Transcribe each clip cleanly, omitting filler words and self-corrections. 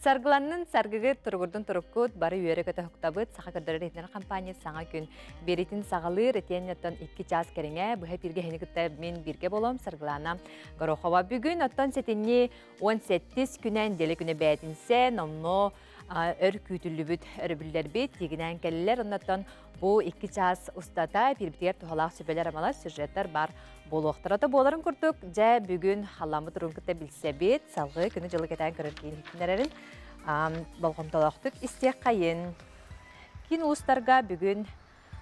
Саргыланнын саргыгыт, туругурдун туруккут, бары үөрэ-көтө уһуктабыт. Саха көрдөрөр иһитинэр компания саҥа күн биэритин саҕалыыр. Итиэннэ 2 чаас кэриҥэ быһа эпииргэ эһини кытта мин бииргэ буолуом, Саргылана Горохова. Бүгүн оттон сэтинньи 18 күнэн дэлэ күнэ бээтинсэ, номнуо өр күүтүллүбүт өрөбүллэрбит тигинээн кэллилэр. Оннотон бу 2 чаас устата эпиирбитигэр туһалаах сүбэлэр-амалар, сюжеттар бар буолуохтара. То буоларын курдук, дьэ бүгүн халламмыт туругун кытта билсэбит, салгыы күнү-дьылы кэтээн көрөр киин иһитиннэрэрин болҕомтолоохтук истиэххэйин. Киин улуустарга бүгүн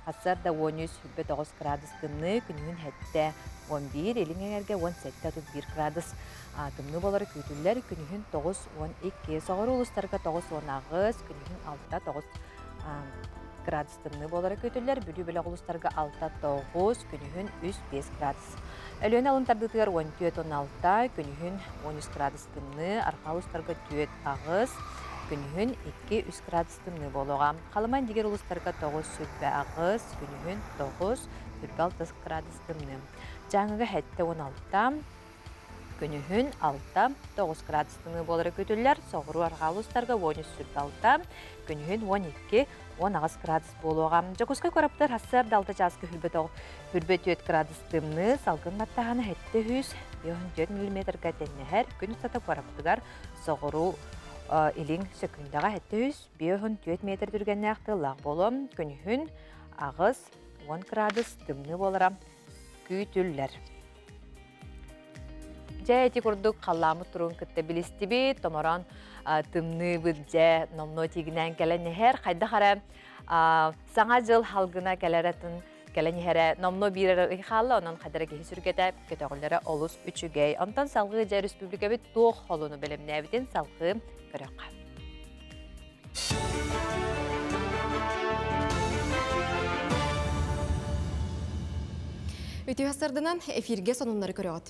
сарсыарда 13,9 градус тымныы, күнүһүн 7 11, илин эҥэргэ 17,31 градус тымныы буолара күүтүллэр, күнүһүн 9-12, соҕуруу улуустарга 9-18, күнүһүн 6-9 градус тымныы буолара күүтүллэр, Бүлүү бөлөх улуустарга 6-9, күнүһүн 3-5 градус. Өлүөнэ алын тардыытыгар 14-16, күнүһүн 13 градус тымныы, арҕаа улуустарга 4-8, күнүһүн 2-3 градус тымныы буолуоҕа. Халыма индигир улуустарга 9-8, күнүһүн 9-6 градус тымныы. Дьааҥыга 7-16, күнүһүн 6-9 градус тымныы буолара күүтүллэр. Соҕуруу арҕаа улуустарга 13-6, күнүһүн 12-18 градус буолуоҕа. Дьокуускай куораттар сарсыарда 6 чааска хүрбэ 4 градус тымныы, салгын баттааһына 754 миллиметрга тэннэһэр. Күн устата куораппытыгар соҕуруу илин сөкүндэҕэ 754 метр түргэннээх тыаллаах буолуо. Күнүһүн 8-10 градус тымныы буолара күүтүллэр. Дьэ, ити курдук халлааммыт туругун кытта билистибит, томороон тымныыбыт дьэ номнуо тиигинээн кэлэн иһэр. Хайдах эрэ саҥа дьыл халгына кэлэрэтин кэлэн иһэрэ номнуо биир эрэ ый хаалла, онон хайдара киһи сүргэтэ көтөҕүллэрэ олус үчүгэй. Онтон салгыы дьэ республикабыт туох холуну бэлэмнээбитин салгыы көрөххө. Үтүө сарданан эфирге сонуннары көрөҕүт.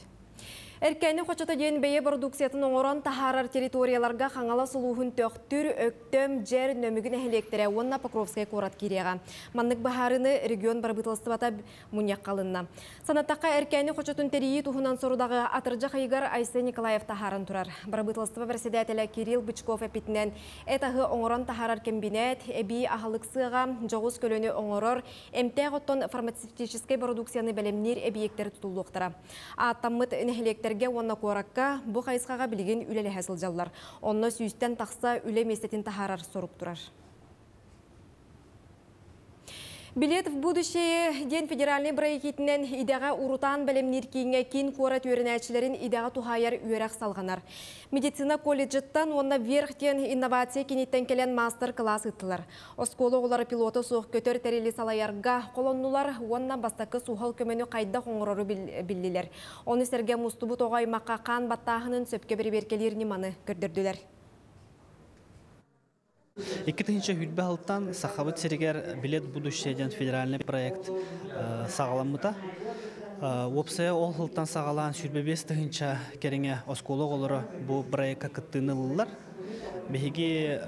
Эркээни хочото диэн бэйэ продукциятын оҥорон таһаарар территорияларга Хаҥалас улууһун Төхтүр, Өктөм, Дьэр, Нөмүгү нэһилиэктэрэ уонна Покровскай куорат киириэҕэ. Маннык быһаарыыны регион бырабыыталыстыбата мунньахха ылынна. Санаттахха, Эркээни хочотун тэрийии туһунан сорудаҕы атырдьах ыйыгар Айсен Николаев таһааран турар. Бырабыыталыстыба бэрэссэдээтэлэ Кирилл Бычков эппитинэн, эт аһы оҥорон таһаарар кэмбинээт, эбии аһылык сыаҕа, дьоҕус көлөнү оҥорор, эмтээх оттон фармацевтическай бородууксуйаны бэлэмниир эбийиэктэр тутуллуохтара. Ааттаммыт нэһилиэктэргэ уонна куоракка бу хайысхаҕа билигин үлэлэһэ сылдьаллар. Онно сүүстэн тахса үлэ миэстэтин таһаарар сорук турар. Билет в будущее диэн федеральнай бырайыак идэҕэ урутаан бэлэмниир кииҥҥэ киин куорат үөрэнээччилэрин идэҕэ туһаайар үөрэх салҕанар. Медицина колледжыттан уонна Вверх диэн инновация кииниттэн кэлэн маастар-кылаас ыыттылар. Оскуола оҕолоро пилота суох көтөр тэрили салайарга холоннулар уонна бастакы суһал көмөнү хайдах оҥорору биллилэр. Ону сэргэ мустубут оҕо аймахха хаан баттааһынын сөпкө бэрэбиэркэлиир ньыманы көрдөрдүлэр. 2026 Сахабыт сиригэр «Билет в будущее» диэн федеральный проект саҕаламмыта. Уопсайа ол сылтан саҕалаан 25 тыһыынча кэриҥэ оскуола оҕолоро бу проекка кыттыыны ыллылар. Биһиги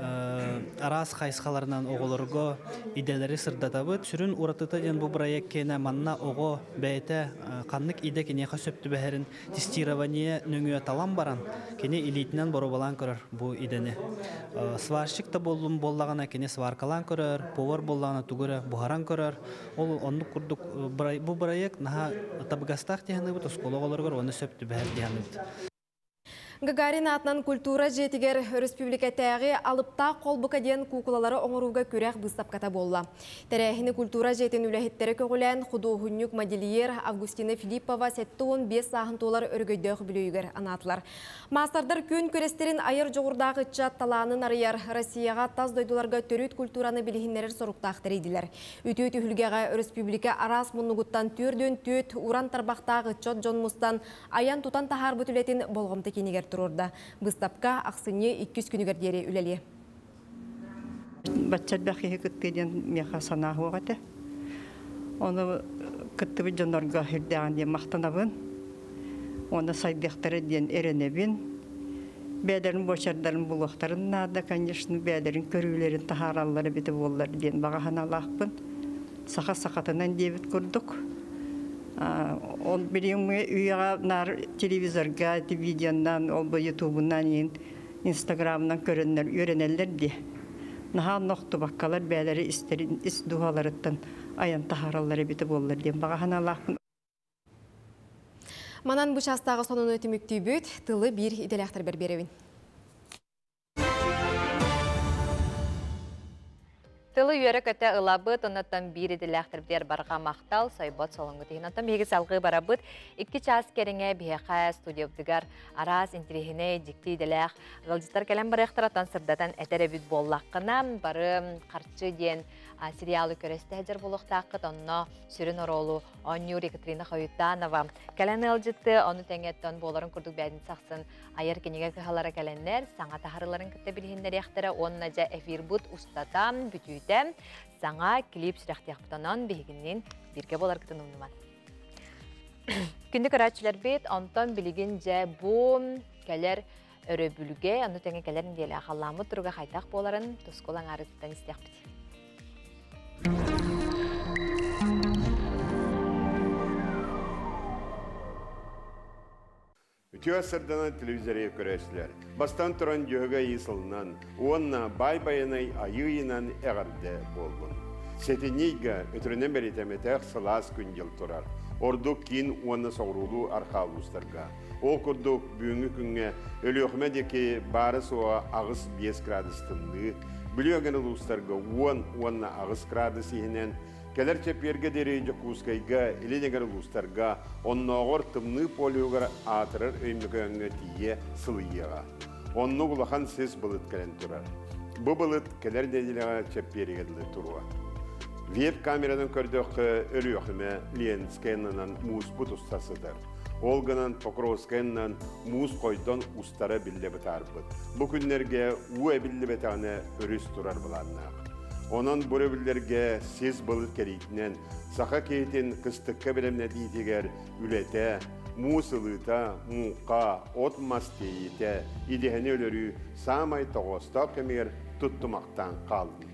араас хайысхаларынан оҕолорго идэлэри сырдатабыт. Сүрүн уратыта диэн бу проект киэнэ манна оҕо бэйэтэ ханнык идэ киниэхэ сөп түбэһэрин тестирование нөҥүө талан баран, кини илиитинэн боруобалаан көрөр бу идэни. Сварщик да буоллун буоллаҕына кини сваркалаан көрөр, повар буоллаҕына тугу эрэ буһаран көрөр. Ол оннук курдук бу проект наһаа табыгастаах дии саныыбыт оскуола оҕолоругар уонна сөп түбэһэр дии саныыбыт. Гагарин аатынан культура дьиэтигэр өрөспүүбүлүкэтээҕи алыптаах холбука диэн куукулалары оҥорууга күрэх быыстапката буолла. Тэрээһини культура дьиэтин үлэһиттэрэ көҕүлээн худуоһунньук модельер Августина Филиппова 75 сааһын туолар өрөгөйдөөх үбүлүөйүгэр анаатылар. Маастардар күөн күрэстэрин айар дьоҕурдаах ыччат талаанын арыйар, Россияҕа, тас дойдуларга төрүт культураны билиһиннэрэр соруктаах тэрийдилэр. Үтүө түһүлгэҕэ өрөспүүбүлүкэ араас муннугуттан 44 уран тарбахтаах ыччат дьон мустан айан-тутан таһаарбыт үлэтин болҕомто киинигэр туруорда. Быыстапка ахсынньы иккис күнүгэр диэри үлэлиэ. Бачча элбэх киһи кыттыы диэн миэхэ санаа суох этэ. Ону кыттыбыт дьоннорго үрдээҕин диэн махтанабын. Уонна сайдыахтара диэн эрэнэбин. Бэйэлэрин буочардарын булуохтарын наада, конечно, бэйэлэрин көрүүлэрин таһаараллар эбитэ буоллар диэн баҕа санаалаахпын. Саха сахатынан диэбит курдук. Ол билиҥҥи үйэҕэ наар телевизорга, видеонан, ол бу ютубунан иин Инстаграмынан көрөннөр үөрэнэллэр дии. Наһаа нохтубаккалар бээлэри истэрин ис дууһаларыттан айан таһаараллар эбитэ буоллар диэн баҕа санаалаахпын. Манан бу чаастааҕы сонуну түмүктүүбүт, тылы биир идэлээхтэрбэр биэрэбин. Тылы үөрэ-көтө ылабыт, оннуттан биир идэлээхтэрбитигэр барҕа махтал, сойбот солоҥҥут иһин. Онтон биһиги салгыы барабыт. 2 чаас кэриҥэ биһиэхэ студиябытыгар араас интириэһинэй, дьикти идэлээх ыалдьыттар кэлэн барыахтара, оттон сырдатан этэр эбит буоллаххына, бары Харчы диэн сериалы көрө истэ буолуохтааххыт, онно сүрүн оруолу оонньуур Екатерина Хоютанова кэлэн ыалдьытты, ону тэҥэттэн буоларын курдук бэйэтин сахсын айар кинигэ кыһалара кэлэннэр саҥа таһарыларын кытта билиһиннэриэхтэрэ уонна дьэ эфирбут устата бүтүүтэ саҥа клип сүрэхтиэхпит, биһигиннин бииргэ буоларгытын умнуман. Күндү көрөөччүлэрбит, онтон билигин дьэ бу кэлэр өрөбүлгэ, ону тэҥэ кэлэр нэдиэлэ халлааммыт туруга хайдах буоларын тускул аҥаарыттан истиэхпит. Үтүө сарданан телевизоры көрөөччүлэр. Бастан туран дьөһөгөй сылынан, уонна баай байанай айыыйынан эҕэрдэ буоллун. Сэтинньигэ өтөрүнэн бэлиэтэммэтэх сылаас күн-дьыл турар. Ордук киин уонна соҕуруулуу арҕаа улуустарга. Ол курдук бүгүҥҥү күҥҥэ Өлүөхүмэ диэки баара суоҕа 8-5 градус тымныы, Бүлүү эҥэр улуустарга 10 уонна 8 градус иһинэн, кэлэр чэппиэргэ диэри Дьокуускайга, илин эҥэр улуустарга, оннооҕор тымныы полюһугар аатырар Өймөкөөҥҥө тиийэ сылыйыаҕа. Оннук улахан сис былыт кэлэн турар. Бу былыт кэлэр нэдиэлэҕэ чэппиэригэр дылы туруо. Веб камеранан көрдөххө, Өлүөхүмэ, Ленскэй аннынан мууспут уста сытар. Ол гынан Покровскай аннынан муус хойдон устара биллэ бытаарбыт. Бу күннэргэ уу эбиллибэтэҕинэ өрүс турар былааннаах. Онон бу өрөбүллэргэ сис былыт кэриитинэн саха киһитин кыстыкка бэлэмнэтиитигэр үлэтэ, муус ылыыта, муҥха, от-мас тиэйиитэ, идэһэни өлөрүү саамай тоҕоостоох кэмигэр туттумахтаан хааллын.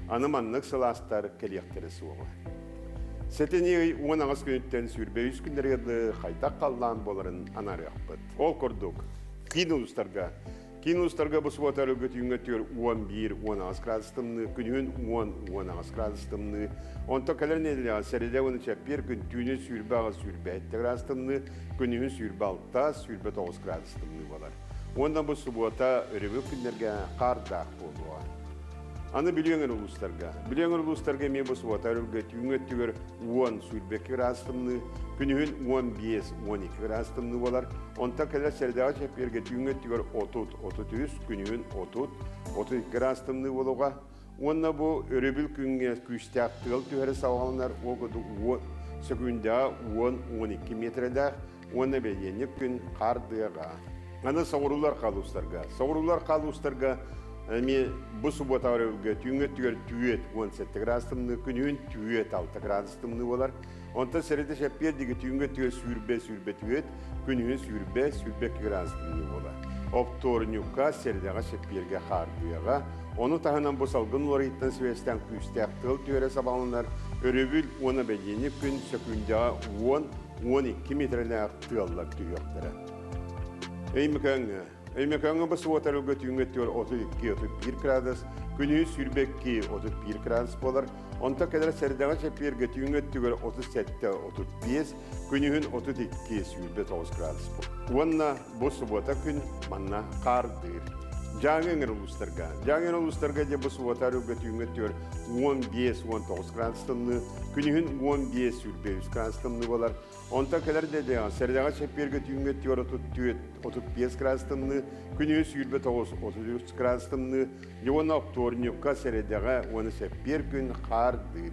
Аны маннык сылаастар кэлиэхтэрэ суоҕа. Сэтинньи ый 18 күнүттэн 23 күннэргэ дылы хайдах халлаан буоларын анаарыахпыт. Ол курдук, киин улуустарга Киин улуустарга бу субуота өрүлгэ түүҥҥэ түөр 11-18 градус тымныы, күнүһүн 10-18 градус тымныы. Онтон кэлэр нэдиэлэҕэ сэрэдэ уонна чэппиэр күн түүнүн 28-27 градус тымныы, күнүһүн 26-29 градус тымныы буолар. Уонна бу субуота өрөбүл күннэргэ хаардаах буолуоҕа. Аны Бүлүү эҥэр улуустарга. Бүлүү эҥэр улуустарга эмиэ бу субуота өрүлгэ түүҥҥү өттүгэр 10-22 градус тымныы, күнүһүн 15-12 градус тымныы буолар. Онтон кэлэр сэрэдэҕэ чэппиэргэ түүҥҥү өттүгэр 30-33, күнүһүн 30-32 градус тымныы буолуоҕа. Уонна бу өрөбүл күҥҥэ күүстээх тыал түһэрэ салҕаланар, ол курдук сөкүүндэҕэ 10-12 миэтэрэлээх уонна бэлиэнньик күн хаардыаҕа. Аны соҕуруулар хаалуустарга. Соҕуруулар хаалуустарга эмиэ бу субуота өрөбүлгэ түүҥҥү өттүгэр түүөт 17 градус тымныы, күнүһүн түүөт 6 градус тымныы буолар. Онтон сэрэдэ чэппиэр диги түүҥҥү өттүгэр сүүрбэ сүүрбэ түүөт, күнүһүн сүүрбэ 22 градус тымныы буолар. Оптуорунньукка сэрэдэҕэ чэппиэргэ хаардыаҕа. Ону таһынан бу салгын уларыйыттан сибээстээн күүстээх тыал түһэрэ сабаҕаланар. Өрөбүл уонна бэлиэнньик күн сөкүүндэҕэ 10-12 миэтэрэлээх тыаллар түһүөхтэрэ. Өймөкөөҥҥө. Өймөкөөҥҥө бу субуота өрүлгэ түүҥҥү өттүгэр 32-31 градус, күнүһүн 22-31 градус буолар. Онтон кэлэр сэрэдэҕэ чэппиэргэ түүҥҥү өттүгэр 37-35, күнүһүн 32-29 градус буолар. Уонна бу субуота күн манна хаардыыр. Дьааҥы эҥэр улуустарга. Дьааҥы эҥэр улуустарга дьэ бу субуота өрүлгэ түүҥҥү өттүгэр 15-19 градус тымныы, күнүһүн 15-23 градус тымныы буолар. Онтон кэлэр дэдэҕэ сэрэдэҕэ чэппиэргэ түүҥҥү өттүгэр 34-35 градус тымныы, күнүһүн 29-33 градус тымныы, дьэ уонна оптуорунньукка сэрэдэҕэ уонна чэппиэр күн хаардыыр.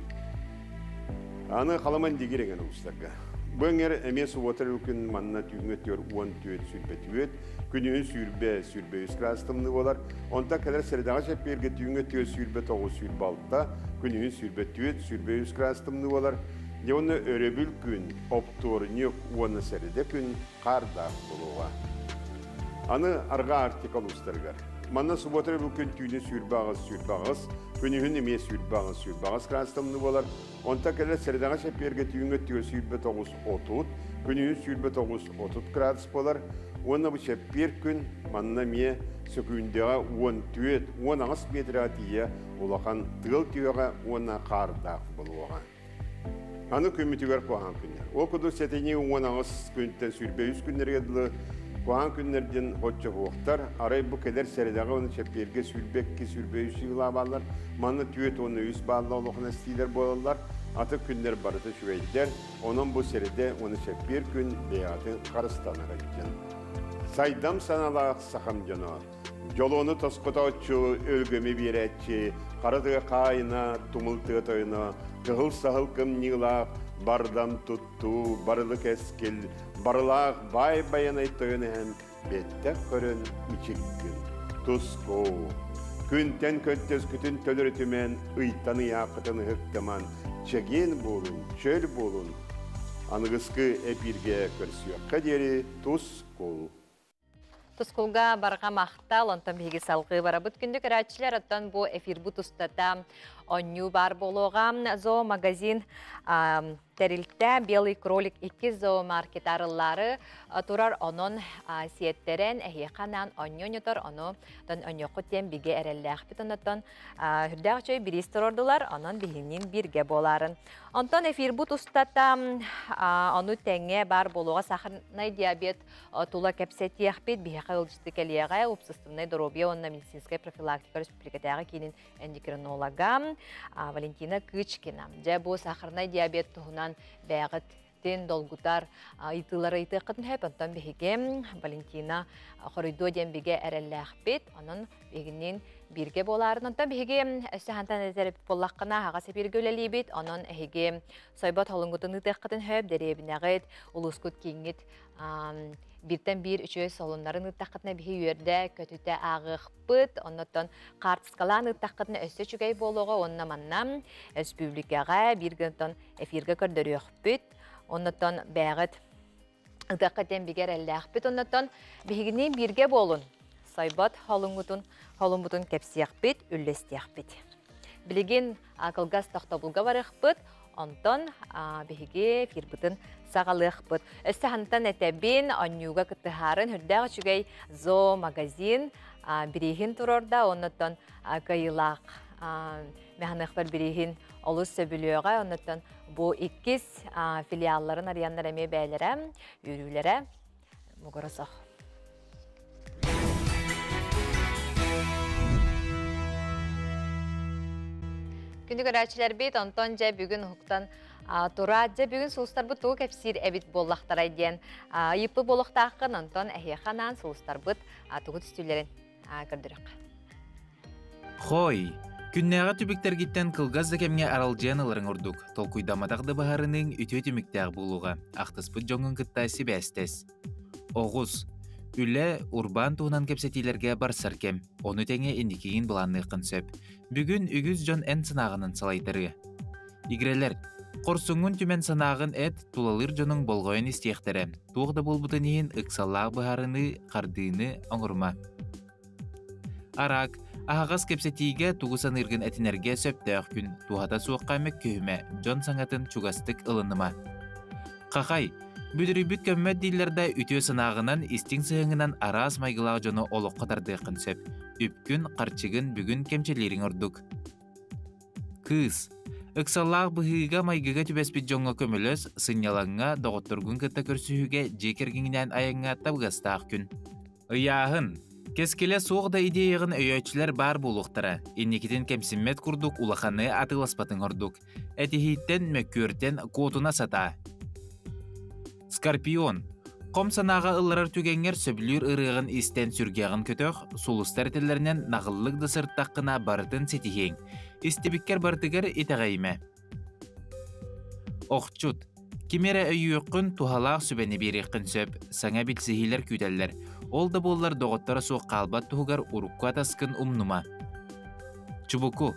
Аны Халаман дигир эҥэр улуустарга. Бу эҥэр эмиэ субуота күн манна түүҥҥү өттүгэр 14-24, күнүһүн 20-23 градус тымныы буолар. Онтон кэлэр сэрэдэҕэ чэппиэргэ түүҥҥү өттүгэр 29-26, күнүһүн 24-23 градус тымныы буолар. Дьэ уонна өрөбүл күн, оптуорунньук уонна сэрэдэ күн хаардаах буолуоҕа. Аны Арҕаа Арктика улуустарыгар. Манна субуота өрөбүл күн түүнү 28-28, күнүһүн эмиэ 28-28 градус тымныы буолар. Онтон кэлэр сэрэдэҕэ чэппиэргэ түүҥҥү өттүгэр 29-30, күнүһүн 29-30 градус буолар. Уонна бу чэппиэр күн манна эмиэ сөкүүндэҕэ 14, 18 миэтэрэҕэ тиийэ улахан тыал түһүөҕэ уонна хаардаах буолуоҕа. Аны күммүтүгэр куһаҕан күннэр. Ол курдук сэтинньи 18 күнтэн 23 күннэргэ дылы куһаҕан күннэр диэн оччоһуохтар. Арай бу кэлэр сэрэдэҕэ уонна чэппиэргэ 22, 23 сыылаабаллар. Манна 43 баалла олохун эстиилэр буолаллар. Аты күннэр барыта үчүгэйдэр. Онон бу сэрэдэ уонна чэппиэр күн бэйэҕитин харыстанар дьон. Сайдам саналаах сахам дьоно. Дьолуону тосхотооччу, өлгөмү биэрээччи, хара тыа хаайына, тумул тыа тойоно, кыһыл саһыл кымньыылаах, бардам туттуу, барылы кэскил, барылаах баай байанай тойон эһэм бэттэх көрөн мичиккин. Туску. Күнтэн көттөскүтүн төлөрүтүмэн, ыйтан ыйааххытын ыһыктыман, чэгиэн буолун, чөл буолун. Аныгыскы эпииргэ көрсүөххэ диэри тускул. Тускулга барҕа махтал, онтон биһиги салгыы барабыт. Күндү көрөөччүлэр, оттон бу эфирбут устата онньуу баар буолуоҕа. Зоомагазин тэрилтэ Белый кролик 2 зоомаркет арыллаары турар. Онон сиэттэрэн эһиэхэ анаан онньуу онньотор, ону тон онньуоххут диэн бигэ эрэллээхпит. Оннуттан үрдээх үчүгэй бириис турордулар, онон биһигинниин бииргэ буолаарын. Онтон эфирбут устата ону тэҥэ баар буолуоҕа сахарнай диабет тула кэпсэтиэхпит. Биһиэхэ ыалдьыты кэлиэҕэ Общественнай доруобуйа уонна медицинскэй профилактика республикатааҕы киинин эндокринолога Валентина Кычкина. Дьэ, бу сахарнай диабет туһунан бэйэҕит долгутар ыйытыылары ыйытыаххытын сөп. Онтон биһиги Валентина хоруйдуо диэн бигэ эрэллээхпит. Онон биһигинниин бииргэ буолаарын. Онтон биһиги өссө хантан этэр буоллаххына аһаҕас эпииргэ үлэлиибит. Онон эһиги сойбот холуҥгутун ыытыаххытын сөп, дэриэбинэҕит, улуускут кииҥҥит бииртэн биир үчүгэй солуннарын ыыттаххытына биһи үөрдэ көтүтэ ааҕыахпыт. Оннуттан хаартыскалаан ыыттаххытына өссө үчүгэй буолуоҕа уонна манна республикаҕа биир гынтон эфиргэ көрдөрүөхпүт. Оннуттан бэйэҕит ытыахха диэн бигэ эрэллээхпит. Оннуттан биһигини бииргэ буолун. Сойбот холуҥҥутун холуммутун кэпсиэхпит, үллэстиэхпит. Билигин кылгас тохтобулга барыахпыт. Онтон биһиги эфирбытын саҕалыахпыт. Өссө хантан этэбин, онньууга кыттыһаарын үрдээх үчүгэй зоомагазин бирииһин турорда, оннуттан кыайыылаах механыахпар бирииһин олус сөбүлүөҕэ, оннуттан бу иккис филиалларын арыйаннар эмиэ бээлэрэ, үөрүүлэрэ мугура сох. Күндү көрөөччүлэрбит, онтон дьэ бүгүн уһуктан тураат, дьэ бүгүн сулустарбыт тугу кэпсиир эбит буоллахтарай диэн ыйыппыт буолуохтааххын, онтон эһиэхэ анаан сулустарбыт тугу түстүүлэрин көрдөрүөххэ. Хой, күннээҕи түбүктэргиттэн кылгас да кэмҥэ аралдьыйан ыларыҥ ордук. Толкуйдамматах да быһаарыныыҥ үтүө түмүктээх буолуоҕа. Ахтыспыт дьоҥҥун кытта сибээстэс. Оҕус. Үлэ, урбаан туһунан кэпсэтиилэргэ барсар кэм. Ону тэҥэ инникигин былаанныаххын сөп. Бүгүн үгүс дьон эн санааҕынан салайтарыа. Игирэлэр, хорсуҥҥун түмэн санааҕын эт, тулалыыр дьонуҥ болҕойон истиэхтэрэ. Туох да буолбутун иһин ыксаллаах быһаарыныы, хардыыны оҥорума. Араак, аһаҕас кэпсэтиигэ тугу саныыргын этинэргэ сөптөөх күн, туһата суохха мөккүһүмэ, дьон саҥатын чугастык ылыныма. Хахай, бүдүрүйбүт көммөт дииллэр да үтүө санааҕынан, истиҥ сыһыаҥҥынан араас майгылаах дьону олоххо тардыаххын сөп. Үпкүн, харчыгын бүгүн кэмчилиириҥ ордук. Кыыс, ыксаллаах быһыыга-майгыга түбэспит дьоҥҥо көмөлөс, сынньалаҥҥа, доҕотторгун кытта көрсүһүүгэ дьиэ кэргэҥҥинээн айаҥҥа табыгастаах күн. Ыйааһын. Кэскилэ суох да идеяҕын өйөөччүлэр баар буолуохтара. Инникитин кэмсиммэт курдук улаханы атыыласпатыҥ ордук. Этиһииттэн, мөккүөртэн куотуна сатаа. Скорпион. Хом санааҕа ылларар түгэҥҥэр сөбүлүүр ырыаҕын истэн сүргэҕин көтөх, сулустар этэллэринэн наҕыллык да сырыттаххына барытын ситиһиэҥ. Истибиккэр барытыгар итэҕэйимэ. Охчут. Кими эрэ өйүөххүн, туһалаах сүбэни биэриэххин сөп, саҥа билсиһиилэр күүтэллэр. Ол да буоллар доҕотторо суох хаалбат туһугар урукку атаскын умнума. Чубуку.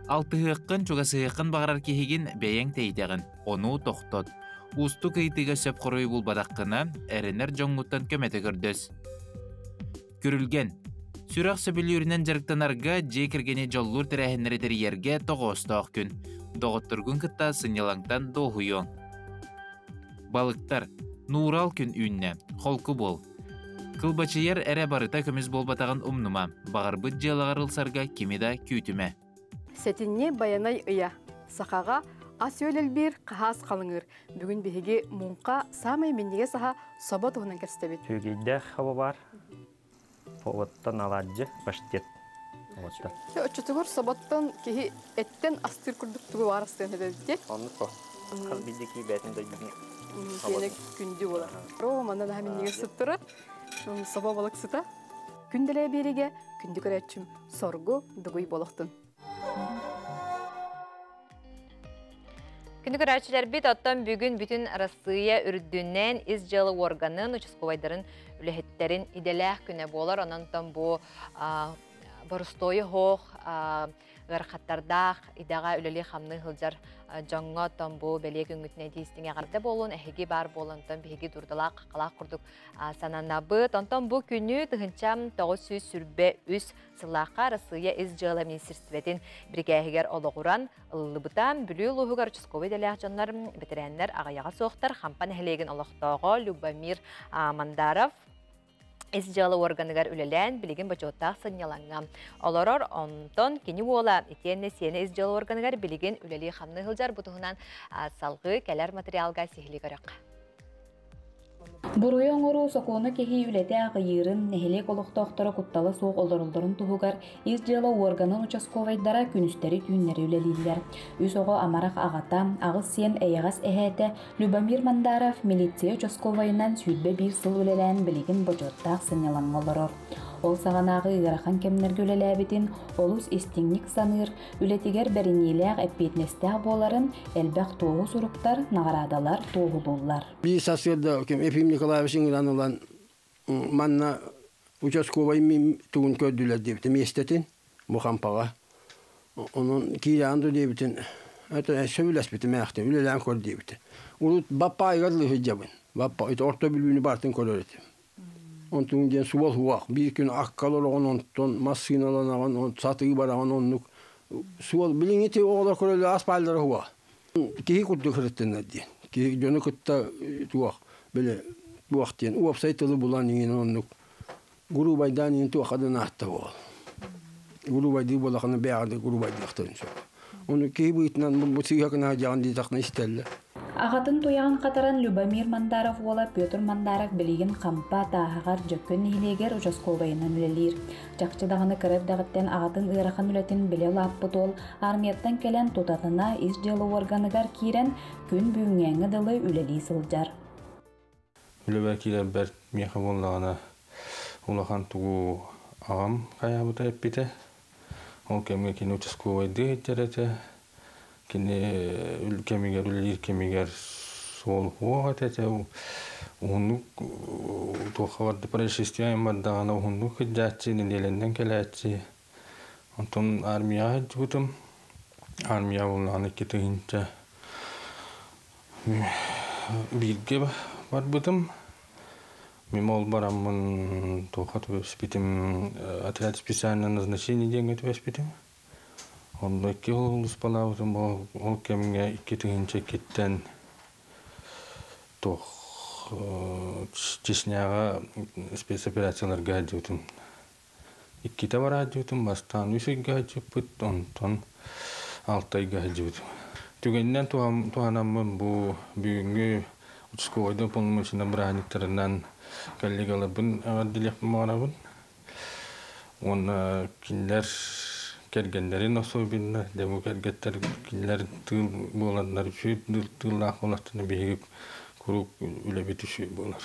Алтыһыаххын, чугасыһыаххын баҕарар киһигин бэйэҥ тэйитэҕин, ону тохтот. Уустук ыйытыыга сөп хоруйу булбатаххына, эрэнэр дьоҥҥуттан көмөтө көрдөс. Күрүлгэн. Сүрэх сөбүлүүрүнэн дьарыктанарга, дьиэ кэргэни дьоллуур тэрээһиннэри тэрийэргэ тоҕоостоох күн. Доҕотторгун кытта сынньалаҥтан дуоһуйуоҥ. Балыктар. Нуурал күн үүннэ. Холку буол. Кылбачыйар эрэ барыта көмүс буолбатаҕын умнума, баҕарбыт дьыалаҕар ылсарга кими да күүтүмэ. Сэтинньи Байанай ыйа. Сахаҕа ас-үөл элбиир, хаһаас халыҥыыр. Бүгүн биһиги муҥха саамай минньигэс аһа собо туһунан кэпсэтэбит. Үөгүйдээх хоба баар. Оттон алаадьы, паштет. Оттон. Оччотугар соботтон киһи эттэн астыыр курдук тугу баар астыан эбэбит. Оннук по. Хас биирдии киһи бэйэтин дойдутун Киэнэ күндү буолар. Роо манна наһаа минньигэс сыттара. Собо балык сыта. Күндэлээ биэригэ күндү көрөөччүм соргу дугуй болохтун. Күнү көрөөччүлэрбит оттон бүгүн бүтүн Арассыыйа үрдүнэн ис дьыала уорганын участковайдарын үлэһиттэрин идэлээх күнэ буолар. Онон бу борустуойу хоох ыарахаттардаах идэҕэ үлэлии-хамныы сылдьар дьоҥҥо оттон бу бэлиэ күҥҥүтүнэн итиистиҥ эҕэрдэ буолун, эһиги баар буолан биһиги дурдалаах хаххалаах курдук сананабыт. Онтон бу күнү 1923 сыллаахха Арассыыйа ис дьыала министерствотын бирикээһигэр олоҕуран ылыллыбыта. Бүлүү улууһугар участковый идэлээх дьоннор, бэтэрээннэр аҕыйаҕа суохтар. Хампа нэһилиэгин олохтооҕо Любомир Мандаров ис дьыала органыгар үлэлээн, билигин бочуоттаах сынньалаҥҥа олорор. Онтон кини уола итиэннэ сиэнэ ис дьыала органыгар билигин үлэлии-хамныы сылдьар. Бу туһунан салгыы кэлэр материалга сиһилии көрөххө. Буруйу оҥоруу сокуону кэһии үлэтэ аҕыйыырын, нэһилиэк олохтоохторо куттала суох олороллорун туһугар ис дьыала уорганын участковайдара күнүстэри-түүннэри үлэлииллэр. Үс оҕо амарах аҕата, аҕыс сиэн эйэҕэс эһээтэ Любомир Мандаров милиция участковайынан 21 сыл үлэлээн билигин бочуоттаах сынньалаҥҥа олорор. Ол саҕанааҕы ыарахан кэмнэргэ үлэлээбитин олус истиҥник саныыр, үлэтигэр бэриниилээх эппиэтинэстээх буоларын элбэх туоһу суруктар, наҕараадалар туоһулууллар. Биир сарсыарда Ефим Николаевич ыҥыран ылан манна участковай тугун көрдүлэр диэбитэ миэстэтин бу хампаҕа. Онон киирэҕин дуо диэбитин это сөбүлэспитим ээхтэ үлэлээн көр диэбитэ. Урут баппаайыгар сылдьабын. Баппа ити орто бүлүүнү бартын көрөр этим. Онтун диэн суол хуах биир күн аккал олоҕун онтон массыыналанаҕын он сатыы бараҕын оннук суол билиҥҥи ити оҕолор көрөллөр аспааллара хуа. Киһи курдук сырыттыннар диэн. Киһи дьону кытта туох били туох диэн уопсай тылы булан иҥин оннук грубайдаан иҥин туохха да наатта буол. Грубайдыы буолахына бэйэҕэ да грубайдыахтарын сөп. Ону киһи быһыытынан бу сыыһа гына сылдьаҕын диэтэххинэ истэллэр. Аҕатын туйаҕын хатаран Любомир Мандаров уола Петр Мандаров билигин Хампа Тааһаҕар Дьөккөн нэһилиэгэр участковайынан үлэлиир. Чахчы даҕаны кыра эрдэҕиттэн аҕатын ыарахан үлэтин билэ улааппыт уол армияттан кэлэн тутатына ис дьыала уорганыгар киирэн күн бүгүҥҥээҥҥэ дылы үлэлии сылдьар. Үлэбэр киирэрбэр миэхэ буоллаҕына улахан тугу аҕам хайаабыта эппитэ. Ол кэмҥэ кини участковайдыы сылдьар этэ. Кини кэмигэр үлэлиир кэмигэр суол суох этэ. Уһуннук туохха барда происшествие бардаҕына уһуннук сылдьааччы, нэдиэлэннэн кэлээччи. Онтон армияҕа сылдьыбытым. Армия буоллаҕына 2 тыһыынча бииргэ барбытым. Мин ол бараммын туохха түбэспитим отряд специального назначения диэҥҥэ түбэспитим. Онно икки улуспалаабытым ол кэмҥэ 2002-ттэн туох Чечняҕа спецоперацияларга сылдьыбытым. Иккитэ бараадьыбытым, бастаан үс ыйга сылдьыппыт, онтон 6 ыйга сылдьыбытым. Түгэнинэн туһанаммын бу бүгүҥҥү участковайдар уполномоченнай бырааһынньыктарынан коллегаларбын эҕэрдэлиэхпин баҕарабын. Уонна кинилэр кэргэннэрин особенно, дьэ бу кэргэттэр кинилэр тыыл буоланнар үчүгэй тыыллаах буоллахтарына биһиги куруук үлэбит үчүгэй буолар.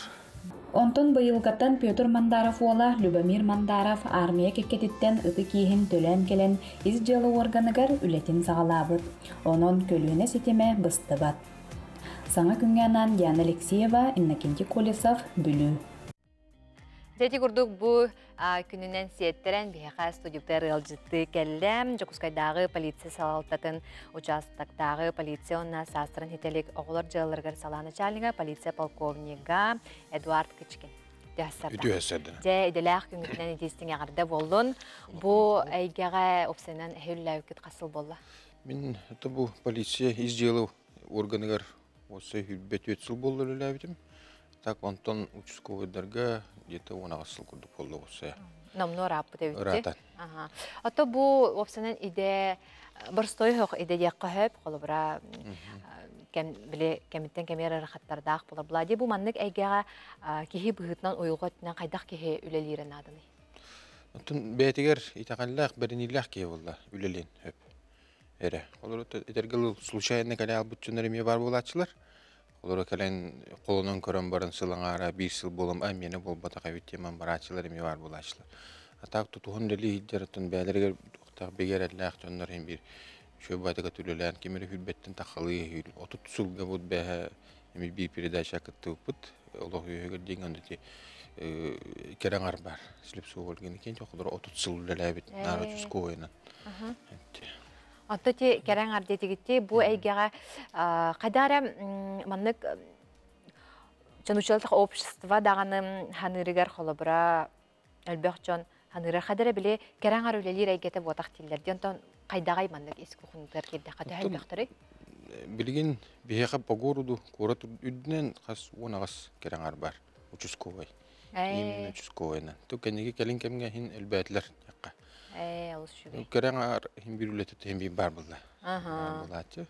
Онтон быйылгаттан Петр Мандаров уола Любомир Мандаров армия кэккэтиттэн ытык иэһин төлөөн кэлэн ис дьыала уорганыгар үлэтин саҕалаабыт. Онон көлүөнэ ситимэ быстыбат. Саҥа күҥҥэ анаан Диана Алексеева, Иннокентий Колесов, Бүлүү. Дьэ курдук бу күнүнэн сиэттэрэн биһиэхэ студиябытыгар ыалдьыттыы кэллэ. Дьокуускайдааҕы полиция салалтатын участоктааҕы полиция уонна саастарын ситэ илик оҕолор дьыалаларыгар салаа начальнига, полиция полковнига Эдуард Кычкин. Үтүө Дьэ, идэлээх күҥҥүтүнэн итиистиҥ эҕэрдэ буоллун. Бу эйгэҕэ уопсайынан эһи хас сыл буолла? Мин бу полиция ис дьыала органыгар 24 сыл буолла үлэлээбитим. Так онтон участковойдарга где-то 18 сыл курдук буолла буолсая. Номнуо ырааппыт эбит. Ыраатан. Аха. Ото бу уопсанан идэ борстой хох идэ диэххэ хөп, холобура кэм били кэмиттэн кэмигэр ыарахаттардаах буолар. Була бу маннык эйгэҕэ киһи быһыытынан уйулҕа өттүнэн хайдах киһи үлэлиирэ нааданый? Оттон бэйэтигэр итэҕэллээх, бэриниилээх киһи буолла үлэлиэн сөп эрэ. Олору этэргэ случайно кэлэ албыт дьоннор эмиэ баар буолааччылар. Олору кэлэн холонон көрөн баран сыл аҥаара биир сыл буолан а миэнэ буолбатах эбит диэн барааччылар эмиэ баар буолааччылар. А так тутуһан үлэлии сылдьар оттон бэйэлэригэр туохтаах бигэ эрэллээх дьоннор иһин биир үчүгэй баҕайытык үлэлээн ким эрэ сүүрбэттэн таххалыы 30 сылга бу бэһэ эмиэ биир передача кыттыбыппыт олох үөһүгэр диэн онно ити кэрэ аҥар баар Слепцова Ольга Иннокентьева холоро 30 сыл үлэлээбит наар участковайынан. Онто ти кэрэҥ ардетигитти бу эйгэҕэ хайда эрэ маннык чонучалах общество даҕаны ханыырыгар холобура элбэх дьон ханыыра хайда эрэ били кэрэҥ ар үлэлиир эйгэтэ буотах дииллэр ди онтон хайдаҕай маннык ис кухунутугар киирдэххэ төһө элбэхтэрий? Билигин биһиэхэ по городу куорат үрдүнэн хас 18 кэрэҥ ар бар участковай. Именно участковайынан. Ту кэнники кэлин кэмҥэ иһин элбээтилэр диэххэ. Ээ, олус үчүгэй. Кэрэҥ аар иһин биир үлэтэ иһин биир баар буолла. Буолааччы.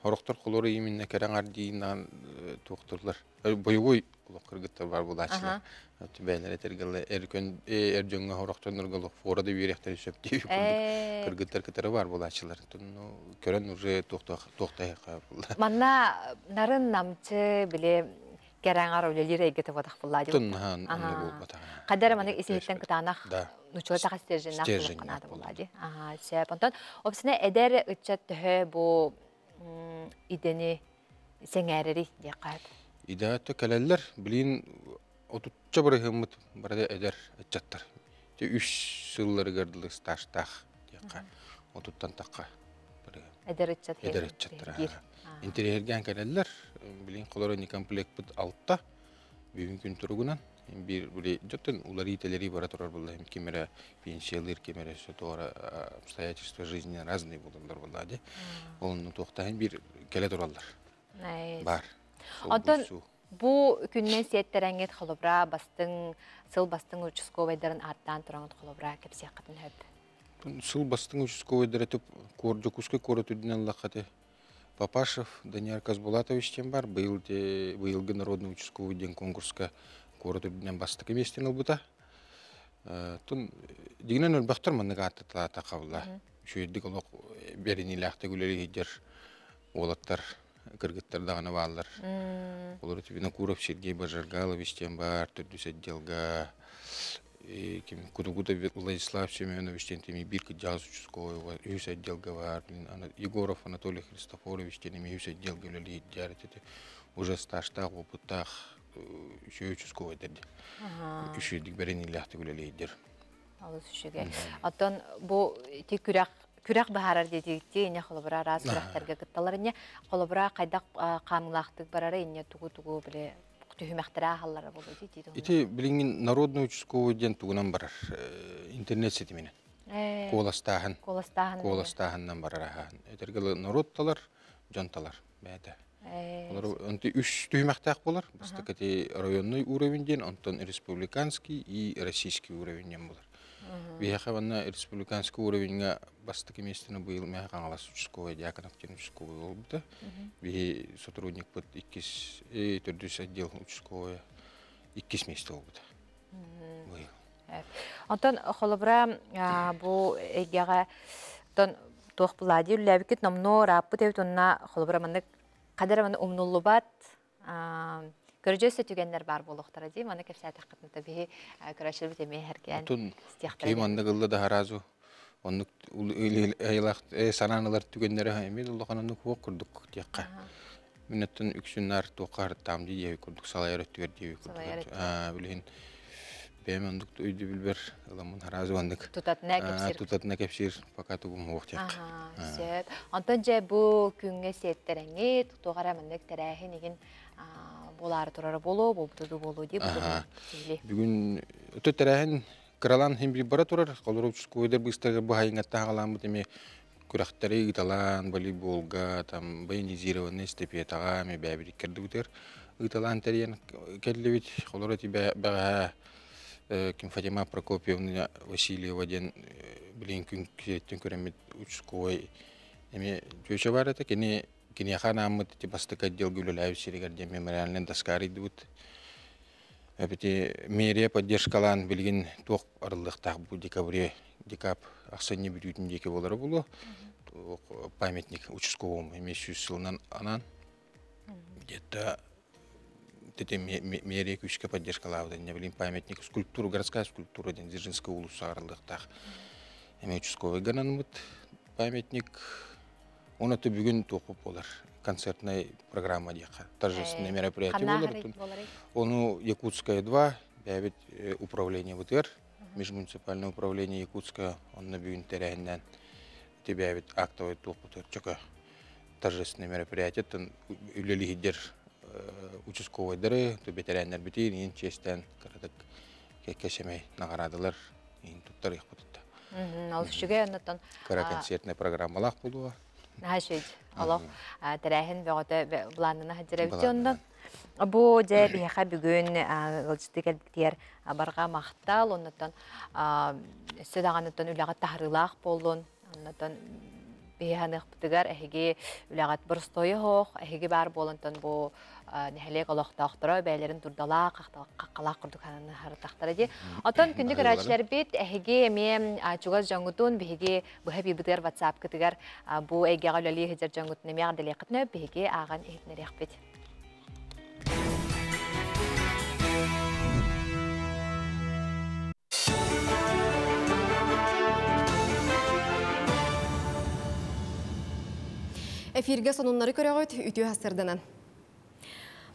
Хорохтор холору именно кэрэҥ аар диинан туохтурлар. Боевой олох кыргыттар бар буолааччылар. Бэйэлэрэ этэргэллэ эр эр дьоҥҥо хорохтоннорго олох фора да үөрэхтэри сөп дии курдук кыргыттар кытары бар буолааччылар. Көрөн уже туохтаах буолла. Манна нарын намчы били кэрэҥар үлэлиир эйгэтэ буотах буллаа дии. Туннаһан онно буолбатах. Хадара маны исиһиттэн кытаанах нучула таха стерженнаах булахханаада буллаа дии. Аха, сөп. Онтон опсина эдэр ыччат төһө бу идэни сэҥээрэри диэххэ. Идэ өттө кэлэллэр. Билин отучча бырыһыммыт барыта эдэр ыччаттар. Үс сылларыгар дылы стажтаах диэххэ. Отуттан тахха. Эдэр ыччат. Эдэр ыччаттар. Интэриэһиргээн кэлэллэр. Билин холоро некомплекпыт алта. Бүгүн күн туругунан биир били дьоттон уларыы-тэлэрии бара турар буолла. Ким эрэ пенсиялыыр, ким эрэ туора обстоятельства жизни разные буолаллар буолла ди. Онну туохтаһын биир кэлэ тураллар. Бар. Онтон бу күннэн сиэттэрэҥҥит холобура бастыҥ сыл бастыҥ участковайдарын ааттаан тураҥыт холобура кэпсиэххитин сөп. Сыл бастыҥ участковайдара түп Дьокуускай куорат үрдүнэн ыллаххаты Папашев Данияр Казбулатович диэн бар быйыл быйылгы народный участковый диэн конкурска куорат үрдүнэн бастакы миэстэни ылбыта. Тун дигинэн өлбөхтөр маннык ааттаталаата хабыла. Үчүгэйдик олох бэриниилээхтик үлэлии сылдьар уолаттар кыргыттар даҕаны бааллар. Олору Винокуров Сергей Бажаргалович диэн баар төрдүс отделга ким Кутугута Владислав Семенович диэн тими биир кырдьаҕас участковый үһүс отделга баар Егоров Анатолий Христофорович диэн эмиэ үһүс отделга үлэлиир дьаарыт уже стажтаах опыттаах үчүгэй участковайдар үчүгэйдик бэриниилээхтик үлэлиирдэр. Олус үчүгэй. Оттон бу ити күрэх күрэх баһарар диэтигитти инне холобура араас күрэхтэргэ кытталар инне холобура хайдах хаамыылаахтык барара инне тугу-тугу биле түһүмэхтэрэ аһаллара болу ити Ити билиҥҥин народный участковый диэн тугунан барар интернет ситиминэн. Куоластааһын. Куоластааһын. Куоластааһыннан барар аһаан. Этэргэ народ талар, дьон талар бэйэтэ. Олор онто үс түһүмэхтээх буолар. Бастакы ити районный уровень диэн, онтон республиканский и российский уровень диэн буолар. Биһиэхэ манна республиканский уровеньҥа бастакы миэстэни быйыл Мэхэ Хаҥалас участковай Дьяконов диэн участковай буолбута. Биһи сотрудникпыт иккис, төрдүс отдел участковая иккис миэстэ буолбута. Быйыл. Онтон холобура бу эйгэҕэ тон туох булади үллээбиккит номнуо ырааппыт эбит уонна холобура маннык хадара маны умнуллубат көрдьөс түгэннэр баар буолуохтара дии маны кэпсээтэххитинэ биһи көрөөччүлэрбит эмиэ эргээн истиэхтэрэ. Ким оннук ылла да харазу оннук айылаах санаан ылар түгэннэрэ эмиэ улахан оннук хуох курдук диэххэ. Миннеттен үксүн наар туохха харыттаам дии диэби курдук салайар өттүгэр диэби курдук. Билигин бэйэм оннук өйдөбүлбэр ыламмын харазу оннук тутатына кэпсиир. Тутатына кэпсиир пока тугум суох диэххэ. Сөп. Онтон дьэ бу күҥҥэ сиэттэрэҥҥит туох эрэ маннык тэрээһин игин буолаары турара буолуо, буолбуту буолуо дии Бүгүн өтө тэрээһин кыралаан иһин биир бара турар. Холорук участковойдар быыстарыгар бу хайыҥаттан хаалааммыт эмиэ күрэхтэри ыыталаан волейболга, там военизированный эстафетаҕа эмиэ бэйэбит иккэрдибитигэр. Ыыталаан тэрийэн кэллибит. Холоро ити бэҕэһээ ким Фатима Прокопьевна Васильева диэн билигин күн сириттэн көрөммүт участковай эмиэ чүөчэ баар этэ. Кини киниэхэ анааммыт ити бастакы отделга үлэлээбит сиригэр диэн мемориальнай доска арыйдыбыт. Эбити мэрия поддержкалаан билигин туох арыллыахтаах бу декабре декаб ахсынньы бүтүүтүн диэки буолара буолуо. Памятник участковому эмиэ 100 сылынан анаан где-то мэрия күүскэ поддержкалаабыт инньэ билин памятник скульптура городская скульптура диэн Дзержинская уулусса арыллыахтаах эмиэ участковайга анаммыт памятник. Оны бүгүн туохпут буолар концертная программа диэххэ торжественное мероприятие буолар. Ону Якутская 2 бэйэбит управление бытыар межмуниципальное управление Якутская онно бүгүн тэрээһиннээн ити бэйэбит актовый туохпутугар чөкө торжественное мероприятие үлэлиһидер участковайдары бэтэрээннэрбитин иин чиэстээн кыратык кэккэ сэмэй наҕараадалар иин туттарыахпытытта. Ол үчүгэй оннотон кыра концертная программалаах буолуо. Наһаа үчүгэй. Олох тэрээһин бөҕөтө былааннана сылдьар оннон. Бу дьэ биһиэхэ бүгүн ыалдьыты кэлбитигэр барҕа махтал, оннотон өссө даҕаныттан үлэҕэ таһарыылаах буоллун, оннотон биһи ханыахпытыгар эһиги үлэҕит боростуойа оһох, эһиги баар буолантан бу нэһилиэк олохтоохторо бэйэлэрин турдалаах, хаххалаах курдук харатахтара дии. Отон күндү көрөөччүлэрбит эһиги эмиэ чугас дьоҥҥутун биһиги быһа биирбитигэр WhatsApp-кытыгар бу эйгэҕэ үлэлии сылдьар дьоҥҥутун эмиэ эҕэрдэлиэххитинэ биһиги ааҕан иһитиннэриэхпит. Эфиргэ сонуннары көрөҕүт, үтүө хастырданан.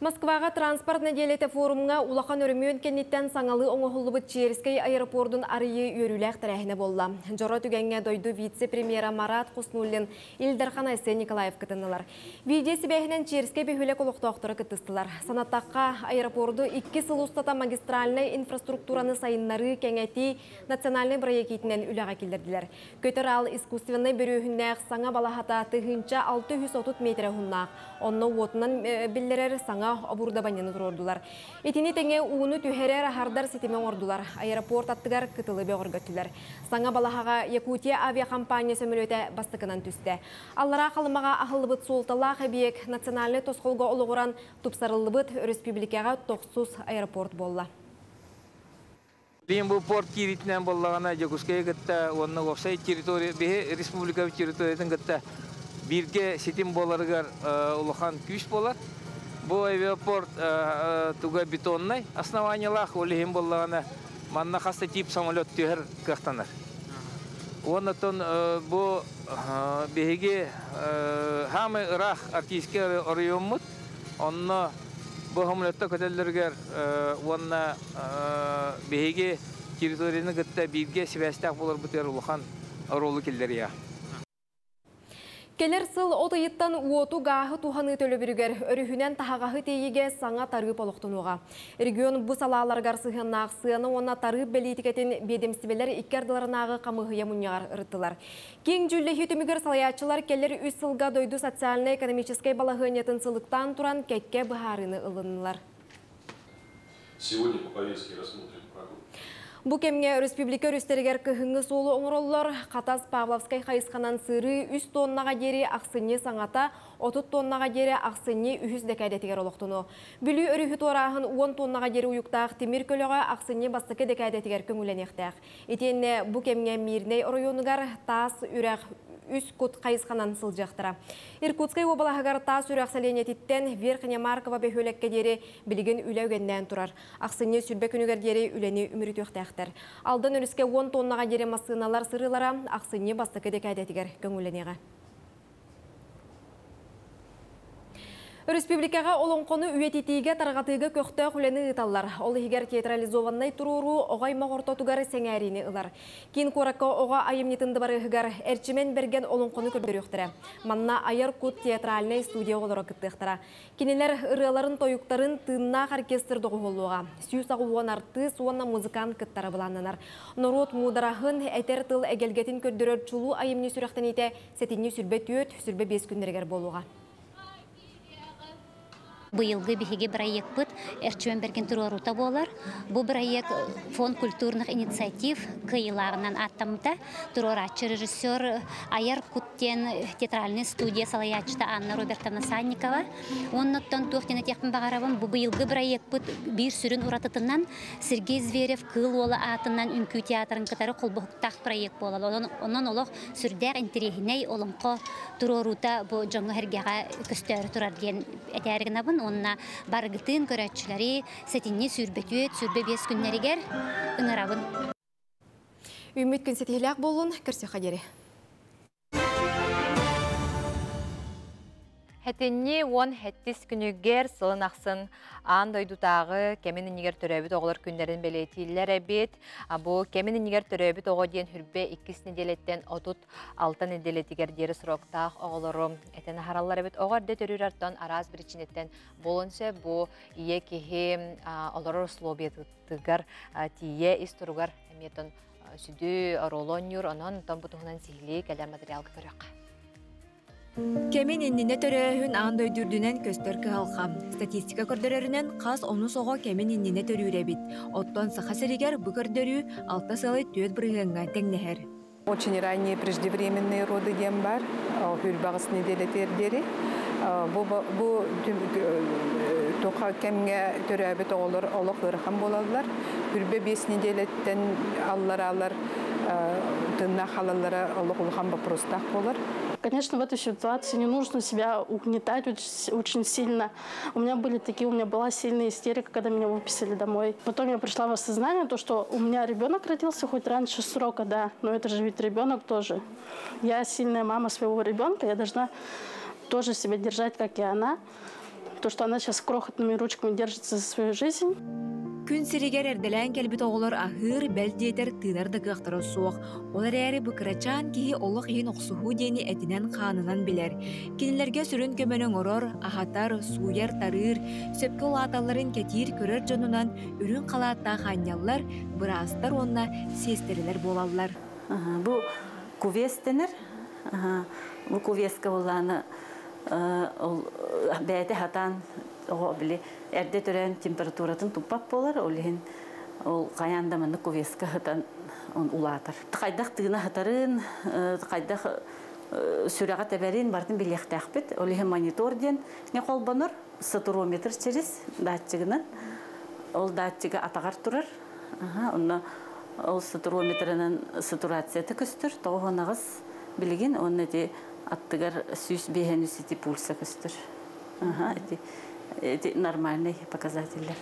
Москваҕа транспорт нэдиэлэтэ форумҥа улахан өрөмүөн кэнниттэн саҥалыы оҥоһуллубут Черскэй аэропордун арыйыы үөрүүлээх тэрээһинэ буолла. Дьоро түгэҥҥэ дойду вице-премьера Марат Хуснуллин, Ил Дархан Айсен Николаев кытыннылар. Видео сибээһинэн Черскэй бөһүөлэк олохтоохторо кыттыстылар. Санаттахха, аэропорду икки сыл устата магистральнай инфраструктураны сайыннарыы, кэҥэтии национальнай бырайыак иитинэн үлэҕэ киллэрдилэр. Көтөр аал искусственнай бүрүөһүннээх саҥа балаһата 1630 метрэ уһуннаах. Онно уотунан биллэрэр саҥа оборудованиены туруордулар. Итини тэҥэ ууну түһэрэр аһардар ситими оҥордулар. Аэропорт аттыгар кытылы бөҕөргөттүлэр. Саҥа балаһаҕа Якутия авиакомпания сөмөлүөтэ бастакынан түстэ. Аллараа Халымаҕа аһыллыбыт суолталаах эбийиэк национальнай тосхолго олоҕуран тупсарыллыбыт өрөспүүбүлүкэҕэ тохсус аэропорт буолла. Билигин бу порт киириитинэн буоллаҕына Дьокуускайы кытта уонна уопсай территория биһи республика территориятын кытта бииргэ ситим буоларыгар улахан күүс буолар. Бу авиапорт туга бетоннай основаниелаах, ол иһин буоллаҕына манна хас да тип самолет түһэр кыахтанар. Уонна оттон бу биһиги хаамай ыраах Арктический оройуоммут, онно бу самолетта көтөллөрүгэр уонна биһиги территорияны кытта бииргэ сибээстээх буоларбытыгар улахан оруолу киллэриэ. Кэлэр сыл от ыйыттан уоту гааһы туһаныы төлөбүрүгэр өрүһүнэн таһаҕаһы тиэйиигэ саҥа тарыып олохтонуоҕа. Регион бу салааларыгар сыһыаннаах сыана уонна тарыып бэлиитикэтин биэдэмистибэлэр икки ардыларынааҕы хамыыһыйа мунньаҕар ырыттылар. Киэҥ дьүүллэһии түмүгэр салайааччылар кэлэр үс сылга дойду социальнай-экономическай балаһыанньатын сылыктаан туран кэккэ быһаарыыны ылыннылар. Сегодня по повестке рассмотрим Бу кэмҥэ өрөспүүбүлүкэ өрүстэригэр кыһыҥҥы суолу оҥороллор. Хатас Павловскай хайысханан сырыы үс тоннаҕа диэри ахсынньы саҥата, 30 тоннаҕа диэри ахсынньы үһүс дэкээдэтигэр олохтонуо. Бүлүү өрүһү туорааһын 10 тоннаҕа диэри уйуктаах тимир көлөҕө ахсынньы бастакы дэкээдэтигэр көҥүллэниэхтээх. Итиэннэ бу кэмҥэ Мирнэй оройуонугар Таас Үрэх үс кут хайысханан сылдьыахтара. Иркутскай уобалаһыгар Таас Үрэх сэлиэнньэтиттэн Верхняя Маркова бөһүөлэккэ диэри билигин үлэ үгэннээн турар. Ахсынньы сүрбэ күнүгэр диэри үлэни үмүрүтүөхтээхтэр. Алдан өрүскэ 10 тоннаҕа диэри массыыналар сырыылара ахсынньы бастакы дэкээдэтигэр көҥүллэниэҕэ. Өрөспүүбүлүкэҕэ олоҥхону үйэтитиигэ тарҕатыыга көхтөөх үлэни ыыталлар. Ол иһигэр театрализованнай туруоруу оҕо аймах ортотугар сэҥээриини ылар. Киин куоракка оҕо айымньытын дыбарыаһыгар Эрчимэн Бэргэн олоҥхону көрдөрүөхтэрэ. Манна Айар кут театральнай студия оҕолоро кыттыахтара. Кинилэр ырыаларын, тойуктарын тыыннаах оркестр доҕуһуоллуоҕа. 180 артыыс уонна музыкант кыттара былааннанар. Норуот муудараһын, этэр тыл эгэлгэтин көрдөрөр чулуу айымньы сүрэхтэниитэ сэтинньи сүрбэ түөрт, сүрбэ биэс күннэригэр буолуоҕа. Быйылгы биһиги бырайыакпыт Эрчимэн Бэргэн туруоруута буолар. Бу бырайыак Фонд культурных инициатив кыайыылааҕынан ааттаммыта. Туруорааччы режиссер Айар Кут диэн театральный студия салайааччыта Анна Робертовна Санникова. Оннуттан туох диэн этиэхпин баҕарабын, бу быйылгы бырайыакпыт биир сүрүн уратытынан Сергей Зверев Кыыл Уола аатынан үҥкүү театрын кытары холбоһуктаах проект буолар. Онон олох сүрдээх интэриэһинэй олоҥхо туруоруута бу дьоҥҥо-сэргэҕэ көстөөрү турар диэн этээри гынабын уонна барыгытын көрөөччүлэри сэтинньи сүүрбэ 4, 25 күннэригэр ыҥырабын. Үүммүт күн ситиһилээх буоллун, көрсүөххэ диэри. Хэтинни 17 күнүгэр сылын ахсын аан дойдутааҕы кэмин иннигэр төрөөбүт оҕолор күннэрин бэлиэтииллэр эбит. Бу кэмин иннигэр төрөөбүт оҕо диэн хүрбэ иккис нэдиэлэттэн 36 нэдиэлэтигэр диэри сроктаах оҕолору этэн аһараллар эбит. Оҕо эрдэ төрүүр артан араас биричиинэттэн буолуон сөп. Бу ийэ киһи олорор условиятыгар тиийэ ис туругар эмиэ сүдү оруолу оонньуур. Онон бу туһунан сиһилии кэлэр материалга көрүөххэ. Кэмин иннинэ төрөөһүн аан дойду үрдүнэн көстөр кыһалҕа. Статистика көрдөрөрүнэн хас онус оҕо кэмин иннинэ төрүүр эбит. Оттон Саха сиригэр бу көрдөрүү 6,4 бырыһыаҥҥа тэҥнэһэр. Очень ранние преждевременные роды диэн баар, 28 неделя диэри. Бу тоха кэмҥэ төрөөбүт оҕолор олох ыарахан буолаллар. 25 неделяттан алларалар тыыннаах хаалаллара олох улахан боппуруостаах буолар. Конечно, в этой ситуации не нужно себя угнетать очень сильно. У меня были такие, у меня была сильная истерика, когда меня выписали домой. Потом я пришла в осознание, то, что у меня ребенок родился хоть раньше срока, да, но это же ведь ребенок тоже. Я сильная мама своего ребенка, я должна тоже себя держать, как и она. То, что она сейчас крохотными ручками держится за свою жизнь. Күн сиригэр эрдэлээн кэлбит оҕолор аһыыр, бэл диэтэр тыынар да кыахтара суох. Ол эрээри бу кырачаан киһи олох иһин охсуһуу диэни этинэн хаанынан билэр. Кинилэргэ сүрүн көмөнү оҥорор, аһатар, сууйар, тарыыр, сөпкө улааталларын кэтиир көрөр дьонунан үрүҥ халааттаах аанньаллар, быраастар уонна сиэстэрэлэр буолаллар. Бу кувес дэнэр. Бу кувеска буоллаҕына ол бэйэтэ хатаан оҕо били эрдэ төрөөн температуратын туппат буолар, ол иһин ол хайаан да маннык кувеска сытан улаатар. Хайдах тыына сытарын, хайдах сүрэҕэ тэбэрин барытын билиэхтээхпит. Ол иһин монитор диэн не холбонор, сатурометр через датчигынан. Ол датчига атаҕар турар. Онно ол сатурометрынан сатурацията көстөр, 98 билигин, онно ити аттыгар 105 ити пульса көстөр. Ити нормальный показательлер.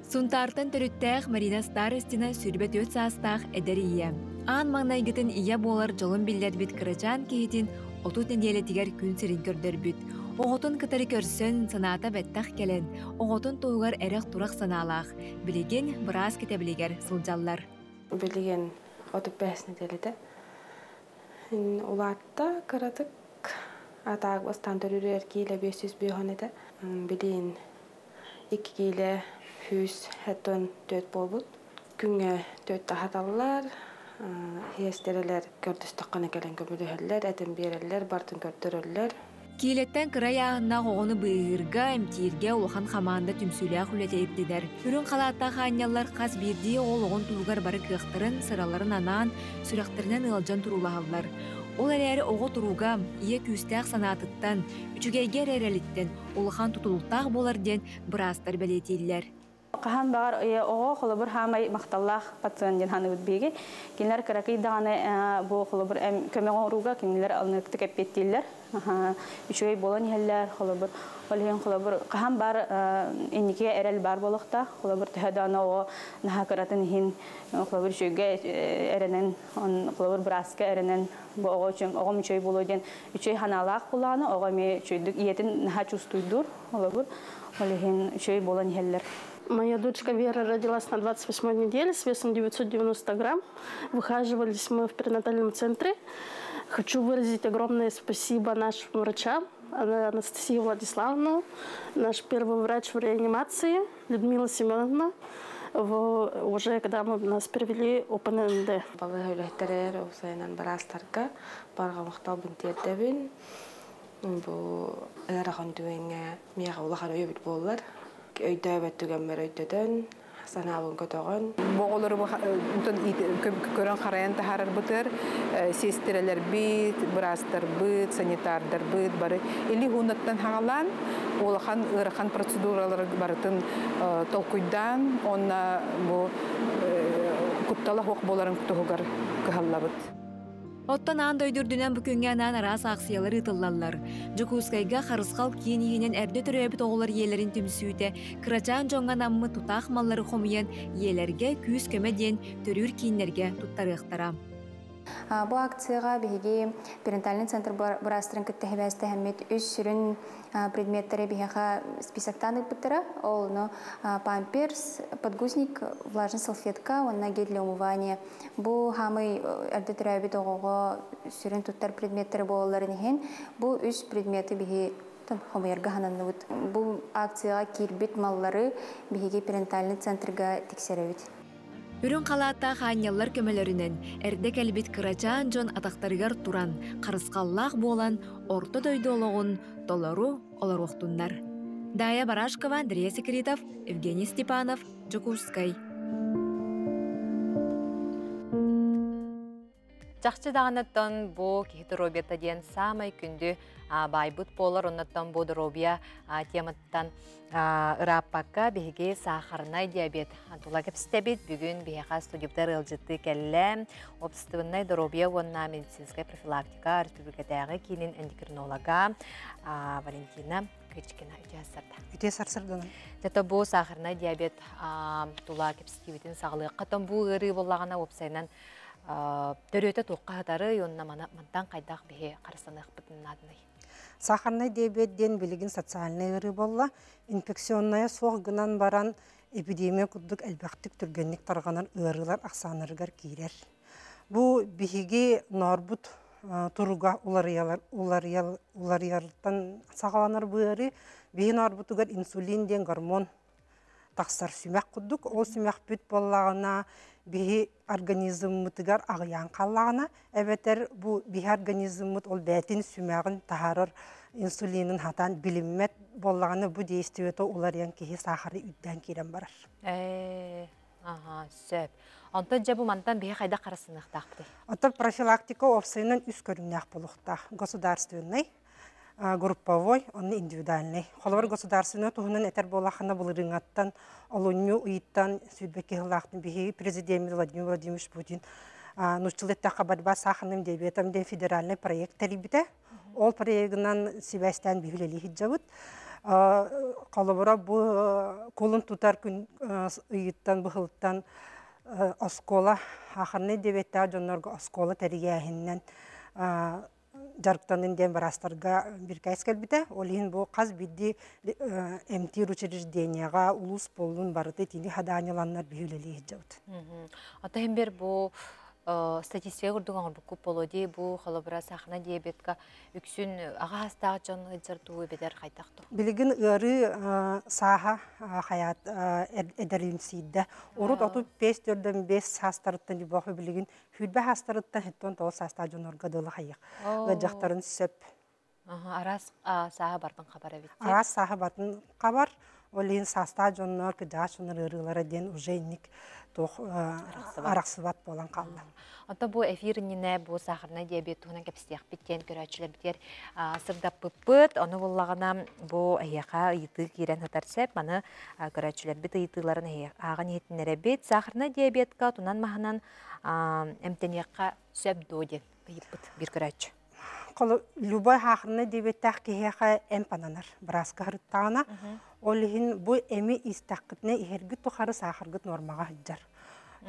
Сунтаартан төрүттээх Марина Старостина 24 саастаах эдэр ийэ. Аан маҥнайгытын ийэ буолар дьолун биллэрбит кырачаан киһитин 30 нэдиэлэтигэр күн сирин көрдөрбүт. Оҕотун кытары көрсөн, санаата бэттэх кэлэн, оҕотун туһугар эрэх-турах санаалаах. Билигин быраас кэтэбилигэр сылдьаллар. Билигин 35 нэдиэлэтэ. Улаатта кыратык атаак бастаан төрүүр киилэ 505 этэ. Билигин 2 киилэ 174 буолбут. Күҥҥэ 4 аһаталлар, сиэстэрэлэр көрдөстөххөнө кэлэн көмөлөһөллөр, этин биэрэллэр, бартын көрдөрөллөр. Киилэттэн кыра ыйааһыннаах оҕону быыһыырга, эмтииргэ улахан хамаанда түмсүүлээх үлэтэ ирдэнэр. Үрүҥ халааттаах аанньаллар хас биирдии оҕо олоҕун туһугар бары кыахтарын, сыраларын анаан, сүрэхтэринэн ыалдьан туруулаһаллар. Ол эрээри оҕо туруга, ийэ күүстээх санаатыттан, үчүгэйгэ эрэ эрэлиттэн улахан тутулуктаах буолар диэн быраастар бэлиэтииллэр. Хаһан баҕар оҕо холобур хаамай махталлаах пациент диэн ханыыбыт биһиги. Кинилэр кыракый даҕаны бу холобур көмө оҥорууга кинилэр алыныктык эппиэттииллэр. Үчүгэй буолан иһэллэр холобур. Ол иһин холобур хаһан баар инникигэ эрэл баар буолуохтаах. Холобур төһө даҕаны оҕо наһаа кыратын иһин холобур үчүгэйгэ эрэнэн, холобур бырааска эрэнэн бу оҕо үчүн оҕом үчүгэй буолуо диэн үчүгэй ханаалаах буоллаҕына оҕо эмиэ үчүгэйдик ийэтин наһаа чувствуйдуур холобур. Ол иһин үчүгэй буолан иһэллэр. Моя дочка Вера родилась на 28-й неделе с весом 990 грамм. Выхаживались мы в перинатальном центре. Хочу выразить огромное спасибо нашим врачам, Анастасии Владиславовна, наш первый врач в реанимации, Людмила Семеновна, уже когда мы нас перевели ОПННД. Балыыһа үлэһиттэригэр уопсайынан быраастарга барҕа махталбын тиэрдэбин. Бу ыарахан түгэҥҥэ миэхэ улахан өйөбүл буоллар. Өйдөөбөт түгэммэр өйдөтөн, санаабын көтөҕөн. Бу оҕолору көрөн харайан таһаарарбытыгар сиэстэрэлэрбит, быраастарбыт, санитардарбыт бары или хуунаттан хаҕалаан улахан ыарахан процедуралары барытын толкуйдаан уонна бу куттала суох буоларын туһугар кыһаллабыт. Оттон аан дойду үрдүнэн бу күҥҥэ анаан араас аахсыйалар ыытыллаллар. Дьокуускайга Харысхал киин иһинэн эрдэ төрөөбүт оҕолор ийэлэрин түмсүүтэ кырачаан дьоҥҥо анаммыт тутаах маллары хомуйан ийэлэргэ күүс-көмө диэн төрүүр кииннэргэ туттарыахтара. Бу акцияҕа биһиги перинатальный центр быраастарын кытта сибээстэһэммит үс сүрүн предметтэри биһиэхэ списоктаан ыыппыттара. Ол ону памперс, подгузник, влажный салфетка уонна гель для умывания. Бу хаамый эрдэ төрөөбүт оҕоҕо сүрүн туттар предметтэрэ буолалларын иһин бу үс предмети биһи хомуйарга хананныбыт. Бу акцияҕа киирбит маллары биһиги перинатальный центрга тиксэрэбит. Үрүҥ халааттаах аанньаллар көмөлөрүнэн эрдэ кэлбит кырачаан дьон атахтарыгар туран, харысхаллаах буолан орто дойду олоҕун толору олоруохтуннар. Дая Барашкова, Андрей Секретов, Евгений Степанов, Дьокуускай. Чахчы даҕаныттан бу киһи доруобуйата диэн саамай күндү баайбыт буолар. Оннуттан бу доруобуйа тематтан ырааппакка биһиги сахарнай диабет тула кэпсэтэбит. Бүгүн биһиэхэ студиябытыгар ыалдьыттыы кэллэ. Общественнай доруобуйа уонна медицинскэй профилактика республикатааҕы киинин эндокринолога Валентина Кычкина үтүө сарда. Үтүө сарсырданан. Тето бу сахарнай диабет тула кэпсэтиибитин саҕалыахха. Тон бу ыарыы буоллаҕына уопсайынан төрүөтэ туохха сытарый уонна мантан хайдах биһи харыстаныахпытын наадыный? Сахарнай диабет диэн билигин социальнай ыарыы буолла. Инфекционная суох гынан баран эпидемия курдук элбэхтик түргэнник тарҕанар ыарыылар ахсааннарыгар киирэр. Бу биһиги ноорбут туруга уларыйартан саҕаланар бу ыарыы. Биһи ноорбутугар инсулин диэн гормон тахсар сүмэх курдук. Ол сүмэхпит буоллаҕына биһи организммытыгар аҕыйаан хааллаҕына, эбэтэр бу биһи организммыт ол бэйэтин сүмэҕин таһаарар инсулинын хатаан билиммэт буоллаҕына, бу действиета уларыйан киһи саахары үрдээн киирэн барар. Ээ, аха, сөп. Онтон дьэ бу мантан биһи хайдах харысыныахтаахпытый? Оттон профилактика уопсайынан үс көрүҥнээх буолуохтаах. Государственный, групповой, онно индивидуальный. Холобур, государственный туһунан этэр буоллаххына былырыыҥаттан олунньу ыйыттан сүүрбэкки сыллаахтан биһиги президент Владимир Владимирович Путин нууччалыы эттэххэ борьба с сахарным диабетом диэн федеральный проект тэрийбитэ. Ол проегынан сибээстээн биһи үлэлии сылдьабыт. Холобура, бу кулун тутар күн ыйыттан быһылтан оскуола сахарный диабеттаах дьоннорго оскуола тэрийээһининэн дьарыктанын диэн быраастарга биркээс кэлбитэ. Ол иһин бу хас биирдии эмтиир учреждениеҕа улуус буоллун барыта итини хадаанньаланнар биһи үлэлии сылдьабыт. Ата бир бу статистика курдук оҥорбуккут буолуо дии бу холобура сахана диабетка үксүн аҕа саастаах дьон ыалдьар дуу эбэтэр хайдах дуу? Билигин ыарыы сааһа хайаат эдэримсийдэ. Урут 35-45 саастарыттан дьубах билигин Сүүрбэ саастарыттан 79 саастаах дьоннорго дылы хайыах ыалдьахтарын сөп. Араас сааһа бартын хабар эбит. Араас сааһа бартын хабар. Ол иһин саастаах дьоннор, кырдьаҕас дьоннор ыарыылара диэн уже инник туох арахсыбат буолан хаалла. Онтон бу эфир иннинэ бу сахарнай диабет туһунан кэпсиэхпит диэн көрөөччүлэрбитигэр сырдаппыппыт. Ону буллаҕына бу эһиэхэ ыйытыы киирэн сытар сөп. Маны көрөөччүлэрбит ыйытыыларын ааҕан иһитиннэрэбит. Сахарнай диабетка тунан маһынан эмтэниэххэ сөп дуо диэн ыйыппыт биир көрөөччү. Любой хаахынай диабеттаах киһиэхэ эмп ананар бырааска сырыттаҕына, ол иһин бу эми истэххитинэ иһэргит тухары саахаргыт нуормаҕа сылдьар.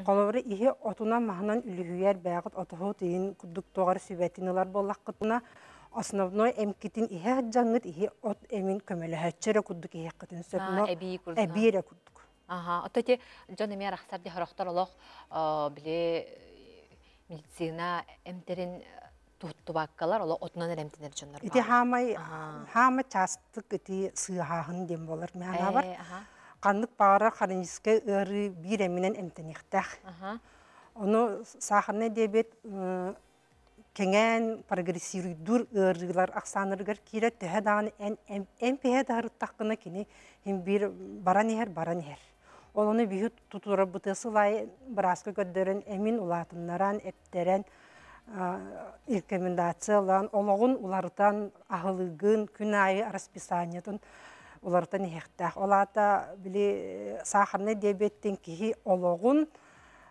Холобура, иһи отунан-маһынан үлүһүйэр бэйэҕит отоһут иһин курдук туох эрэ сүбэтин ылар буоллаххытына, основной эмкитин иһэ сылдьаҥҥыт иһи от эмин көмөлөһөөччү эрэ курдук иһиэххитин сөп, но эбии эрэ курдук. Аха, ото ити дьон эмиэ арахсар дии сорохтор олох били медицина эмтэрин туттубаккалар олох отунан эрэ эмтэнэр дьоннор Ити хаамай хаама чаастык ити сыыһааһын диэн буолар миэхэ Ханнык баҕарар хроническай ыарыы биир эминэн эмтэниэхтээх. Ону сахарный диабет Кэҥээн прогрессируйдуур ыарыылар ахсааннарыгар киирэр, төһө даҕаны эн эмпиһэ даһарыттаххына кини хин биир баран иһэр, баран иһэр. Ол ону биһи тутурарбытыгар сыл аайы бырааска көрдөрөн, эмин улаатыннаран, эптэрэн, рекомендациялаан, олоҕун уларытан, аһылыгын, күн аайы расписаниетын уларытан иһиэхтээх. Ол аата били сахарнай диабеттин киһи олоҕун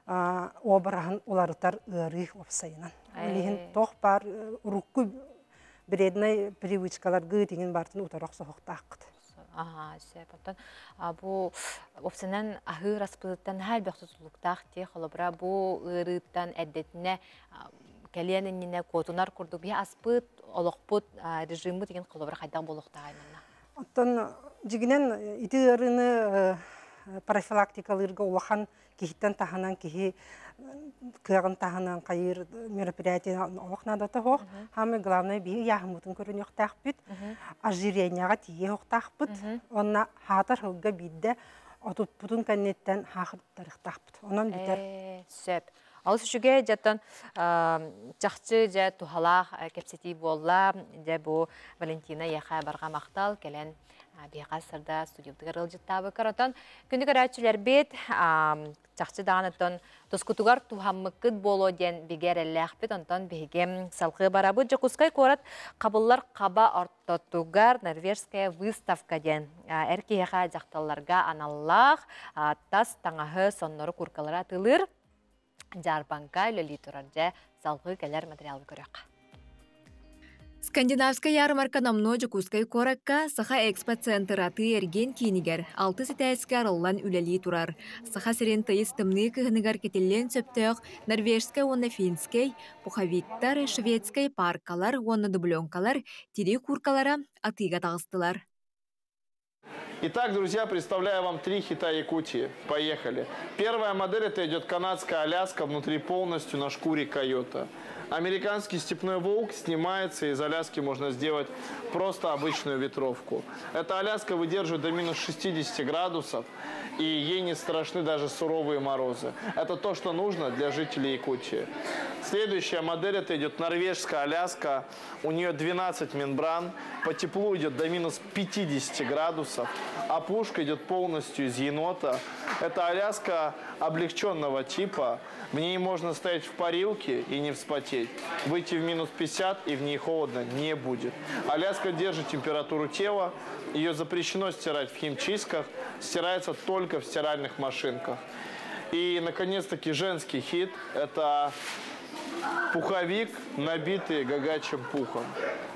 обраһын уларытар ыарыы уопсайынан. Ол иһин туох баар урукку вреднай привычкаларгы тиҥин бартын утары охсуһуохтааххыт. Аха, сөп. Оттон бу уопсайынан аһыыр аспытыттан наһаа элбэх тутулуктаах дии. Холобура, бу ыарыыттан эрдэтинэ кэлиэн иннинэ куотунар курдук биһи аспыт, олохпут, режиммит деген холобура хайдах буолуохтааҕый манна? Оттон дьигинэн ити ыарыыны профилактикалыырга улахан киһиттэн таһынан киһи кыаҕын таһынан хайыыр мероприятие олох наадата суох. Самое главное биһи ыйааһыммытын көрүнүөхтээхпит, ожирениеҕа тиийэ суохтаахпыт. Уонна хаатар сылга биирдэ отуппутун кэнниттэн хаахыттарыахтаахпыт. Онон бүтэр. Сөп. Олус үчүгэй дьаттан чахчы дьэ туһалаах кэпсэтии буолла. Дьэ бу Валентина эйиэхэ барҕа махтал кэлэн биһиэхэ сырда студиябытыгар ыалдьыттаабыккар. Оттон күндү көрөөччүлэрбит чахчы даҕаны оттон тускутугар туһаммыккыт буолуо диэн бигэ эрэллээхпит. Онтон биһиги салгыы барабыт. Дьокуускай куорат хабыллар хаба ортотугар Норвежская выставка диэн эр киһиэхэ дьахталларга аналлаах тас таҥаһы, соннору, куркалары атыылыыр дьаарбаҥка үлэлии турар. Дьэ, салгыы кэлэр материалы көрүөххэ. Скандинавскай ярмарка номнуо Дьокуускай куоракка Саха Экспо-центр атыы-эргиэн киинигэр алтыс этээскэ арыллан үлэлии турар. Саха сирин тыйыс тымныы кыһыныгар кэтиллиэн сөптөөх норвежскай уонна финскэй, пуховиктар, шведскэй пааркалар уонна дубленкалар тирии кууркалара атыыга таҕыстылар. Итак, друзья, представляю вам три хита Якутии. Поехали. Первая модель это идет канадская Аляска, внутри полностью на шкуре койота. Американский степной волк снимается, из Аляски можно сделать просто обычную ветровку. Эта Аляска выдерживает до минус 60 градусов, и ей не страшны даже суровые морозы. Это то, что нужно для жителей Якутии. Следующая модель это идет норвежская Аляска. У нее 12 мембран. По теплу идет до минус 50 градусов. А пушка идет полностью из енота. Это Аляска облегченного типа. В ней можно стоять в парилке и не вспотеть. Выйти в минус 50 и в ней холодно не будет. Аляска держит температуру тела. Ее запрещено стирать в химчистках. Стирается только в стиральных машинках. И, наконец-таки, женский хит – это пуховик, набитый гагачьим пухом.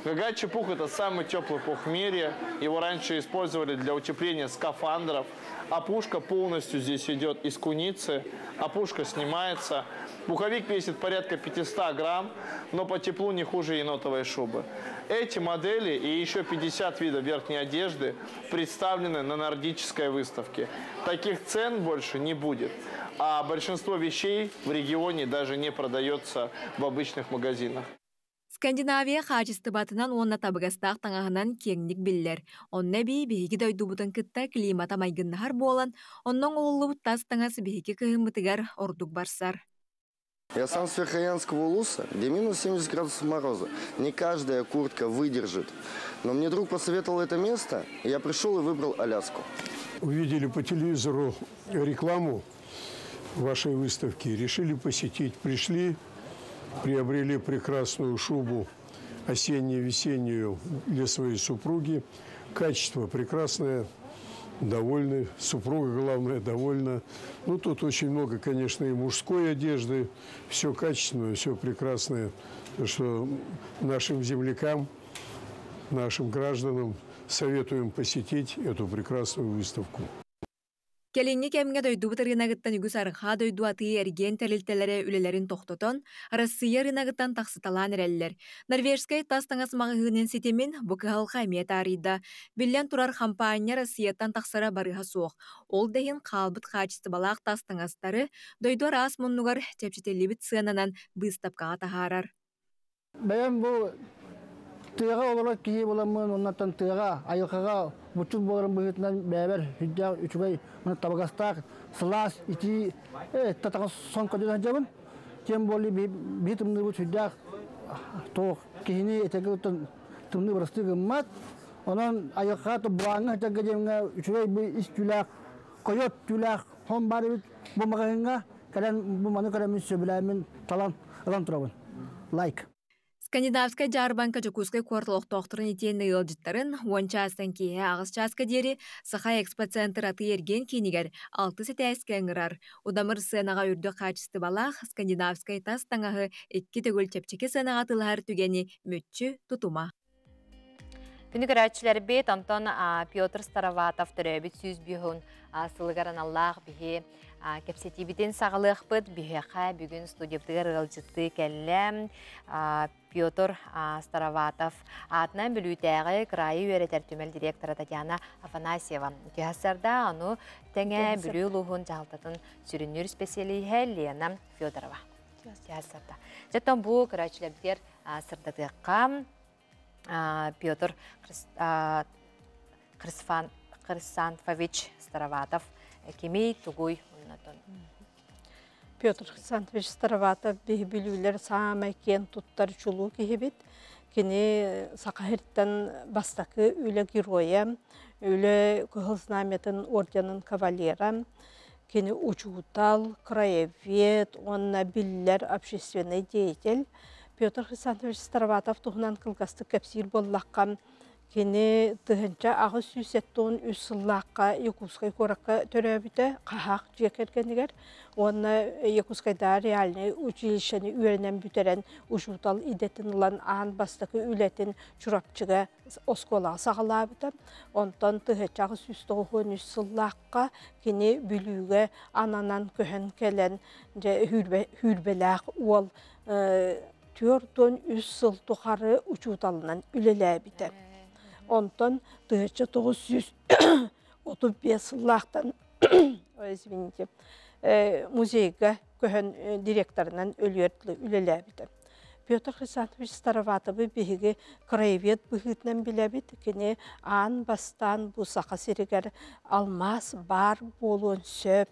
Гагачий пух – это самый теплый пух в мире. Его раньше использовали для утепления скафандров. А пушка полностью здесь идет из куницы. А пушка снимается. Пуховик весит порядка 500 грамм, но по теплу не хуже енотовой шубы. Эти модели и еще 50 видов верхней одежды представлены на нордической выставке. Таких цен больше не будет. А большинство вещей в регионе даже не продается в обычных магазинах. Скандинавия хаачыстыбатынан уонна табыгастаах таҥаһынан киэҥник биллэр. Онно эбии биһиги дойдубутун кытта климата майгыннаһар буолан, онно оҥоһуллубут тас таҥас биһиги кыһыммытыгар ордук барсар. Я сам с Верхоянского улуса, где минус 70 градусов мороза. Не каждая куртка выдержит. Но мне друг посоветовал это место, и я пришел и выбрал Аляску. Увидели по телевизору рекламу вашей выставки, решили посетить. Пришли, приобрели прекрасную шубу осенне-весеннюю для своей супруги. Качество прекрасное, довольны. Супруга, главное, довольна. Ну, тут очень много, конечно, и мужской одежды. Все качественное, все прекрасное. Что нашим землякам, нашим гражданам советуем посетить эту прекрасную выставку. Кэлиҥҥи кэмҥэ дойдубут ырыынагыттан үгүс арҕаа дойду атыы-эргиэн тэрилтэлэрэ үлэлэрин тохтотон, Арассыыйа ырыынагыттан тахсыталаан эрэллэр. Норвежскай тас таҥас маҕаһыынын ситимин бу кыһалҕа эмиэ таарыйда. Биллэн турар, хампаанньа Россияттан тахсара барыһа суох. Ол да иһин хаалбыт хаачыстыбалаах тас таҥастары дойду араас муннугар чэпчэтиллибит сыананан быыстапкаҕа таһаарар. Бэйэм бу тыаҕа олорор киһи буоламмын, оннуттан тыаҕа, айылҕаҕа буччут буоларым быһыытынан бэйэбэр сүрдээх үчүгэй, табыгастаах, сылаас, итии татаҕа сон көтөн сылдьабын. Тем более биһи тымныыбыт сүрдээх Тоқ киһини этеге тымны бырасты гыммат. Онон айылҕа бураҥҥа этеге диэҥҥэ үчүгэй бу ис түүлээх, койот түүлээх хон бар эбит бу маҕаһыыҥҥа кэлэн бу маны көрөммүн сөбүлээммин талан ылан турабын. Лайк. Скандинавскай дьаарбаҥка Дьокуускай куорат олохтоохторун итиэннэ ыалдьыттарын 10 чаастан киэһэ 8 чааска диэри Саха Экспоцентр атыы-эргиэн киинигэр алтыс этээскэ ыҥырар. Удамыр сыанаҕа үрдүк хаачыстыбалаах скандинавскай тас таҥаһы икки төгүл чэпчэки сыанаҕа атыылаһар түгэни мүччү тутума. Күнү көрөөччүлэрбит, онтон Петр Староватов төрөөбүт 105 сылыгар аналлаах биһи кэпсэтиибитин саҕалыахпыт. Биһиэхэ бүгүн студиябытыгар ыалдьыттыы кэллэ Петр Староватов аатынан Бүлүүтээҕи кыраайы үөрэтэр түмэл директора Татьяна Афанасьева. Үтүө ону тэҥэ Бүлүү улууһун дьаһалтатын сүрүннүүр специалиһэ Лена Федорова. Дьэ, бу көрөөччүлэрбитигэр сырдатыахха Петр Хрисанфович Староватов кимий, тугуй оннотон? Петр Хрисанфович Староватов биһи бүлүүлэр саамай киэн туттар чулуу киһибит. Кини Саха сириттэн бастакы үлэ геройа, үлэ Кыһыл Знамятын орденын кавалера, кини учуутал, краевед уонна биллэр общественный деятель. Петр Хрисанович Староватов туһунан кылгастык кэпсиир буоллахха, кини 1873 сыллаахха Якутскай куоракка төрөөбүтэ, хаһаах дьиэ кэргэнигэр уонна Якутскайдааҕы реальнай училищены үөрэнэн бүтэрэн учуутал идэтин ылан аан бастакы үлэтин Чурапчыга оскуолаҕа саҕалаабыта. Онтон 1893 сыллаахха кини Бүлүүгэ ананан көһөн кэлэн дьэ хүүрбэлээх уол 43 сыл тухары учууталынан үлэлээбитэ. Онтон 1935 сыллаахтан извините, музейга көһөн директорынан өлүөр үлэлээбитэ. Петр Хрисанович Староватовы биһиги краевед быһыытынан билэбит. Кини аан бастаан бу Саха сиригэр алмаас баар буолуон сөп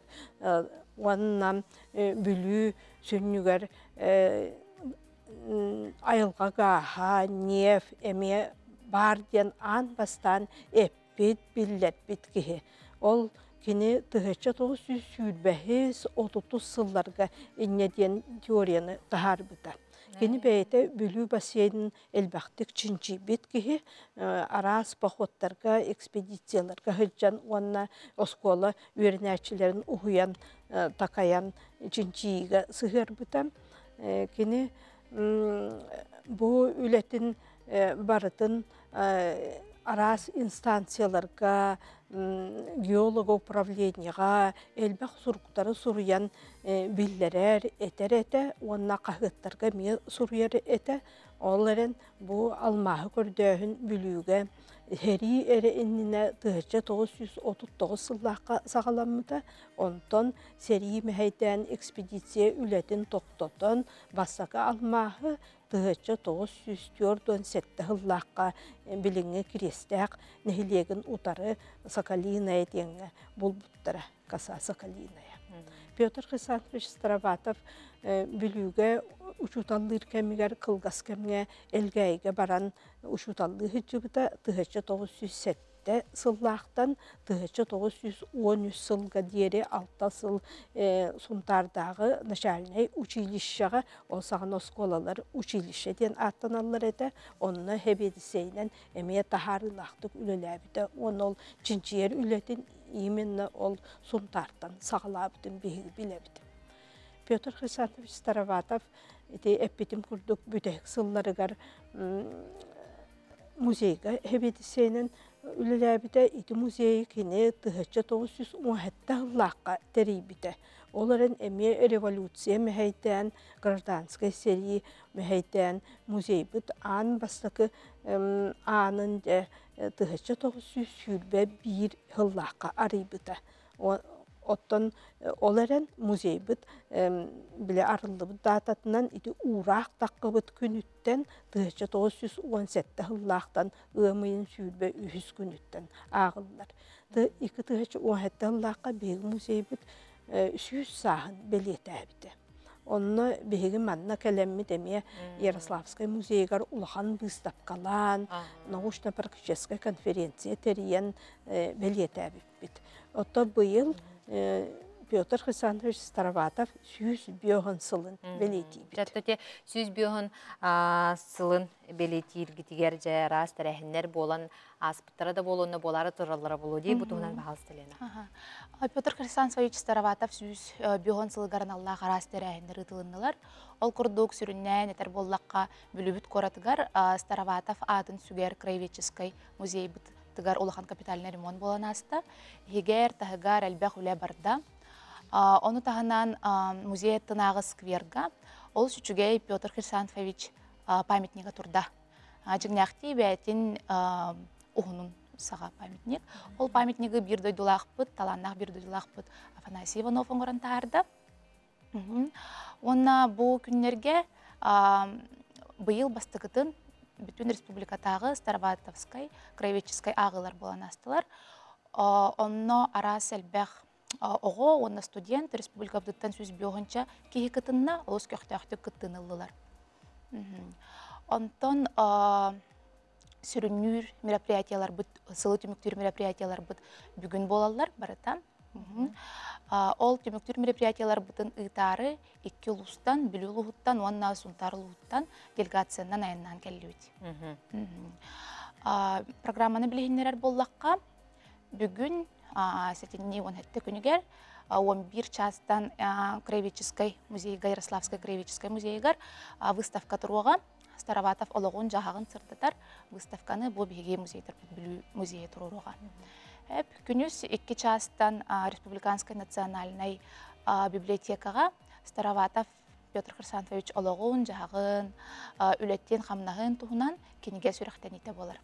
уонна Бүлүү сүнньүгэр айылҕа гааһа, неф эмиэ баар диэн аан бастаан эппит, биллэрбит киһи. Ол кини 1925-30 сылларга инньэ диэн теорияны таһаарбыта. Кини бэйэтэ Бүлүү бассейнын элбэхтик чинчийбит киһи, араас походтарга, экспедицияларга сылдьан уонна оскуола үөрэнээччилэрин уһуйан, такайан чинчийиигэ сыһыарбыта. Кини бу үлэтин барытын араас инстанцияларга, геолого управлениеҕа элбэх суруктары суруйан биллэрэр, этэр этэ уонна хаһыаттарга эмиэ суруйар этэ. Ол эрэн бу алмааһы көрдөөһүн Бүлүүгэ сэрии эрэ иннинэ 1939 сыллаахха саҕаламмыта. Онтон сэрии мэһэйдээн экспедиция үлэтин тохтотон, бастакы алмааһы 1947 сыллаахха билиҥҥи Кириэстээх нэһилиэгин утары Соколиная диэҥҥэ булбуттара, коса Соколиная. Петр Хрисанович Староватов Бүлүүгэ учууталлыыр кэмигэр кылгас кэмҥэ Элгээйигэ баран учууталлыы сылдьыбыта 1907 сыллаахтан 1913 сылга диэри 6 сыл Сунтаардааҕы начальнай училищеҕа, ол саҕана оскуолалар училище диэн ааттаналлар этэ, онно сэбиэдиссэйинэн эмиэ таһаарыылаахтык үлэлээбитэ уонна ол чинчийэр үлэтин именно ол Сунтаартан саҕалаабытын биһиги билэбит. Петр Хрисанович Староватов ити эппитим курдук бүтэһик сылларыгар музейга сэбиэдиссэйинэн үлэлээбитэ. Ити музейы кини 1917 сыллаахха тэрийбитэ. Ол эрэн эмиэ революция мэһэйдээн, гражданскай сэрии мэһэйдээн музейбыт аан бастакы аанын дьэ 1921 сыллаахха арыйбыта. Оттон ол эрэн музейбыт бile арыллыбыт даататынан ити уураах таххыбыт күнүттэн 1917 сыллаахтан ыам ыйын 23 күнүттэн ааҕыллар. 2017 сыллаахха биһиги музейбыт 100 сааһын бэлиэтээбитэ. Онно биһиги манна кэлэммит эмиэ Ярославскай музейыгар улахан быыстапкалаан, научно-практическай конференция тэрийэн бэлиэтээбиппит. Оттон быйыл Петр Хрисанович Староватов 105 сылын бэлиэтиибит. Дьэ, 105 сылын бэлиэтииргитигэр дьэ араас тэрээһиннэр буолан ааспыттара да буолуонна буолаары тураллара буолуо дии бу туһунан баһаалыста Лена. Петр Хрисанович Староватов 105 сылыгар аналлаах араас тэрээһиннэр ыытылыннылар. Ол курдук сүрүннээн этэр буоллахха Бүлүүбүт куоратыгар Староватов аатын сүгэр краеведческай музейбытыгар улахан капитальный ремонт буолан ааста. Иһигэр, таһыгар элбэх үлэ барда. Ону таһынан музей аттынааҕы скверга олус үчүгэй Петр Хрисанфович памятнига турда. Дьиҥнээхтии бэйэтин уһунун саҕа памятник. Ол памятнигы биир дойдулаахпыт, талааннаах биир дойдулаахпыт Афанасий Иванов оҥорон таһаарда. Уонна бу күннэргэ быйыл бастакытын бүтүн республикатааҕы Староватовскай краеведческай ааҕыылар буолан аастылар. Онно араас элбэх оҕо уонна студент республикабытыттан 105 киһи кытынна, олус көхтөөхтүк кыттыыны ыллылар. Онтон сүрүннүүр мероприятияларбыт, сылы түмүктүүр мероприятияларбыт бүгүн буолаллар барыта. Ол түмүктүүр мероприятияларбытын ыытаары икки улуустан, Бүлүү улууһуттан уонна Сунтаар улууһуттан делегациянан айаннаан кэллибит. Программаны билиһиннэрэр буоллахха, бүгүн сэтинньи 17 күнүгэр 11 чаастан Краеведческай музейга, Ярославскай краеведческай музейыгар выставка туруоҕа. Староватов олоҕун-дьаһаҕын сырдатар выставканы бу биһиги музейдарбыт Бүлүү музейа туруоруоҕа. Күнүс 2 чаастан Республиканскай национальнай библиотекаҕа Староватов Петр Хрисанфович олоҕун-дьаһаҕын, үлэтин-хамнаһын туһунан кинигэ сүрэхтэниитэ буолар.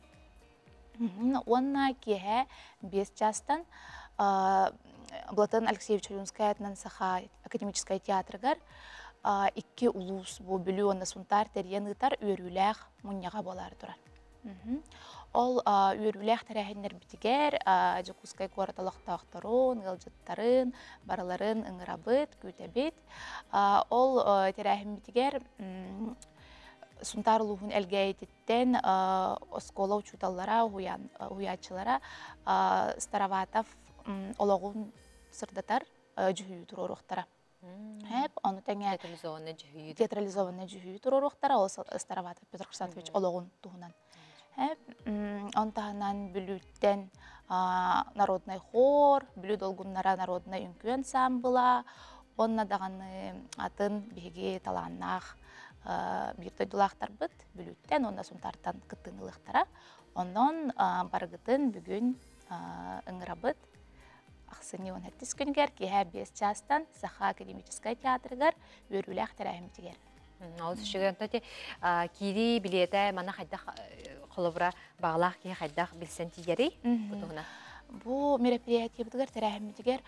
Уонна киэһэ 5 чаастан Платон Алексеевич Ойуунскай аатынан Саха академическай театрыгар икки улуус бу Бүлүү уонна Сунтаар тэрийэн ыытар үөрүүлээх мунньаҕа буолаары турар. Ол үөрүүлээх тэрээһиннэрбитигэр Дьокуускай куорат олохтоохторун, ыалдьыттарын барыларын ыҥырабыт, күүтэбит. Ол тэрээһиммитигэр Сунтаар улууһун Элгээйититтэн оскуола учууталлара, уһуйааччылара Староватов олоҕун сырдатар дьүһүйүү туруоруохтара. Эп, ону тэҥэ театрализованный дьүһүйүү театрализованный дьүһүйүү туруоруохтара, ол Староватов Петр Хрисантович олоҕун туһунан. Эп, он таһынан Бүлүүттэн народный хор, Бүлүү долгуннара народнай үҥкүү ансаамбыла, уонна даҕаны атын биһиги талааннаах биир дойдулаахтарбыт Бүлүүттэн уонна Сунтаартан кыттыыны ылыахтара. Онон барыгытын бүгүн ыҥырабыт. Ахсынньы 17 күнүгэр киэһэ 5 чаастан Саха академическай театрыгар үөрүүлээх тэрээһиммитигэр. Ол үчүгэй онто ти киирии билиэтэ мана хайдах холобура баҕалаах киһи хайдах билсэн тиийэрий бу туһунан? Бу мероприятиебытыгар тэрээһиммитигэр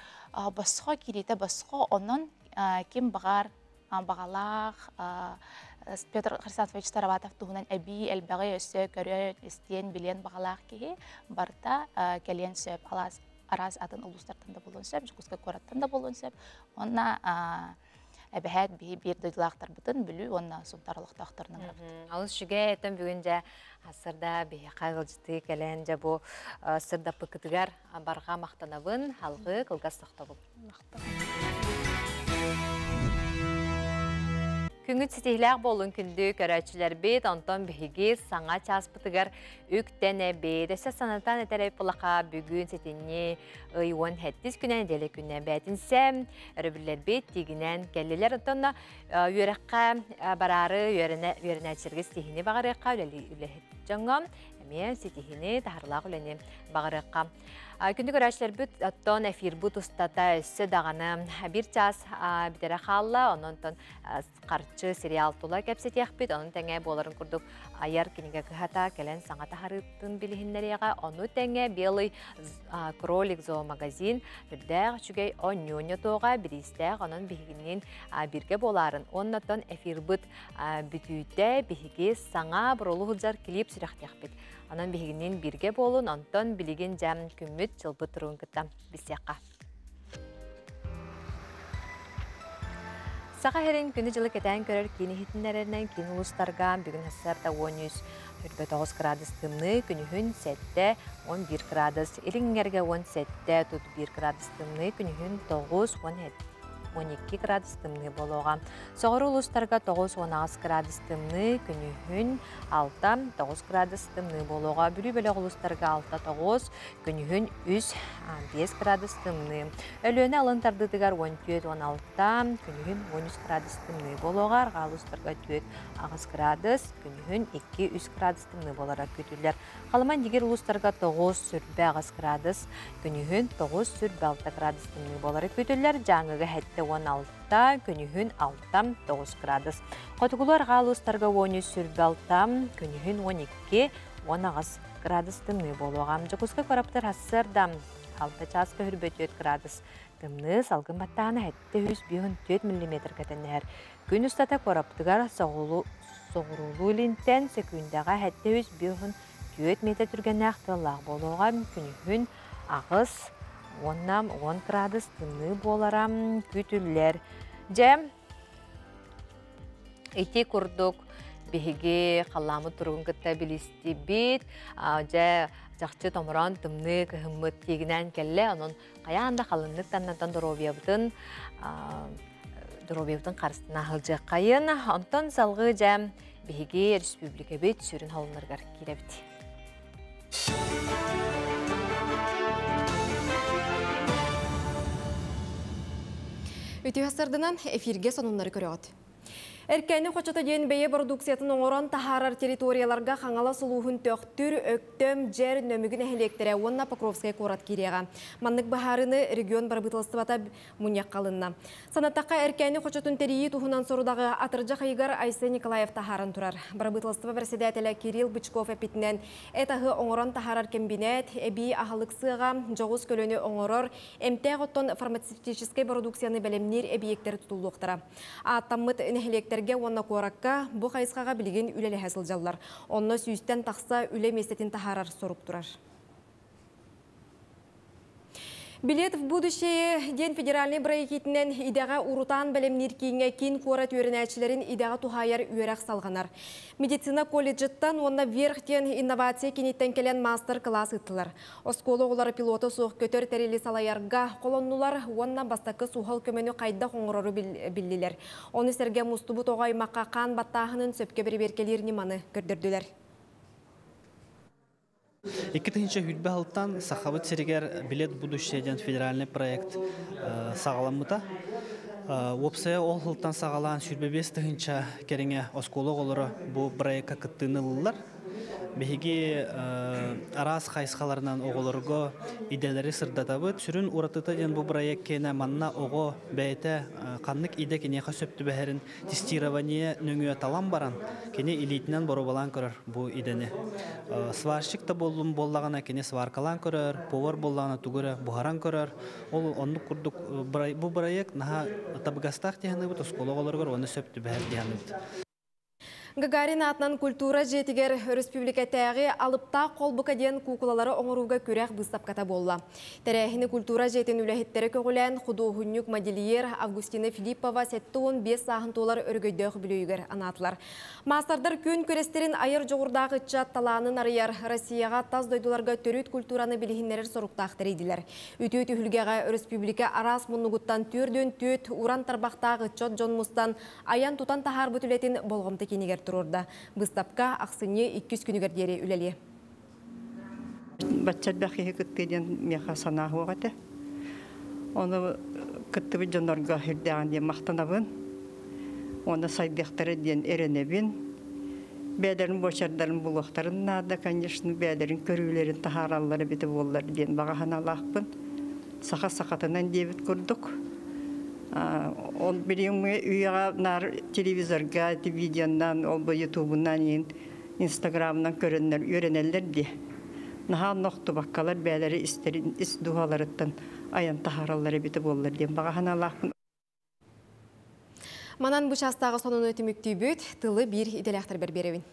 босхо киириитэ босхо онон ким баҕар баҕалаах Петр Хрисанфович Староватов туһунан эбии элбэҕи өссө көрөн, истиэн, билиэн баҕалаах киһи барыта кэлиэн сөп. Алаас араас атын улуустартан да буолуон сөп, Дьокуускай куораттан да буолуон сөп. Уонна эбэһээт биһи биир дойдулаахтарбытын Бүлүү уонна Сунтаар олохтоохторун ыҥырабыт. Олус үчүгэй этэн бүгүн дьэ сырда биһиэхэ ыалдьытыы кэлэн дьэ бу сырдаппыккытыгар барҕа махтанабын, алгыы кылгас тохтобул. Күҥүт ситиһилээх буолун күндү көрөөччүлэрбит, онтон биһиги саҥа чааспытыгар үктэнэбит. Өссө санатан этэрэй пулаха бүгүн сэтинньи ый 17 күнэ нэдиэлэ күнэ бээтинсэ өрөбүллэрбит тигинэн кэллилэр. Онтон үөрэххэ бараары үөрэнээччилэргэ ситиһини баҕарыахха, үлэһит дьоҥҥо эмиэ ситиһини, таһарлаах үлэни баҕарыахха. Күндү көрөөччүлэрбит, оттон эфирбут устата өссө даҕаны биир чаас бүтэрэ хаалла. Онон харчы сериал тула кэпсэтиэхпит. Онон тэҥэ буоларын курдук айар кинигэ кыһата кэлэн саҥа таһарыытын билиһиннэриэҕэ. Ону тэҥэ Белый кролик зоомагазин үрдээх үчүгэй онньуонньо туоҕа бириистээх. Онон биһигинниин биргэ буоларын. Оннотон эфирбыт бүтүүтэ биһиги саҥа бурулу сылдьар клип сүрэхтиэхпит. Онон биһигинниин бииргэ буолун, онтон билигин дьэм күммүт дьылбыт туругун кытта билсиэххэ. Саха сирин күнү-дьылы кэтээн көрөр киин иһитиннэрэринэн киин улуустарга бүгүн сарсыарда 13 29 градус тымныы, күнүһүн 7 11 градус, илин эҥэргэ 17 тут 1 градус тымныы, күнүһүн 9 12 градус тымныы буолуоҕа. Соҕуруу улуустарга 9-18 градус тымныы, күнүһүн 6 9 градус тымныы буолуоҕа. Бүлүү бөлөх улуустарга 6-9, күнүһүн 3 5 градус тымныы. Өлүөнэ алын тардыытыгар 14-16, күнүһүн 13 градус тымныы буолуоҕа. Арҕаа улуустарга 4-8 градус, күнүһүн 2-3 градус тымныы буолара күүтүллэр. Халыма Индигир улуустарга 9 сүрбэ 8 градус, күнүһүн 9 сүрбэ 6 градус тымныы буолара күүтүллэр. Дьааҥыга 76, күнүһүн 6 9 градус. Хотугулуу арҕаа улуустарга 13 сүрбэ 6, күнүһүн 12 18 градус тымныы буолуоҕа. Дьокуускай куораппытыгар сарсыарда 6 чааска хүрбэ 4 градус тымныы, салгын баттааһына 754 миллиметргэ тэннэһэр. Күн устата куораппытыгар соҕуруулуу илинтэн сөкүүндэҕэ 754 метр түргэннээх тыаллаах буолуоҕа. Күнүһүн 8 уонна 10 градус тымныы буолара күүтүллэр. Дьэ, ити курдук биһиги халлааммыт туругун кытта билистибит. Дьэ, чахчы томороон тымныы кыһыммыт тиигинээн кэллэ. Онон хайаан да халыннык таннантан доруобуйабытын доруобуйабытын харыстана сылдьыаххайын. Онтон салгыы дьэ биһиги республикабыт сүрүн холуннарыгар киирэбит. Үтүө сарданан эфирге сонуннары көрөҕүт. Эркээни хочото диэн бэйэ продукциятын оҥорон таһаарар территорияларга Хаҥалас улууһун Төхтүр, Өктөм, Дьэр, Нөмүгү нэһилиэктэрэ уонна Покровскай куорат киириэҕэ. Маннык быһаарыыны регион бырабыыталыстыбата мунньахха ылынна. Санаттахха, Эркээни хочотун тэрийии туһунан сорудаҕы атырдьах ыйыгар Айсен Николаев таһааран турар. Бырабыыталыстыба бэрэссэдээтэлэ Кирилл Бычков эппитинэн, эт аһы оҥорон таһаарар кэмбинээт, эбии аһылык сыаҕа, дьоҕус көлөнү оҥорор, эмтээх оттон фармацевтическай бородууксуйаны бэлэмниир эбийиэктэр тутуллуохтара. Ааттаммыт нэһилиэктэргэ уонна куоракка бу хайысхаҕа билигин үлэлэһэ сылдьаллар. Онно сүүстэн тахса үлэ миэстэтин таһаарар сорук турар. Билет в будущее диэн федеральнай бырайыак идэҕэ урутаан бэлэмниир кииҥҥэ киин куорат үөрэнээччилэрин идэҕэ туһаайар үөрэх салҕанар. Медицина колледжыттан уонна Вверх диэн инновация кииниттэн кэлэн маастар-кылаас ыыттылар. Оскуола оҕолоро пилота суох көтөр тэрили салайарга холоннулар уонна бастакы суһал көмөнү хайдах оҥорору биллилэр. Ону сэргэ мустубут оҕо аймахха хаан баттааһынын сөпкө бэрэбиэркэлиир ньыманы көрдөрдүлэр. 2020 сылтан Сахабыт сиригэр «Билет будущее» диэн федеральный проект саҕаламмыта. Уопсайа ол сылтан саҕалаан 25 тыһыынча кэриҥэ оскуола оҕолоро бу проекка кыттыыны ыллылар. Биһиги араас хайысхаларынан оҕолорго идэлэри сырдатабыт. Сүрүн уратыта диэн бу проект киэнэ манна оҕо бэйэтэ ханнык идэ киниэхэ сөп түбэһэрин тестирование нөҥүө талан баран, кини илиитинэн боруобалаан көрөр бу идэни. Сварщик да буоллун буоллаҕына кини сваркалаан көрөр, повар буоллаҕына тугу эрэ буһаран көрөр. Ол оннук курдук бу проект наһаа табыгастаах дии саныыбыт оскуола оҕолоругар уонна сөп түбэһэр дии саныыбыт. Гагарин аатынан культура дьиэтигэр өрөспүүбүлүкэтээҕи Алыптаах холбука диэн куукулалары оҥорууга күрэх быыстапката буолла. Тэрээһини культура дьиэтин үлэһиттэрэ көҕүлээн худуоһунньук модельер Августина Филиппова 75 сааһын туолар өрөгөйдөөх үбүлүөйүгэр анаатылар. Маастардар күөн күрэстэрин айар дьоҕурдаах ыччат талаанын арыйар, Россияҕа тас дойдуларга төрүт культураны билиһиннэрэр соруктаах тэрийдилэр. Үтүө түһүлгэҕэ өрөспүүбүлүкэ араас муннугуттан 44 уран тарбахтаах ыччат дьон мустан айан-тутан таһаарбыт үлэтин болҕомто киинигэр туруорда. Быыстапка ахсынньы иккис күнүгэр диэри үлэлиэ. Бачча элбэх киһи кыттыы диэн миэхэ санаа суох этэ. Ону кыттыбыт дьоннорго үрдээҕин диэн махтанабын. Уонна сайдыахтара диэн эрэнэбин. Бэйэлэрин буочардарын булуохтарын наада, конечно, бэйэлэрин көрүүлэрин таһаараллар эбитэ буоллар диэн баҕа санаалаахпын. Саха сахатынан диэбит курдук. Ол билиҥҥи үйэҕэ наар телевизорга, видеонан, ол бу ютубунан иин инстаграмынан көрөннөр үөрэнэллэр дии. Наһаа нохтубаккалар бэйэлэри истэрин ис дууһаларыттан айан таһаараллар эбитэ буоллар диэн баҕа санаалаахпын. Манан бу чаастааҕы сонуну түмүктүүбүт, тылы биир идэлээхтэрбэр биэрэбин.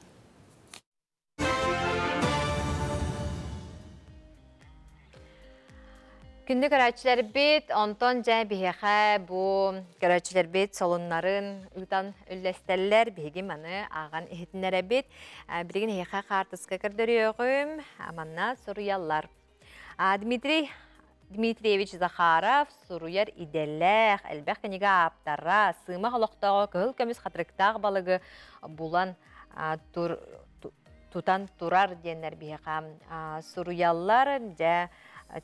Күндү көрөөччүлэрбит, онтон дьэ биһиэхэ бу көрөөччүлэрбит солуннарын ыытан үллэстэллэр, биһиги маны ааҕан иһитиннэрэбит. Билигин эһиэхэ хаартыска көрдөрүөҕүм, манна суруйаллар. Дмитрий Дмитриевич Захаров суруйар идэлээх, элбэх кинигэ ааптара, сыымах олохтооҕо кыһыл көмүс хатырыктаах балыгы булан тутан турар диэннэр биһиэхэ суруйаллар. Дьэ,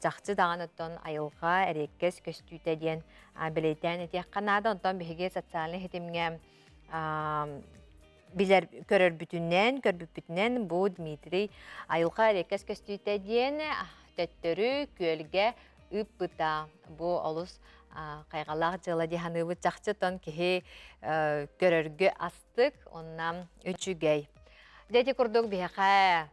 чахчы даҕаны оттон айылҕа эриэккэс көстүүтэ диэн бэлиэтээн этиэххэ наада. Онтон биһиги социальнай ситимҥэ билэр көрөрбүтүнэн, көрбүппүтүнэн бу Дмитрий айылҕа эриэккэс көстүүтэ диэн төттөрү күөлгэ ыыппыта. Бу олус хайҕалаах дьыала дии саныыбыт. Чахчы оттон киһи көрөргө астык, онна үчүгэй. Дьэ ити курдук биһиэхэ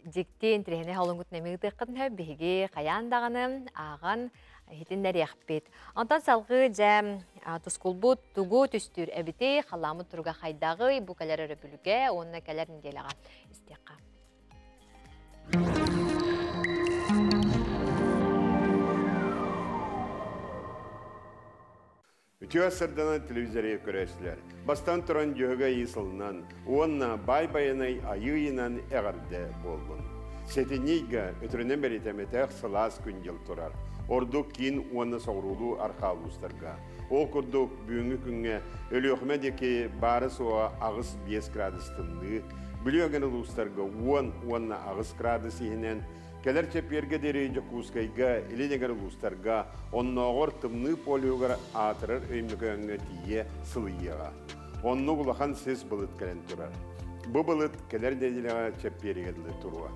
дьикти интириэһинэй холоҥҥутун эмиэ ыытыаххытын сөп. Биһиги хайаан даҕаны ааҕан иһитиннэриэхпит. Онтон салгыы дьэ тускулбут тугу түстүүр эбитий, халааммыт туруга хайдаҕый, бу кэлэр өрөбүлгэ уонна кэлэр нэдиэлэҕэ истиэххэ. Үтүө сырданан телевизоры көрөөччүлэр. Бастан туран Дьөһөгө айыы сылынан уонна Баай Байанай айыы ыйынан эҕэрдэ буоллун. Сэтинньи ыйга өтөрүнэн бэлиэтэммэтэх сылаас күн-дьыл турар. Ордук киин уонна соҕуруулуу архаа улуустарга. Ол курдук, бүгүҥҥү күҥҥэ Өлүөхүмэ диэки баара-суоҕа 8-5 градус тымныы, Бүлүү эҥэр улуустарга 10 уонна 8 градус иһинэн, Кэлэр чэппиэргэ диэри Дьокуускайга, Илин эҥэр улуустарга, оннооҕор тымныы полюһугар аатырар Өймөкөөҥҥө тиийэ сылыйыаҕа. Оннук улахан сис былыт кэлэн турар. Бу былыт кэлэр нэдиэлэҕэ чэппиэригэ дылы туруо.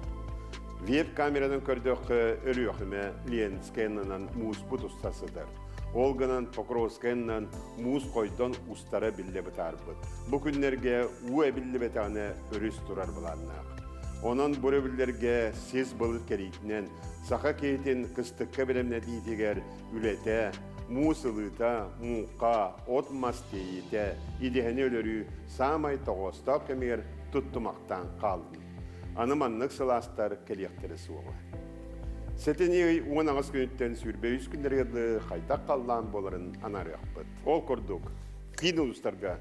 Веб-камеранан көрдөххө, Өлүөхүмэ, Ленскэй аннынан мууспут уста сытар. Ол гынан Покровскай аннынан муус хойдон устара биллэ бытаарбыт. Бу күннэргэ уу эбиллибэтэҕинэ өрүс турар былааннаах. Онон бу өрөбүллэргэ сис былыт кэриитинэн саха киһитин кыстыкка бэлэмнэтиитигэр үлэтэ, муус ылыыта, муҥха, от-мас тиэйиитэ, идэһэни өлөрүү саамай тоҕоостоох кэмигэр туттумахтаан хааллын. Аны маннык сылаастар кэлиэхтэрэ суоҕа. Сэтинньи ый 18 күнүттэн 23 күннэргэ дылы хайдах халлаан буоларын анаарыахпыт. Ол курдук, киин улуустарга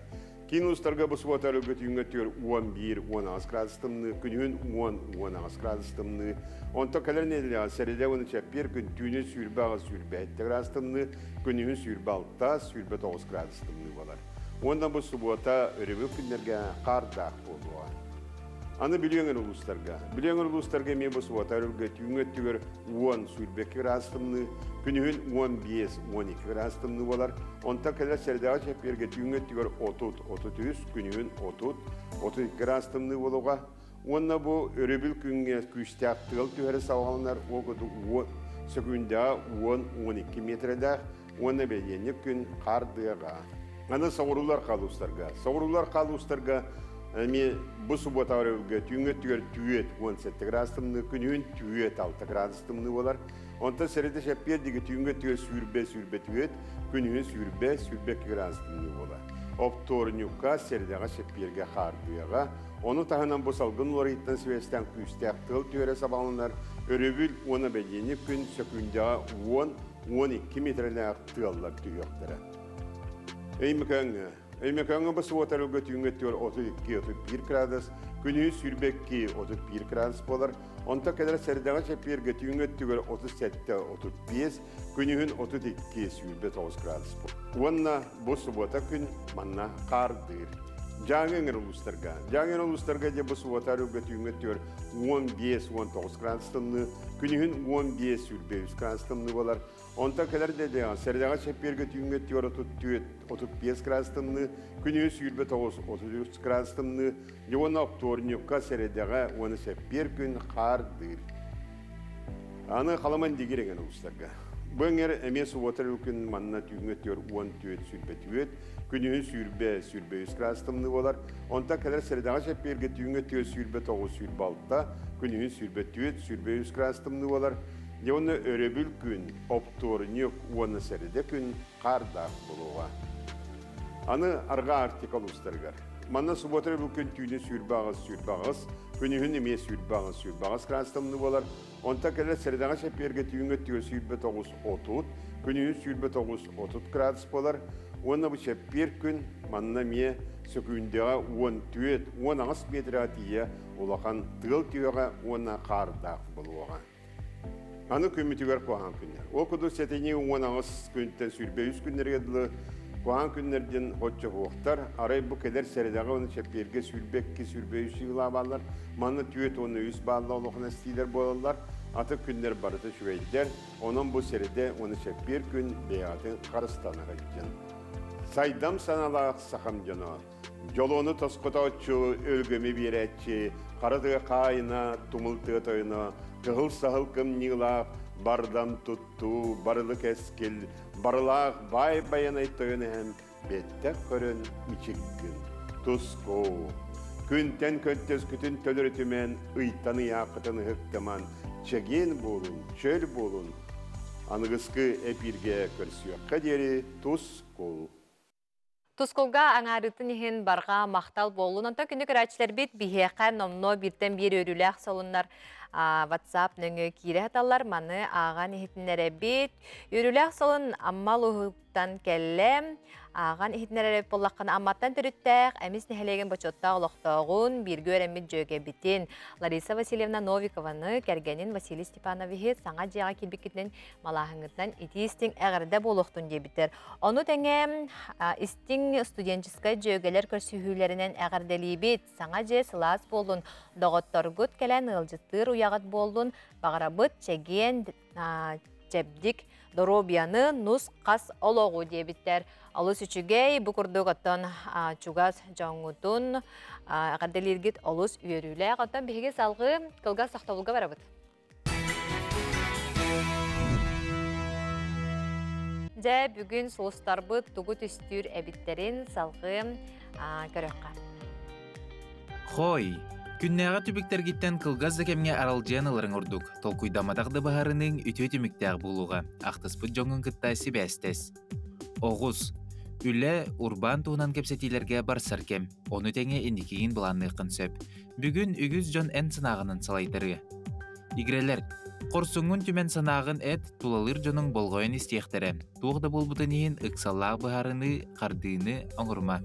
Киин улуустарга бу субуота өрөбүлгэ түүҥҥэ түөр 11-18 градус тымныы, күнүһүн 10-18 градус тымныы. Онтон кэлэр нэдиэлэҕэ сэрэдэ уонна чэппиэр күн түүнүн 28-27 градус тымныы, күнүһүн 26-29 градус тымныы буолар. Уонна бу субуота өрөбүл күннэргэ хаардаах буолуоҕа. Аны Бүлүү эҥэр улуустарга. Бүлүү эҥэр улуустарга эмиэ бу субуота өрүлгэ түүҥҥү өттүгэр 10 22 градус тымныы, күнүһүн 15-12 градус тымныы буолар. Онтон кэлэр сэрдэҕэ чэппиэргэ түүҥҥү өттүгэр 30-33, күнүһүн 30-32 градус тымныы буолуоҕа. Уонна бу өрөбүл күҥҥэ күүстээх тыал түһэрэ салҕаланар, ол курдук сөкүүндэҕэ 10-12 миэтэрэдээх уонна бэлиэнньик күн хаардыаҕа. Аны соҕуруулар хаалуустарга. Соҕуруулар хаалуустарга эмиэ бу субуотаҕа өрөбүлгэ түүҥҥү өттүгэр түүөт 17 градус тымныы, күнүһүн түүөт 6 градус тымныы буолар. Онтон сэрэдэ чэппиэр диги түүҥҥү өттүгэр сүүрбэ сүүрбэ түүөт, күнүһүн сүүрбэ сүүрбэ градус тымныы буолар. Оптуорунньукка сэрэдэҕэ чэппиэргэ хаардыаҕа. Ону таһынан бу салгын уларыйыттан сибээстээн күүстээх тыал түһэрэ сабаҕаланар. Өрөбүл уонна бэлиэнньик күн сөкүүндэҕэ 10 12 миэтэрэлээх тыаллар түһүөхтэрэ. Өймөкөөҥҥө. Өймөкөөҥҥө бу субуота түүҥҥү өттүгэр 32-31 градус, күнүһүн 22-31 градус буолар. Онтон кэлэр сэрдэҕэ чэппиэргэ түүҥҥү өттүгэр 37-35, күнүһүн 32-29 градус буолар. Уонна бу субуота күн манна хаардыыр. Дьааҥы эҥэр улуустарга. Дьааҥы эҥэр улуустарга дьэ бу субуота өрүлгэ түүҥҥү өттүгэр 15-19 градус тымныы, күнүһүн 15-23 градус тымныы буолар. Онтон кэлэр дэдэҕэ, сэрэдэҕэ чэппиэргэ түүҥҥү өттүгэр 34-35 градус тымныы, күнүһүн 29-33 градус тымныы, дьэ уонна оптуорунньукка сэрэдэҕэ уонна чэппиэр күн хаардыыр. Аны Халаман дигир эҥэр улуустарга. Бу эҥэр эмиэ субуота күн манна түүҥҥү өттүгэр 14-24, күнүһүн 20-23 градус тымныы буолар. Онтон кэлэр сэрэдэҕэ чэппиэргэ түүҥҥү өттүгэр 29-26, күнүһүн 24-23 градус тымныы буолар. Дьэ уонна өрөбүл күн, оптуорунньук уонна сэрэдэ күн хаардаах буолуоҕа. Аны Арҕаа Арктика улуустарыгар. Манна суббота бу күн түүнү сүүрбэ 8 сүүрбэ 8, күнүһүн эмиэ 28 28 градус тымныы буолар. Онтон кэлэр сэрэдэҕэ чэппиэргэ түүҥҥү өттүгэр 29 30, күнүһүн 29 30 градус буолар. Уонна бу чэппиэр күн манна эмиэ сөкүүндэҕэ 14, 18 метрга тиийэ улахан тыал түһүөҕэ уонна хаардаах буолуоҕа. Аны күммүтүгэр куһаҕан күннэр. Ол курдук сэтинньи 18 күнтэн 23 күннэргэ дылы куһаҕан күннэр диэн оччо суохтар. Арай бу кэлэр сэрэдэҕэ уонна чэппиэргэ 22, 23 сыылаабаллар. Манна 43 баалла улахан эстиилэр буолаллар. Аты күннэр барыта үчүгэйдэр. Онон бу сэрэдэ уонна чэппиэр күн бэйэҕитин харыстана сылдьыҥ. Сайдам санаалаах сахам дьоно. Дьолуону тосхотооччу, өлгөмү биэрээччи, хара тыа хаайына, тумул тыа тойоно, кыһыл саһыл кымньыылаах, бардам туттуу, барылы кэскил, барылаах баай байанай тойон эһэм, бэттэх көрөн мичик гын. Туску. Күнтэн көнтөскүтүн төлөрүтүмэн, ыйтан ыйааххытын ыһыктыман, чэгиэн буолун, чөл буолун. Аныгыскы эпииргэ көрсүөххэ диэри тускул. Тускулга аҥаарытын иһин барҕа махтал буоллун. Онтон күндү көрөөччүлэрбит, биһиэхэ номнуо бииртэн биир үөрүүлээх солуннар WhatsApp нөҥүө киирэ сыталлар. Маны ааҕан иһитиннэрэбит. Үөрүүлээх солун Амма улууһуттан кэллэ. Ааҕан иһитиннэрэр буоллаххына, Амматтан төрүттээх Эмис нэһилиэгин бочуоттаах олохтооҕун, бииргэ үөрэммит дьүөгэбитин Лариса Васильевна Новикованы, кэргэнин Василий Степановиһы саҥа дьиэҕэ киирбиккитинэн малааһыҥҥытынан итии-истиҥ эҕэрдэ буолуохтун диэбиттэр. Ону тэҥэ истиҥ студенческай дьүөгэлэр көрсүһүүлэринэн эҕэрдэлиибит. Саҥа дьиэ сылаас буоллун, доҕотторгут кэлэн ыалдьыттыыр уйаҕыт буоллун, баҕарабыт чэгиэн, чэбдик доруобуйаны, нус-хас олоҕу диэбиттэр. Олус үчүгэй, бу курдук оттон чугас дьоҥҥутун эҕэрдэлииргит олус үөрүүлээх. Оттон биһиги салгыы кылгас тохтобулга барабыт. Дьэ, бүгүн сулустарбыт тугу түстүүр эбиттэрин салгыы көрүөххэ. Хой, күннээҕи түбүктэргиттэн кылгас да кэмҥэ аралдьыйан ыларыҥ ордук. Толкуйдамматах да быһаарыныыҥ үтүө түмүктээх буолуоҕа. Ахтыспыт дьоҥҥун кытта сибээстэс. Оҕус. Үлэ, урбаан туһунан кэпсэтиилэргэ барсар кэм. Ону тэҥэ инникигин былаанныаххын сөп. Бүгүн үгүс дьон эн санааҕынан салайтарыа. Игирэлэр, хорсуҥҥун түмэн санааҕын эт, тулалыыр дьонуҥ болҕойон истиэхтэрэ. Туох да буолбутун иһин ыксаллаах быһаарыныы, хардыыны оҥорума.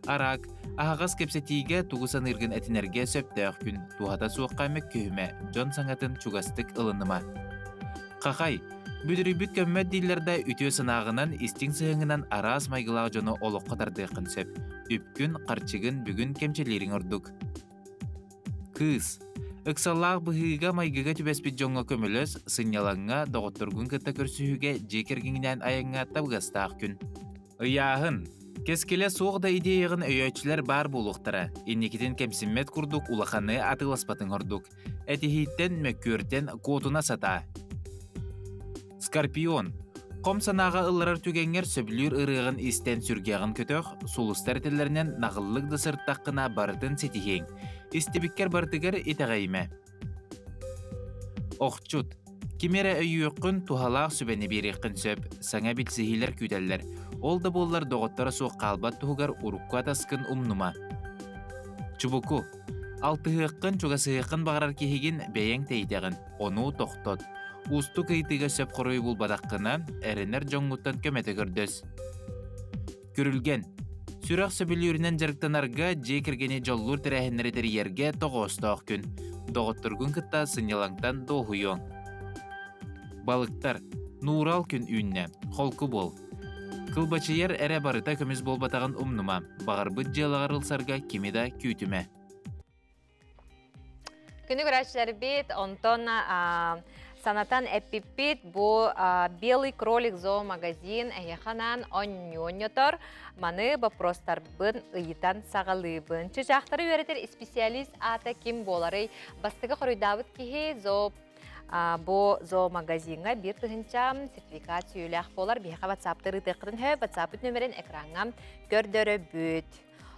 Араак, аһаҕас кэпсэтиигэ тугу саныыргын этинэргэ сөптөөх күн, туһата суохха мөккүһүмэ, дьон саҥатын чугастык ылыныма. Хахай, бүдүрүйбүт көммөт дииллэр да үтүө санааҕынан, истиҥ сыһыаҥҥынан араас майгылаах дьону олоххо тардыаххын сөп. Үпкүн, харчыгын бүгүн кэмчилиириҥ ордук. Кыыс. Ыксаллаах быһыыга-майгыга түбэспит дьоҥҥо көмөлөс, сынньалаҥҥа, доҕотторгун кытта көрсүһүүгэ дьиэ кэргэҥҥинээн айаҥҥа табыгастаах күн. Ыйааһын. Кэскилэ суох да идеяҕын өйөөччүлэр баар буолуохтара. Инникитин кэмсиммэт курдук улаханы атыыласпатыҥ ордук. Этиһииттэн, мөккүөртэн куотуна сатаа. Скорпион. Хом санааҕа ылларар түгэҥҥэр сөбүлүүр ырыаҕын истэн сүргэҕин көтөх, сулустар этэллэринэн наҕыллык да сырыттаххына барытын ситиһиэҥ. Истибиккэр барытыгар итэҕэйимэ. Охчут. Кими эрэ өйүөххүн, туһалаах сүбэни биэриэххин сөп, саҥа билсиһиилэр күүтэллэр. Ол да буоллар доҕотторо суох хаалбат туһугар урукку атаскын умнума. Чубуку. Алтыһыаххын, чугасыһыаххын баҕарар киһигин бэйэҥ тэйитэҕин, ону тохтот. Уустук ыйытыыга сөп хоруйу булбатаххына, эрэнэр дьоҥҥуттан көмөтө көрдөс. Күрүлгэн. Сүрэх сөбүлүүрүнэн дьарыктанарга, дьиэ кэргэни дьоллуур тэрээһиннэри тэрийэргэ тоҕоостоох күн. Доҕотторгун кытта сынньалаҥтан дуоһуйуоҥ. Балыктар. Нуурал күн үүннэ. Холку буол. Кылбачыйар эрэ барыта көмүс буолбатаҕын умнума. Баҕарбыт дьыалаҕар ылсарга кими да күүтүмэ. Күнү көрөөччүлэрбит, онтон санатан эппиппит, бу Белый кролик зоомагазин эһиэхэ анаан онньуонньотор. Маны боппуруостарбын ыйытан саҕалыыбын. Чычаахтары үөрэтэр исписэлиис аата ким буоларый? Бастакы хоруйдаабыт киһи зоо бу зоомагазиҥҥа 1000 сертификат сүүйүүлээх буолар. Биһиэхэ WhatsApp-тар ыытыаххытын сөп. WhatsApp нөмерин экраҥҥа көрдөрөбүт.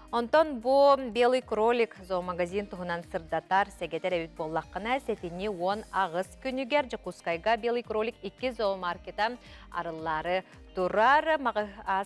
Онтон бу Белый кролик зоомагазин туһунан сырдатар сэгэтэр эбит буоллаххына, сэтинньи 18 күнүгэр Дьокуускайга Белый кролик 2 зоомаркета арыллаары турар.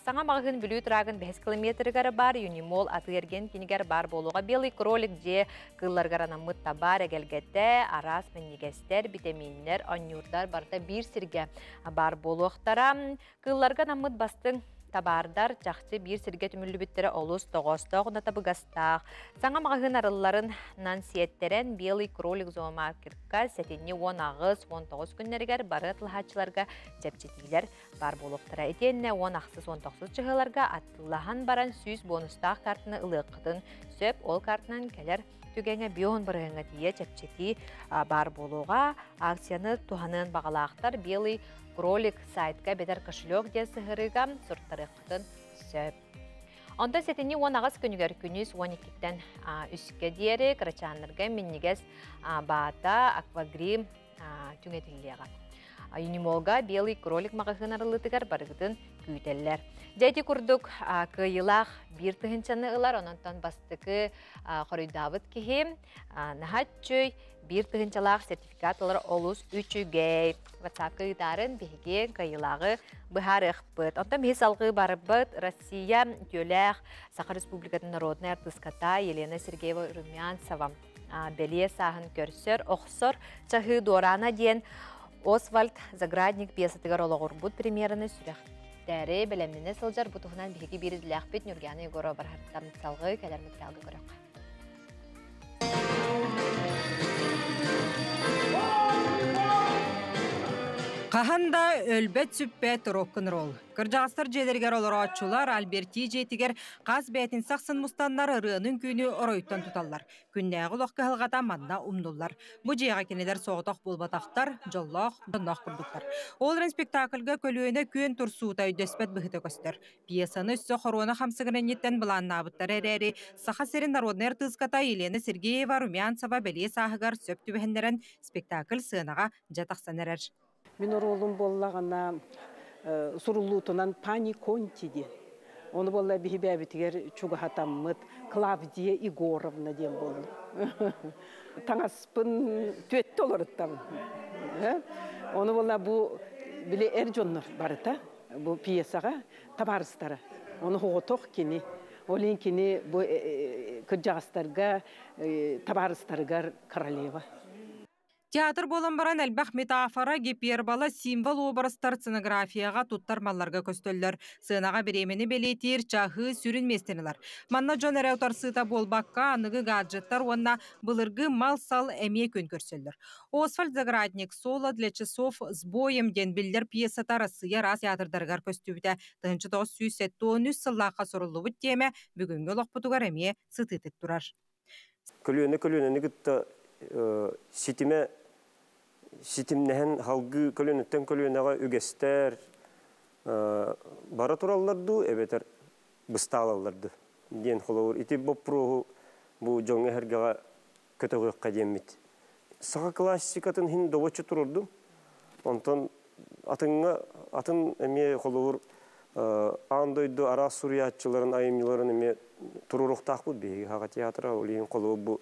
Саҥа маҕаһыын Бүлүү трагын 5 километрыгар бар Юнимол атыы-эргиэн кинигэр бар буолуоҕа. Белый кролик дьиэ кыылларыгар анаммыт табаар эгэлгэтэ, араас минньигэстэр, битэмииннэр, онньуурдар барыта биир сиргэ бар буолуохтара. Кыылларга анаммыт бастыҥ табаардар чахчы биир сиргэ түмүллүбүттэрэ олус тоҕоостоох уонна табыгастаах. Саҥа маҕаһыын арылларынан сиэттэрэн Белый кролик зоомаркетка сэтинньи 18-19 күннэригэр бары атылаһааччыларга чэпчэтиилэр баар буолуохтара. Итиэннэ 18-19 чыһыаларга атылаһан баран 100 бонустаах картаны ылыаххытын сөп. Ол картанан кэлэр түгэҥэ бион бырыһыҥҥа тиийэ чэпчэтии баар буолуоҕа. Акцияны туһаныан баҕалаахтар Белый кролик сайтка эбэтэр кошелек диэн сыһырыыга суруттарыаххытын сөп. Онтон сэтинньи 18 күнүгэр күнүс 12-ттэн үскэ диэри кырачааннарга минньигэс баата аквагрим түҥэтиллиэҕэ. Юнимолга Белый кролик маҕаһыын арыллыытыгар барыгытын күүтэллэр. Дьэ ити курдук кыайыылаах биир тыһыынчаны ылар, ононтон бастакы хоруйдаабыт киһи наһаа үчүгэй биир тыһыынчалаах сертификат ылар олус үчүгэй. WhatsApp-ка ыытаарын биһиги кыайыылааҕы быһаарыахпыт. Онтон биһи салгыы барбыт Россия үтүөлээх Саха Республикатын народнай артыыската Елена Сергеева Румянцева бэлиэ сааһын көрсөр, охсор чаһыы дуораана диэн Освальд Заградник пьесатыгар олоҕурбут премьераны сүрэхтээри бэлэмнэнэ сылдьар. Бу туһунан биһиги биир идэлээхпит Нюргяна Егорова барһартан салгыы кэлэр материалга көрөххө. Хаһан да өлбөт-сүппэт рок-н-ролл. Кырдьаҕастар дьиэлэригэр олорооччулар Альберти дьиэтигэр хас бээтинсэ ахсын мустаннар ырыаны-үҥкүүнү оройуттан туталлар. Күннээҕи олох кыһалҕата манна умнуллар. Бу дьиэҕэ кинилэр соҕотох буолбатахтар, дьоллоох, дьонноох курдуктар. Ол эрэн спектакльга көлүөнэ күөн турсуута өйдөспөт быһыыта көстөр. Пьесаны өссө хоруона хамсыгын инниттэн былааннаабыттара эрээри, Саха сирин народнай артыыската Елена Сергеева Румянцева бэлиэ сааһыгар сөп түбэһиннэрэн спектакль сыанаҕа дьэ тахсан эрэр. Мин оруолум буоллаҕына суруллуутунан Пани Конти диэн. Ону буолла биһи бэйэбитигэр чугаһатаммыт Клавдия Егоровна диэн буоллум. Таҥаспын түөттэ олоруттабын. Ону буолла бу били эр дьоннор барыта бу пьесаҕа табаарыстара. Ону оҕотох кини. Ол иһин кини бу кырдьаҕастарга табаарыстарыгар королева. Театр буолан баран элбэх метафора, гипербола, символ уобарастар сценографияҕа туттар малларга көстөллөр. Сыанаҕа бириэмэни бэлиэтиир чаһыы сүрүн миэстэни ылар. Манна дьон эрэ утарсыыта буолбакка, аныгы гаджеттар уонна былыргы мал-сал эмиэ күн көрсөллөр. Освальд Заградник «Соло для часов с боем» диэн биллэр пьесата Арассыыйа араас театрдарыгар көстүбүтэ. 1973 сыллаахха суруллубут тиэмэ бүгүҥҥү олохпутугар эмиэ сытыытык турар. Көлүөнэ көлүөнэни кытта ситимэ ситимнэһэн халгыы көлүөнэттэн көлүөнэҕэ үгэстэр бара тураллар дуу эбэтэр быстаалаллар дуу диэн холобур ити боппуруоһу бу дьоҥҥо эһэргэҕэ көтөҕүөххэ диэммит. Саха классикатын иһин добоччу турурдум. Онтон атыҥҥа атын эмиэ холобур аан дойду араас суруйааччыларын айымньыларын эмиэ туруоруохтаахпыт биһиги Саха театра. Ол иһин холобур бу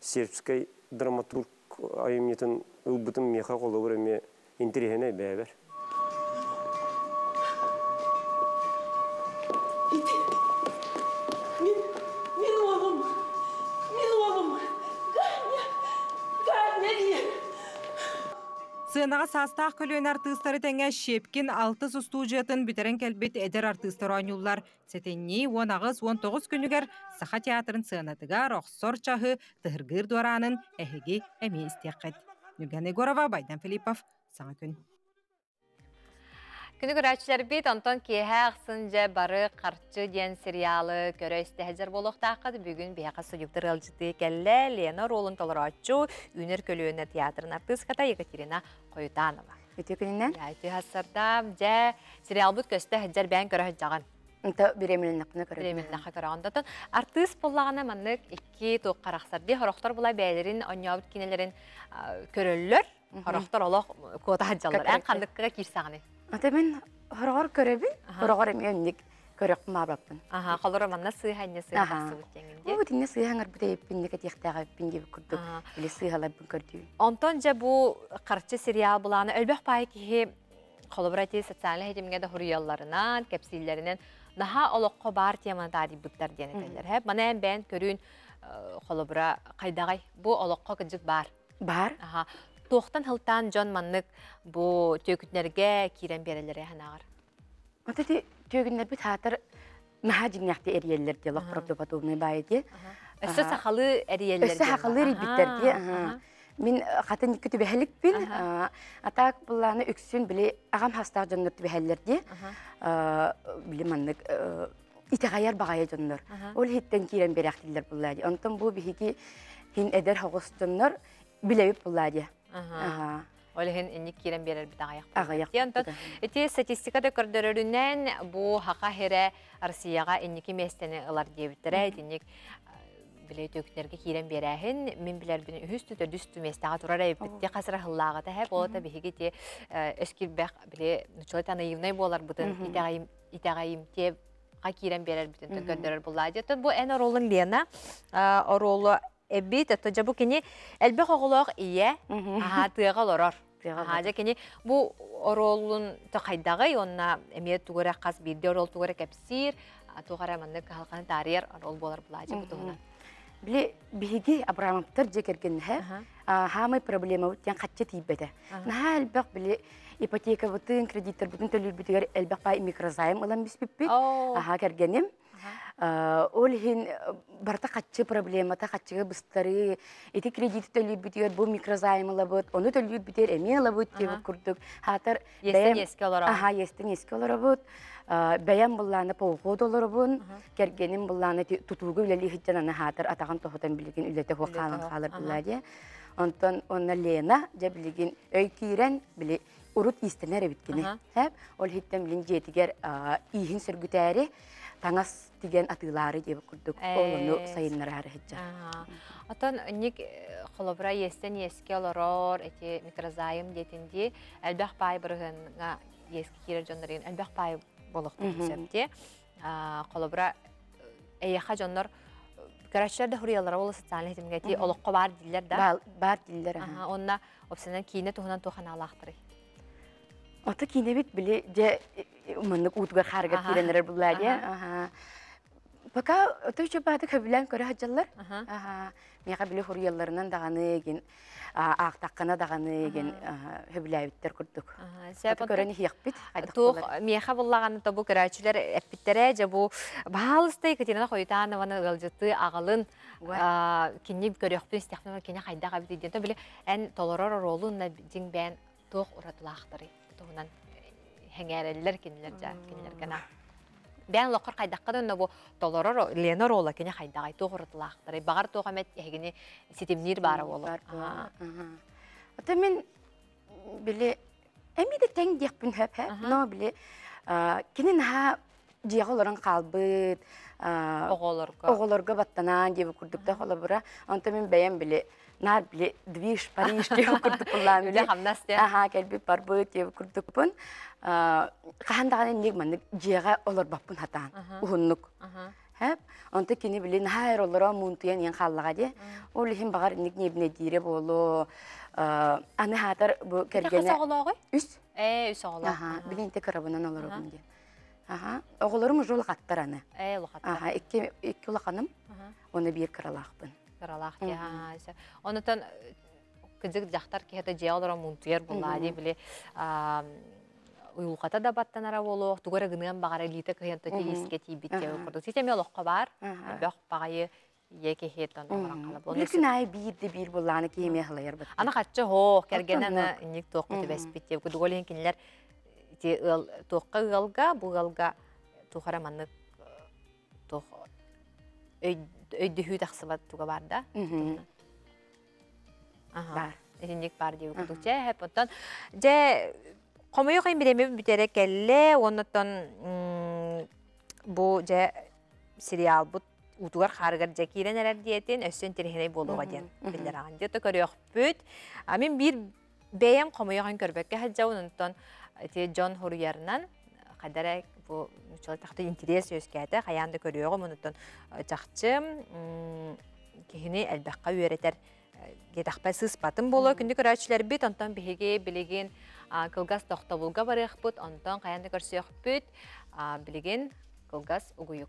сербскэй драматург айымньытын ылбытым миэхэ холобур эмиэ интэриэһинэй бэйэбэр. Мин, мин уолум, мин уолум, Ганя, Ганя диэн. Сыанаҕа саастаах көлүөнэ артыыстары тэҥэ Щепкин алтыс устуудьуйатын бүтэрэн кэлбит эдэр артыыстар оонньууллар. Сэтинньи 18-19 күнүгэр Саха театрын сыанатыгар охсор чаһы тыһыргыыр дуораанын эһиги эмиэ истиэххит. Нюргана Егорова, Байдан Филиппов, Саҥа күн. Күнү көрөөччүлэрбит, онтон киэһэ ахсын дьэ бары харчы диэн сериалы көрө истэ сылдьар буолуохтааххыт. Бүгүн биһиэхэ судьуктар ыалдьытыы кэллэ. Лена оруолун толорооччу, Үүнэр көлүөнэ театрын артыыската Екатерина Хоютанова. Үтүө күнүнэн. Үтүө хассардам. Дьэ, сериалбыт көстө сылдьар бэйэн көрө сылдьаҕын. Онто бириэмэлэннэхпинэ көрөбүн. Бириэмэлэннэххэ көрөҕүн. Онтон артыыс буоллаҕына маннык икки туох харахсар дии хорохтор була бэйэлэрин онньообут киинэлэрин көрөллөр. Хорохтор олох куота сылдьаллар. Эн ханныкка киирсэҕиний? Ата мин хороҕор көрөбүн, хороҕор эмиэ оннук Көрөхпүн баабаппын. Аха, холоро манна сыыһа инне сыыһа тахсыбыт диэҥин дии. Бу итинне сыыһа ҥарбыт эйиппин кэтиэхтээҕэппин диэбит курдук били сыыһаларбын көрдүүм. Онтон дьэ бу харчы сериал былаана өлбөх паай киһи холобура ити социальнай ситимҥэ да хуруйалларынан, кэпсииллэринэн наһаа олоххо баар теманы таарыйбыттар диэн этэллэр. Һэ, маны эн бэйэн көрүүн холобура хайдаҕай? Бу олоххо кыдьык баар. Баар. Аха. Туохтан хылтаан дьон маннык бу түөкүтнэргэ киирэн биэрэллэрэ санааҕар? Вот эти түөгүннэрбит хаатар наһаа дьиҥнээхтик эрийэллэр дии олох правдоподобный баайы дии. Өссө сахалыы эрийэллэр. Өссө сахалыы эрийбиттэр дии. Мин хатын икки түбэһэликпин. А так былааны үксүн били аҕам хастаах дьоннор түбэһэллэр дии. Били маннык итэҕэйэр баҕайы дьоннор. Ол иһиттэн киирэн биэрээхтииллэр буллаа дии. Онтон бу биһиги хин эдэр хоҕус дьоннор билэбит буллаа дии. Ол иһин инник киирэн биэрэрбит аҕыйах. Аҕыйах. Онтон ити статистика да көрдөрөрүнэн бу Хаха сирэ Россияҕа инники миэстэни ылар диэбиттэрэ. Итинник били түөкүннэргэ киирэн биэрээһин мин билэрбин үһүс төрдүс миэстэҕэ турар эбиппит ти хас ыраһыллааҕыта һэ буолата биһиги ти өс кирбэх били нуччалыы наивнай буоларбытын итэҕэйим итэҕэйимтиэ ха киирэн биэрэрбитин көрдөрөр буллаа. Оттон бу эн оруолун Лена оруолу эбит. Оттон дьэ бу кини элбэх оҕолоох ийэ аһаа тыаҕа олорор. Аһаа дьэ кини бу оруолун хайдаҕый уонна эмиэ тугу эрэ хас биирдии оруол тугу эрэ кэпсиир, туох эрэ маннык кыһалҕаны таарыйар оруол буолар булаачы бу туһунан. Били биһиги Абрамовтар дьиэ кэргэннэһэ хаамай проблемабыт диэн хаччы тиийбэтэ. Наһаа элбэх били ипотекабытын, кредиттарбытын төлүүрбүтүгэр элбэх баай микрозайм ылан биспиппит. Аха кэргэним. Ол иһин барыта хаччы проблемата, хаччыга быстарыы, ити кредити төлүүрбүтүгэр бу микрозайм ылабыт, ону төлүүрбүтүгэр эмиэ ылабыт диэбит курдук. Хаатар Иэстэн иэскэ олоробут. Аха, иэстэн иэскэ олоробут. Бэйэм быллааны полход олоробун, кэргэним быллааны тутууга үлэлии сылдьан аны хаатар атаҕын тоһутан билигин үлэтэ суох хаалан хаалар быллаа диэ. Онтон онно Лена дьэ билигин өй киирэн били урут иистэнэр эбит кини. Ол иһиттэн билин дьиэтигэр ииһин сөргүтээри таҥас тигэн атыылаары диэбит курдук ол ону сайыннараары сылдьар. Отон ник холобура иэстэн иэскэ олорор эти микрозайм диэтин дии элбэх паай бырыһыаҥҥа иэскэ киирэр дьоннор элбэх паай болохтун сөп дии. Холобура эйэхэ дьоннор көрөөччүлэр да хуруйаллара ол социальный ситимҥэ ти олоххо баар дииллэр да. Баар дииллэр. Онна опсанан киинэ туһунан туох анаалаахтарый? Ото киинэбит били дьэ маннык уутугар хаарыгар киирэн эрэр буллаа дии. Пока ото үчүгэй хөбүлээн көрө сылдьаллар. Миэхэ били хуруйалларынан даҕаны эгин аахтаххына даҕаны эгин хөбүлээбиттэр курдук. Көрөн иһиэхпит. Туох миэхэ буллаҕаны тобу көрөөччүлэр эппиттэрэ дьэ бу баһаалыстай Екатерина Хоютанованы ыалдьыттыы аҕалын кини көрүөхпүн истэхпин кини хайдах эбит диэн били эн толорор оруолун дьиҥ бэйэн туох уратылаахтарый туһунан хэҥээрэллэр кинилэр дьа кинилэргэ на бэйэн олоххор хайдахха да бу толорор Лена оруола кини хайдаҕай туох уратылаахтарый баҕар туох эмэ эһигини ситимниир баара буолуо. Ата мин били эми да тэҥ диэхпин хөп но били кини наһаа дьиэҕэ олорон хаалбыт оҕолорго оҕолорго баттанаан диэбит курдук да холобура онтон мин бэйэм били наар били движ Париж диэбит курдук буллаан үлэ хамнас диэн аха кэлбит барбыт диэбит курдукпун хаһан даҕаны инник маннык дьиэҕэ олорбоппун хатаан уһуннук Хэп. Онто кини били наһаа эр олоро муунтуйан иэн хааллаҕа дии. Ол иһин баҕар инник ньиэбинэйдиирэ буолуо. Аны хаатар бу кэргэнэ... Хас оҕолооҕуй? Үс. Ээ, үс оҕолоох. Аха, билин ити кырабынан олоробун диэн. Аха, оҕолорум уже улахаттар аны. Ээ, улахаттар. Аха, икки, икки улаханым, уонна биир кыралаахпын. Кыралаах дии. Онутан кыдьык дьахтар киһитэ дьиэ олорон муунтуйар буоллаа дии, били уйулҕата да баттанара буолуох, тугу эрэ гыныан баҕара илиитэ кыһыйан тиискэ тиийбит диэн курдук. Ситэ эмиэ олоххо баар, элбэх баҕайы ийэ киһи оҥорон хаалар. Били күн аайы биир да биир буоллаҕына киһи эмиэ халайар бат. Аны хаччы хоох, кэргэнэ аны инник туохха түбэспит диye. Кудук ол иһин кинилэр ити ыал туохха ыалга, бу ыалга туох эрэ маннык туох өйдөһүү тахсыбат туга бар да. Бар. Итинник бар диye курдук. Дьэ, хэп оттон дьэ хомойуох иһин бириэмэбит бүтэрэ кэллэ, уоннаттан бу дьэ сериалбыт уутугар хаарыгар дьэ киирэн эрэр диэтин өссө интэриэһинэй буолуоҕа диэн биллэрэҕин. Дьэ, то көрүөхпүт. А мин биир бэйэм хомойоҕун көрбөккө сылдьабын, онтон ити дьон хуруйарынан хайда эрэ Бу тахты интерес үөскээтэ, хайаан да көрүөҕүм, онуттан чахчы киһини элбэххэ үөрэтэр диэтэхпэ сыыспатым буолуо. Күндү көрөөччүлэрбит, онтон биһиги билигин кылгас тохтобулга барыахпыт, онтон хайаан да көрсүөхпүт. Билигин кылгас угуйук.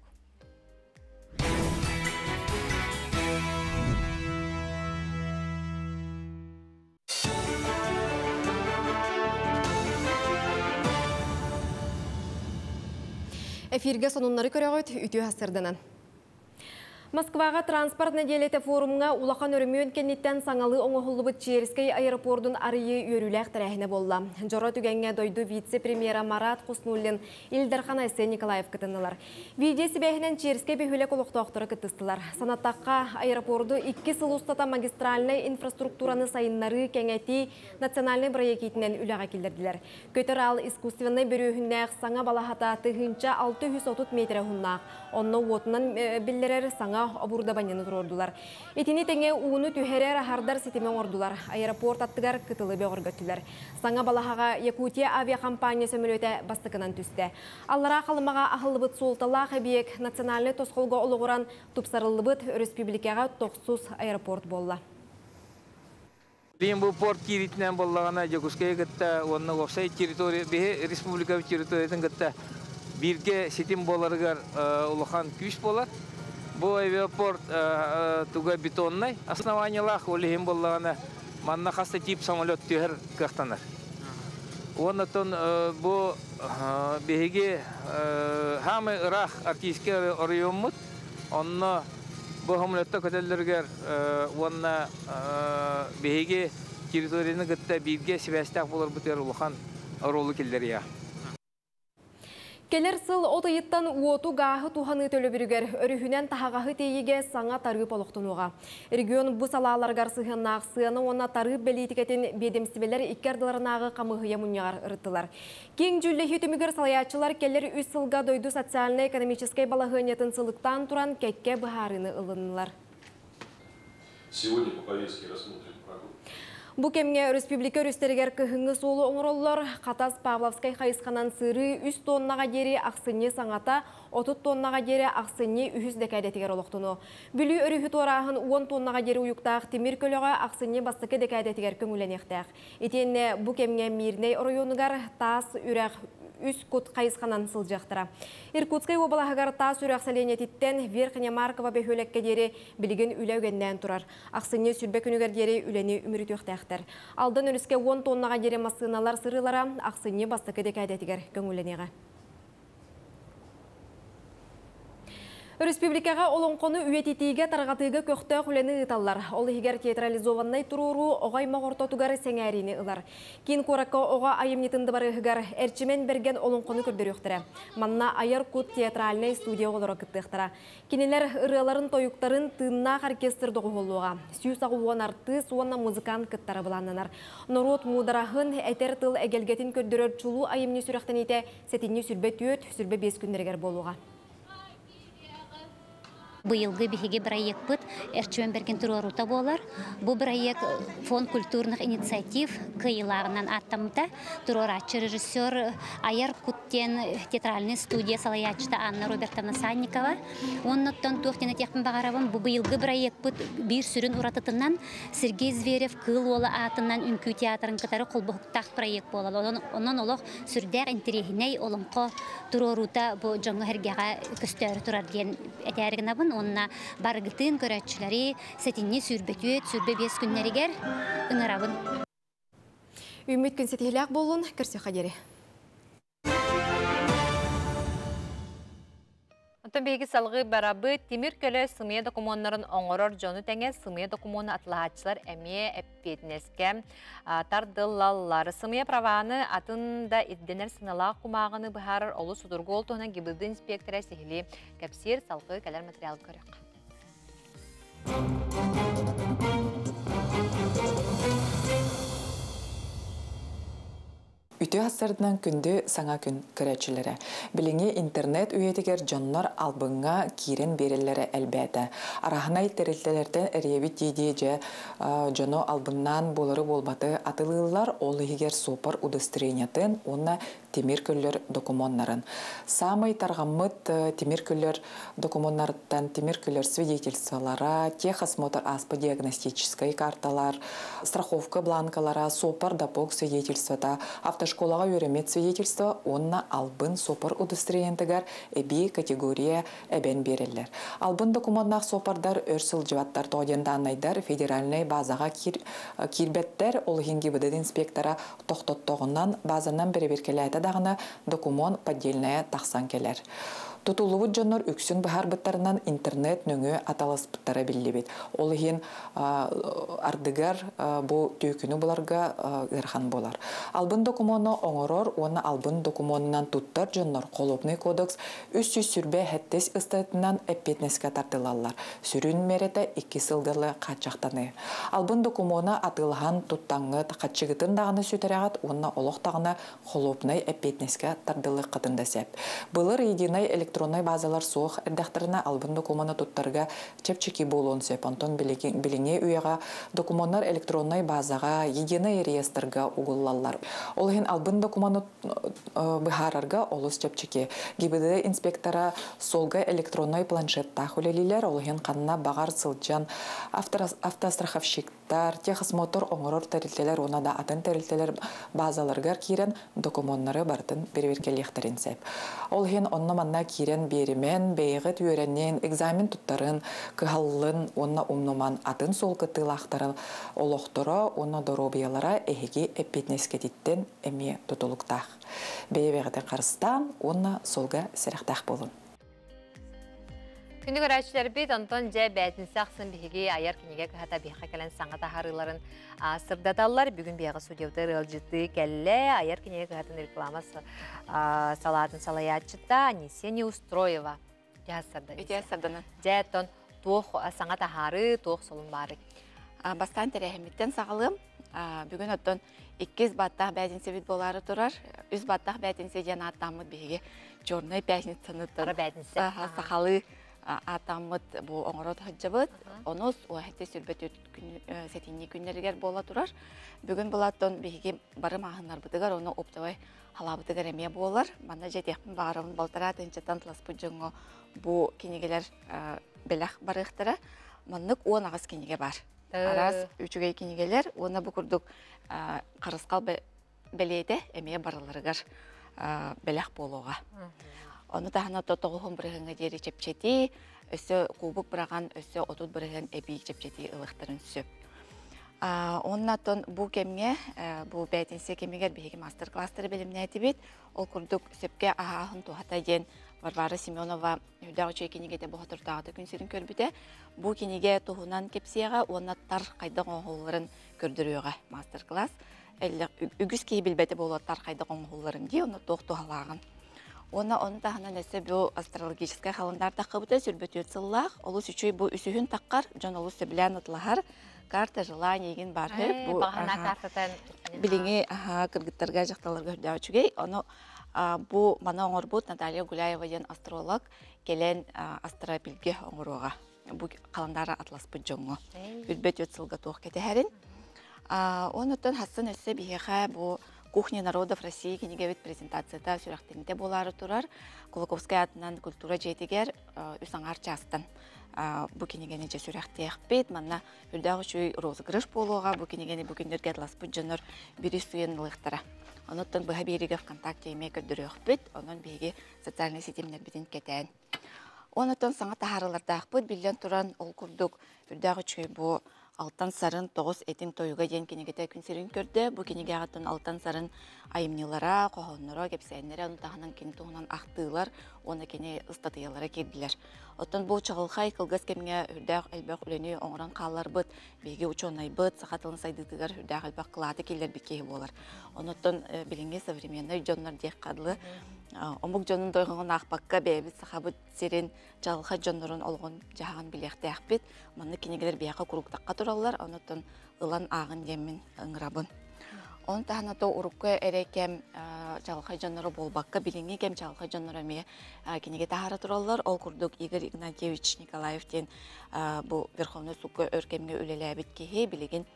Эфирге сонуннары көрөҕүт, үтүө сарсыарданан. Москваҕа транспорт нэдиэлэтэ форумҥа улахан өрөмүөн кэнниттэн саҥалыы оҥоһуллубут Черскэй аэропордун арыйыы үөрүүлээх тэрээһинэ буолла. Дьоро түгэҥҥэ дойду вице-премьера Марат Хуснуллин, Ил Дархан Айсен Николаев кытыннылар. Видео сибээһинэн Черскэй бөһүөлэк олохтоохторо кыттыстылар. Санаттахха, аэропорду икки сыл устата магистральнай инфраструктураны сайыннарыы, кэҥэтии национальнай бырайыак иитинэн үлэҕэ киллэрдилэр. Көтөр аал искусственнай бүрүөһүннээх саҥа балаһата 1630 метрэ уһуннаах. Онно уотунан биллэрэр саҥа оборудованиены туруордулар. Итини тэҥэ ууну түһэрэр аһардар ситими оҥордулар. Аэропорт аттыгар кытылы бөҕөргөттүлэр. Саҥа балаһаҕа Якутия авиакомпания сөмөлүөтэ бастакынан түстэ. Аллараа Халымаҕа аһыллыбыт суолталаах эбийиэк национальнай тосхолго олоҕуран тупсарыллыбыт өрөспүүбүлүкэҕэ тохсус аэропорт буолла. Билигин бу порт киириитинэн буоллаҕына Дьокуускайы кытта уонна уопсай территория биһи республика территориятын кытта бииргэ ситим буоларыгар улахан күүс буолар. Бу авиапорт туга бетоннай основаниелаах, ол иһин буоллаҕына манна хас да тип самолет түһэр кыахтанар. Уонна оттон бу биһиги хаамай ыраах Арктический оройуоммут, онно бу самолетта көтөллөрүгэр уонна биһиги территорияны кытта бииргэ сибээстээх буоларбытыгар улахан оруолу киллэриэ. Кэлэр сыл от ыйыттан уоту гааһы туһаныы төлөбүрүгэр өрүһүнэн таһаҕаһы тиэйиигэ саҥа тарыып олохтонуоҕа. Регион бу салааларыгар сыһыаннаах сыана уонна тарыып бэлиитикэтин биэдэмистибэлэр икки ардыларынааҕы хамыыһыйа мунньаҕар ырыттылар. Киэҥ дьүүллэһии түмүгэр салайааччылар кэлэр үс сылга дойду социальнай-экономическай балаһыанньатын сылыктаан туран кэккэ быһаарыыны ылыннылар. Сегодня по повестке рассмотрим Бу кэмҥэ өрөспүүбүлүкэ өрүстэригэр кыһыҥҥы суолу оҥороллор. Хатас Павловскай хайысханан сырыы үс тоннаҕа диэри ахсынньы саҥата, 30 тоннаҕа диэри ахсынньы үһүс дэкээдэтигэр олохтонуо. Бүлүү өрүһү туорааһын 10 тоннаҕа диэри уйуктаах тимир көлөҕө ахсынньы бастакы дэкээдэтигэр көҥүллэниэхтээх. Итиэннэ бу кэмҥэ Мирнэй оройуонугар Таас Үрэх үс кут хайысханан сылдьыахтара. Иркутскай уобалаһыгар Таас Үрэх сэлиэнньэтиттэн Верхняя Маркова бөһүөлэккэ диэри билигин үлэ үгэннээн турар. Ахсынньы сүрбэ күнүгэр диэри үлэни үмүрүтүөхтээхтэр. Алдан өрүскэ 10 тоннаҕа диэри массыыналар сырыылара ахсынньы бастакы дэкээдэтигэр көҥүллэниэҕэ. Өрөспүүбүлүкэҕэ олоҥхону үйэтитиигэ, тарҕатыыга көхтөөх үлэни ыыталлар. Ол иһигэр театрализованнай туруоруу оҕо аймах ортотугар сэҥээриини ылар. Киин куоракка оҕо айымньытын дыбарыаһыгар Эрчимэн Бэргэн олоҥхону көрдөрүөхтэрэ. Манна Айар кут театральнай студия оҕолоро кыттыахтара. Кинилэр ырыаларын-тойуктарын тыыннаах оркестр доҕуһуоллуоҕа. 180 артыыс уонна музыкант кыттара былааннанар. Норуот муудараһын, этэр тыл эгэлгэтин көрдөрөр чулуу айымньы сүрэхтэниитэ сэтинньи сүрбэ түөрт, сүрбэ биэс күннэригэр буолуоҕа. Быйылгы биһиги бырайыакпыт Эрчимэн Бэргэн туруоруута буолар. Бу бырайыак Фонд культурных инициатив кыайыылааҕынан ааттаммыта. Туруорааччы режиссер Айар кут диэн театральный студия салайааччыта Анна Робертовна Санникова. Оннуттан туох диэн этиэхпин баҕарабын, бу быйылгы бырайыакпыт биир сүрүн уратытынан Сергей Зверев Кыыл Уола аатынан үҥкүү театрын кытары холбоһуктаах проект буолар. Онон олох сүрдээх интэриэһинэй олоҥхо туруоруута бу дьоҥҥо-сэргэҕэ көстөөрү турар диэн этээри гынабын уонна барыгытын көрөөччүлэри сэтинньи сүүрбэ 4, 25 күннэригэр ыҥырабын. Үүммүт күн ситиһилээх буоллун, көрсүөххэ диэри. Оттон биһиги салгыы барабыт тимир көлө сымыйа докумуоннарын оҥорор дьону тэҥэ сымыйа докумуону атылаһааччылар эмиэ эппиэтинэскэ тардыллаллар. Сымыйа праваны атын да ирдэнэр сыналаах кумааҕыны быһаарар олус судургу ол туһунан ГИБДД инспектора сиһилии кэпсиир салгыы кэлэр материал көрүөххэ. Үтүө сарсыарданан күндү Саҥа күн көрөөччүлэрэ. Билиҥҥи интернет үйэтигэр дьоннор албыҥҥа киирэн биэрэллэрэ элбээтэ. Арааһынай тэрилтэлэртэн эрийэбит дии-дии дьэ дьону албыннаан буолары-буолбаты атылыыллар, ол иһигэр суоппар удостоверениетын уонна тимир көллөр докумуоннарын. Саамай тарҕаммыт тимир көллөр докумуоннарыттан тимир көлөр свидетельстволара, техосмотр ааспы диагностическай карталар, страховка бланкалара, суоппар допок свидетельствота, автошколаҕа үөрэммит свидетельство уонна албын суоппар удостоверениетыгар эбии категория эбэн биэрэллэр. Албын докумуоннаах суоппардар өр сылдьыбаттар, тоҕо диэн дааннайдар федеральнай базаҕа киирбэттэр, ол иһин ГИБДД инспектора тохтоттоҕунан базанан бэрэбиэркэлээтэ даҕаны докумуон поддельная тахсан кэлэр. Тутуллубут дьоннор үксүн быһаарбыттарынан интернет нөҥүө аталаспыттара биллибит. Ол иһин ардыгар бу түөкүнү буларга ыарахан буолар. Албын докумуону оҥорор уонна албын докумуонунан туттар дьоннор Холуобунай кодекс 327 ыстатыйатынан эппиэтинэскэ тардылаллар. Сүрүн миэрэтэ 2 сылгалы хааччахтаныы. Албын докумуона атыылаһан туттаҥҥыт, хаччыгытын даҕаны сүтэрэҕит уонна олох даҕаны холуобунай эппиэтинэскэ тардылыаххытын да сөп. Былыр единай электроннай базалар суох эрдэхтэринэ албын докумуону туттарга чэпчэки буолуон сөп. Онтон билиҥҥи үйэҕэ докумуоннар электроннай базаҕа, единай реестрга угуллаллар. Ол иһин албын докумуону быһаарарга олус чэпчэки. ГИБДД инспектора суолга электроннай планшеттаах үлэлиилэр, ол иһин ханна баҕар сылдьан автостраховщиктар, техосмотр оҥорор тэрилтэлэр уонна да атын тэрилтэлэр базаларыгар киирэн докумуоннары барытын бэрэбиэркэлиэхтэрин сөп. Ол иһин онно-манна киирэн биэримэн, бэйэҕит үөрэнин, экзамен туттарын, кыһаллын уонна умнуман атын суол кыттыылаахтарын олохторо уонна доруобуйалара эһиги эппиэтинэскититтэн эмиэ тутулуктаах. Бэйэ-бэйэҕитин харыстаан уонна суолга сэрэхтээх буолун. Күндү көрөөччүлэрбит, онтон дьэ бээтинсэ ахсын биһиги айар кинигэ кыһата биһиэхэ кэлэн саҥа таһаарыыларын сырдаталлар. Бүгүн биһиэхэ судьябытыгар ыалдьыттыы кэллэ. Айар кинигэ кыһатын реклама салаатын салайааччыта Анисия Неустроева. Үтүө сарданан. Дьэ, оттон туох саҥа таһаарыы, туох солун баарый? Бастаан тэрээһиммиттэн саҕалыам. Бүгүн оттон иккис баттах бээтинсэбит буолаары турар. Үс баттах бээтинсэ диэн ааттааммыт биһиги Черная пятницаны сахалыы ааттааммыт бу оҥоро сылдьабыт. Онус уоһэти сүрбэ сэтинньи күннэригэр буола турар. Бүгүн булаттан биһиги бары маһыннарбытыгар оны оптовай халаабытыгар эмиэ буолар. Манна дьэтиэхпин баҕарабын балтараа тыһыынчаттан тыласпыт дьоҥҥо бу кинигэлэр бэлэх барыахтара. Маннык 18 кинигэ бар. Араас үчүгэй кинигэлэр уонна бу курдук харысхал бэлиэтэ эмиэ барыларыгар бэлэх буолуоҕа. Ону таһынан тоҕуһун бырыһыҥҥа диэри чэпчэтии, өссө кубок быраҕан, өссө 30 бырыһыан эбии чэпчэтии ылыахтарын сөп. Оннаттан бу кэмҥэ, бу бээтинсэ кэмигэр биһиги мастер-класстары бэлэмнээтибит. Ол курдук сөпкө аһааһын туһата диэн Варвара Семенова үрдээх үчүгэй кинигэтэ боһотурдааҕыта күн сирин көрбүтэ. Бу кинигэ туһунан кэпсиэҕэ уонна тар хайдах оҥоһулларын көрдөрүөҕэ мастер-класс. Үгүс киһи билбэтэ буолуо тар хайдах оҥоһулларын дии, онно туох туһалааҕын. Уонна ону таһынан өссө бу астрологическай халандаар таххыбыта сүрбэ сыллаах. Олус үчүгэй бу үсүһүн таххар, дьон олус сөбүлээн атлаһар. Карта желаний игин бар бу картатан билиҥи кыргыттарга дьахталларга үрдээх үчүгэй. Ону бу маны оҥорбут Наталья Гуляева диэн астролог кэлэн астропилге оҥоруоҕа. Бу халандаара атласпыт дьоҥҥо. Үрбэт өт сылга туох кэтэһэрин. Онуттан хассын өссө биһиэхэ бу Кухня народов России кинигэбит презентацията сүрэхтэниитэ буолаары турар. Кулаковскай аатынан культура дьиэтигэр үс аҥаар чаастан бу кинигэни дьэ сүрэхтиэхпит. Манна үрдээх үчүгэй розыгрыш буолуоҕа. Бу кинигэни бу күннэргэ атласпыт дьоннор бири суйан ылыахтара. Онуттан быһа биэригэ ВКонтакте эмиэ көрдөрүөхпүт. Онон биһиги социальнай ситимнэрбитин кэтээн. Онуттан саҥа таһаарылардаахпыт биллэн туран ол курдук үрдээх үчүгэй бу Алтан Сарын тоҕус этиҥ тойуга диэн кинигэтэ күн сирин көрдө. Бу кинигэҕиттэн Алтан Сарын айымньылара, хоһоонноро, кэпсээннэрэ, ону таһынан кини туһунан ахтыылар уонна кини ыстатыйалара киирдилэр. Оттон бу чаҕылхай кылгас кэмҥэ үрдээх элбэх үлэни оҥорон хаалларбыт, биһиги учуонайбыт, саха тылын сайдыытыгар үрдээх элбэх кылааты киллэрбит киһи буолар. Онуттан билиҥҥи современный дьоннор диэххэ дылы омук дьонун дойҕоҕун аахпакка бэйэбит сахабыт сирин чаҕылхай дьоннорун олоҕун дьаһаҕын билиэхтээхпит. Маннык кинигэлэр биһиэхэ куруктахха тураллар, онуттан ылан ааҕын диэммин ыҥырабын. Оны тахана то урукку эре кем чалхай жоннору болбакка билиңи кем чалхай жоннору эме киниге тахара тураллар. Ол курдук Игорь Игнатьевич Николаев тен бу Верховный сукка өркемге үлеләбит киһи билигин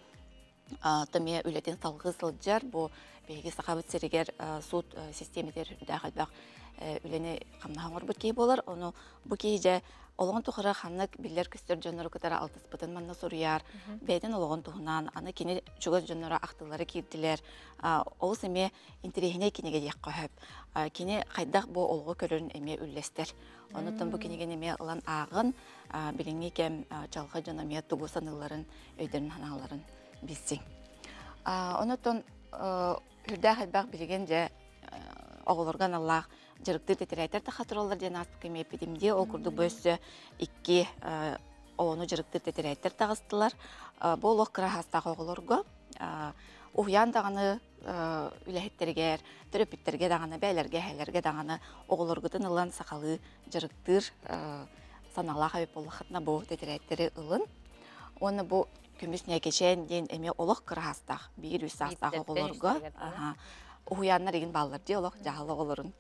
тымия үлетин салгы сылдьар. Бу биһиги сахабыт сиригер суд системетер дәхәлбәк үлени камнаһан орбут киһи болар. Ону бу киһи же олоҕун тухара ханнык биллер көстөр дьоннору кытара алтыспытын манна суруйар. Бэйден олоҕун туһунан аны кини чугас дьоннору ахтылары киирдилер. Олус эме интирехине киниге диэх көһөп. Кини хайдах бу олоҕу көрөрүн эме үллестер. Онуттан бу кинигени эме ылан ааҕын, билиҥҥи кэм чалҕа дьон эмиэ тугу саныылларын, өйдөрүн ханааларын билсиҥ. Онуттан үрдээх элбэх билигин дьэ оҕолорго аналлаах дьарыктыыр тэтэрээттэр тахатыраллар диэн ааспыкка эмиэ эппитим дии. Ол курдук бу өссө икки оҕону дьарыктыыр тэтэрээттэр таҕыстылар. Бу олох кыра хаастаах оҕолорго уһуйаан даҕаны үлэһиттэригэр, төрөппүттэргэ даҕаны, бээлэргэ, эһэлэргэ даҕаны оҕолоргутун ылан сахалыы дьарыктыыр санаалаах эбит буоллаххытына бу тэтэрээттэри ылын. Уонна бу көмүс ньээкэчээн диэн эмиэ олох кыра хаастаах, биир үс саастаах оҕолорго уһуйааннар игин бааллар дии олох дьаһал оҕолорун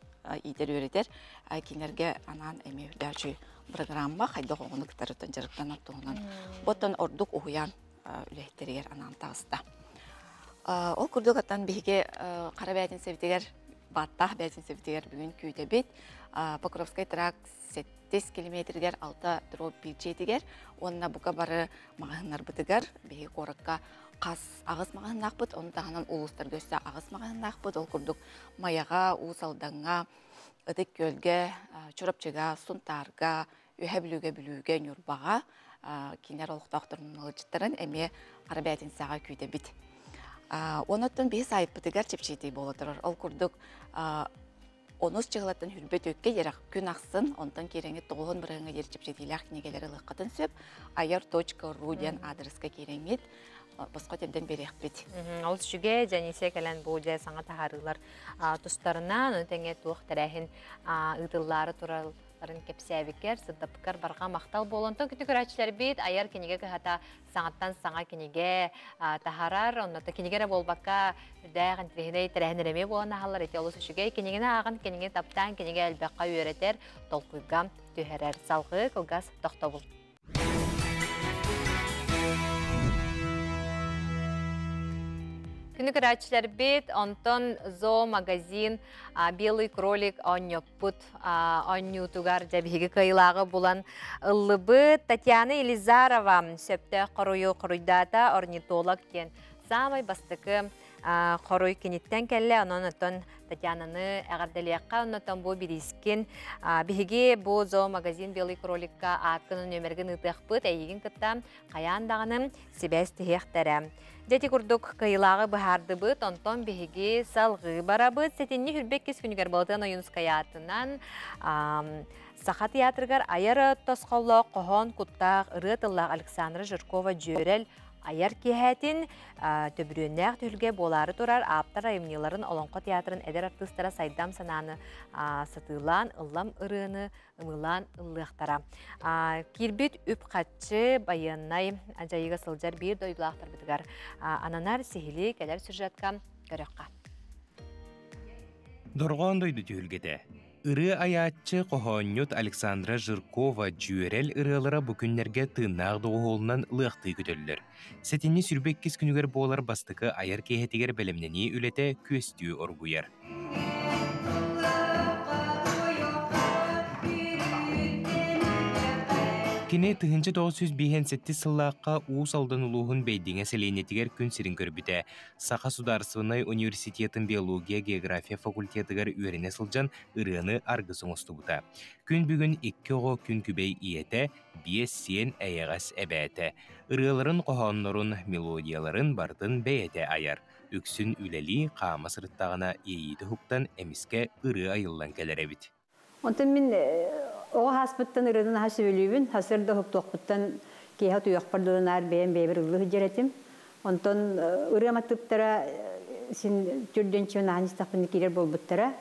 иитэр үөрэтэр кинилэргэ анаан эмиэ үрдээчүй программа хайдах оҕону кытары дьарыктанар туһунан. Оттон ордук уһуйаан үлэһиттэригэр анаан таҕыста. Ол курдук аттан биһиги хара бээтинсэбитигэр бааттаах бээтинсэбитигэр бүгүн күүтэбит. Покровскай тракт 7 километригэр 6 дроп биирдьиэтигэр уонна бука бары маҕаһыыннарбытыгар биһиги куоракка хас аҕыс маҕаһыыннаахпыт, ону таһынан улуустарга өссө аҕыс маҕаһыыннаахпыт. Ол курдук Майаҕа, Уус Алдаҥҥа, Ытык Күөлгэ, Чурапчыга, Сунтаарга, Үһэ Бүлүүгэ, Бүлүүгэ, Ньурбаҕа кинилэр олохтоохторун ыалдьыттарын эмиэ хара бээтинсэҕэ күүтэбит. Онуттан биһи саайпытыгар чэпчэтии буола турар. Ол курдук онус чыһылаттан хүрбэт өккэ ярах күн ахсын, онтон киирэҥҥит тоҕуһун бырыһыҥҥа диэри чэпчэтиилээх кинигэлэри ылыаххытын сөп. ayar.ru диэн аадырыска киирэҥҥит босхо тирдэн биэриэхпит. Ол үчүгэй Дьанисе кэлэн бу дьэ саҥа таһаарыылар тустарынан, ону тэҥэ туох тэрээһин ыытыллаары туралларын кэпсээбиккэр, сырдаппыккар барҕа махтал буолан. Онтон күтү көрөөччүлэрбит айар кинигэ кыһата саҥаттан саҥа кинигэ таһарар, онно кинигэ эрэ буолбакка, үрдээх интириэһинэй тэрээһин эмиэ буолан аһаллар. Ити олус үчүгэй кинигини ааҕан, кинигэ таптаан, кинигэ элбэххэ үөрэтэр, толкуйга түһэрэр. Салгыы кылгас тохтобул. Күнү көрөөччүлэрбит, онтон зоомагазин Белый кролик оонньоппут оонньуутугар дьэ биһиги кыайыылааҕы булан ыллыбыт. Татьяна Елизарова сөптөөх хоруйу хоруйдаата, орнитолог диэн саамай бастакы хоруй киниттэн кэллэ. Онон оттон Татьянаны эҕэрдэлиэххэ, оннотон бу бириискин биһиги бу зоомагазин Белый кроликка ааккын нүөмэргин ыытыахпыт, эйигин кытта хайаан даҕаны сибээс тиһиэхтэрэ. Дьэ ити курдук кыайыылааҕы быһаардыбыт, онтон биһиги салҕыы барабыт. Сэтинньи 22 күнүгэр Балатыан Ойуунускай аатынан Саха театрыгар айар тосхоллоох хоһоон куттаах ырыа тыллаах Александра Жиркова Дьүөрэл айар киэһэтин төбүрүөннээх түһүлгэ буолаары турар. Ааптар айымньыларын Олоҥхо театрын эдэр артыыстара сайдам санааны сатыылаан, ыллам ырыаны ымыылаан ыллыахтара. Киирбит үп-харчы байыаннай дьайыыга сылдьар биир дойдулаахтарбытыгар ананар. Сиһилии кэлэр сюжетка көрөххө. Дорҕоон дойду түһүлгэтэ. Ырыа айааччы, хоһоонньут Александра Жиркова дьүөрэл ырыалара бу күннэргэ тыыннаах доҕуһуолунан лыахтыы көтөллөр. Сэтинньи 22 күнүгэр буолар бастакы айар киэһэтигэр бэлэмнэнии үлэтэ күөстүү оргуйар. Кини 1957 сыллаахха Уус Алдан улууһун Бэйдиҥэ сэлиэнньэтигэр күн сирин көрбүтэ. Саха судаарыстыбаннай университетын биология-география факультетыгар үөрэнэ сылдьан ырыаны аргыс оҥостубута. Күн бүгүн икки оҕо күн күбэй ийэтэ, биэс сиэн эйэҕэс эбээтэ. Ырыаларын, хоһооннорун, мелодияларын барытын бэйэтэ айар. Үксүн үлэлии, хаама сырыттаҕына иэйиитэ уһуктан эмискэ ырыа айыллан кэлэр эбит. Онтон мин оҕо ааспыттан ырыаны наһаа сөбүлүүбүн. Сарсыарда уһуктуохпуттан киэһэ утуйуохпар дылы наар бэйэм бэйэбэр ыллыы сылдьар этим. Онтон ырыа матыыптара син түрдүнчү наһаа истэхпинэ киирэр буолбуттара.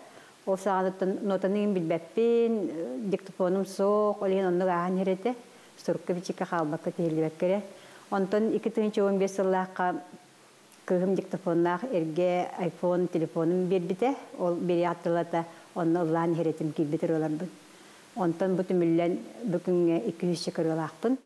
Ол саҕаныттан нотаны билбэппин, диктофонум суох, ол иһин оннук ааһан иһэр этэ. Сурукка-бичиккэ хаалбакка тиһиллибэккэ эрэ. Онтон 2015 сыллаахха Кыыһым диктофоннаах эргэ iPhone телефонун биэрбитэ. Ол биэриэх тылата онно ыллаан иһэр этим киирбит ырыаларбын. Онтон бу түмүллэн бу күҥҥэ 200 ырыалаахпын.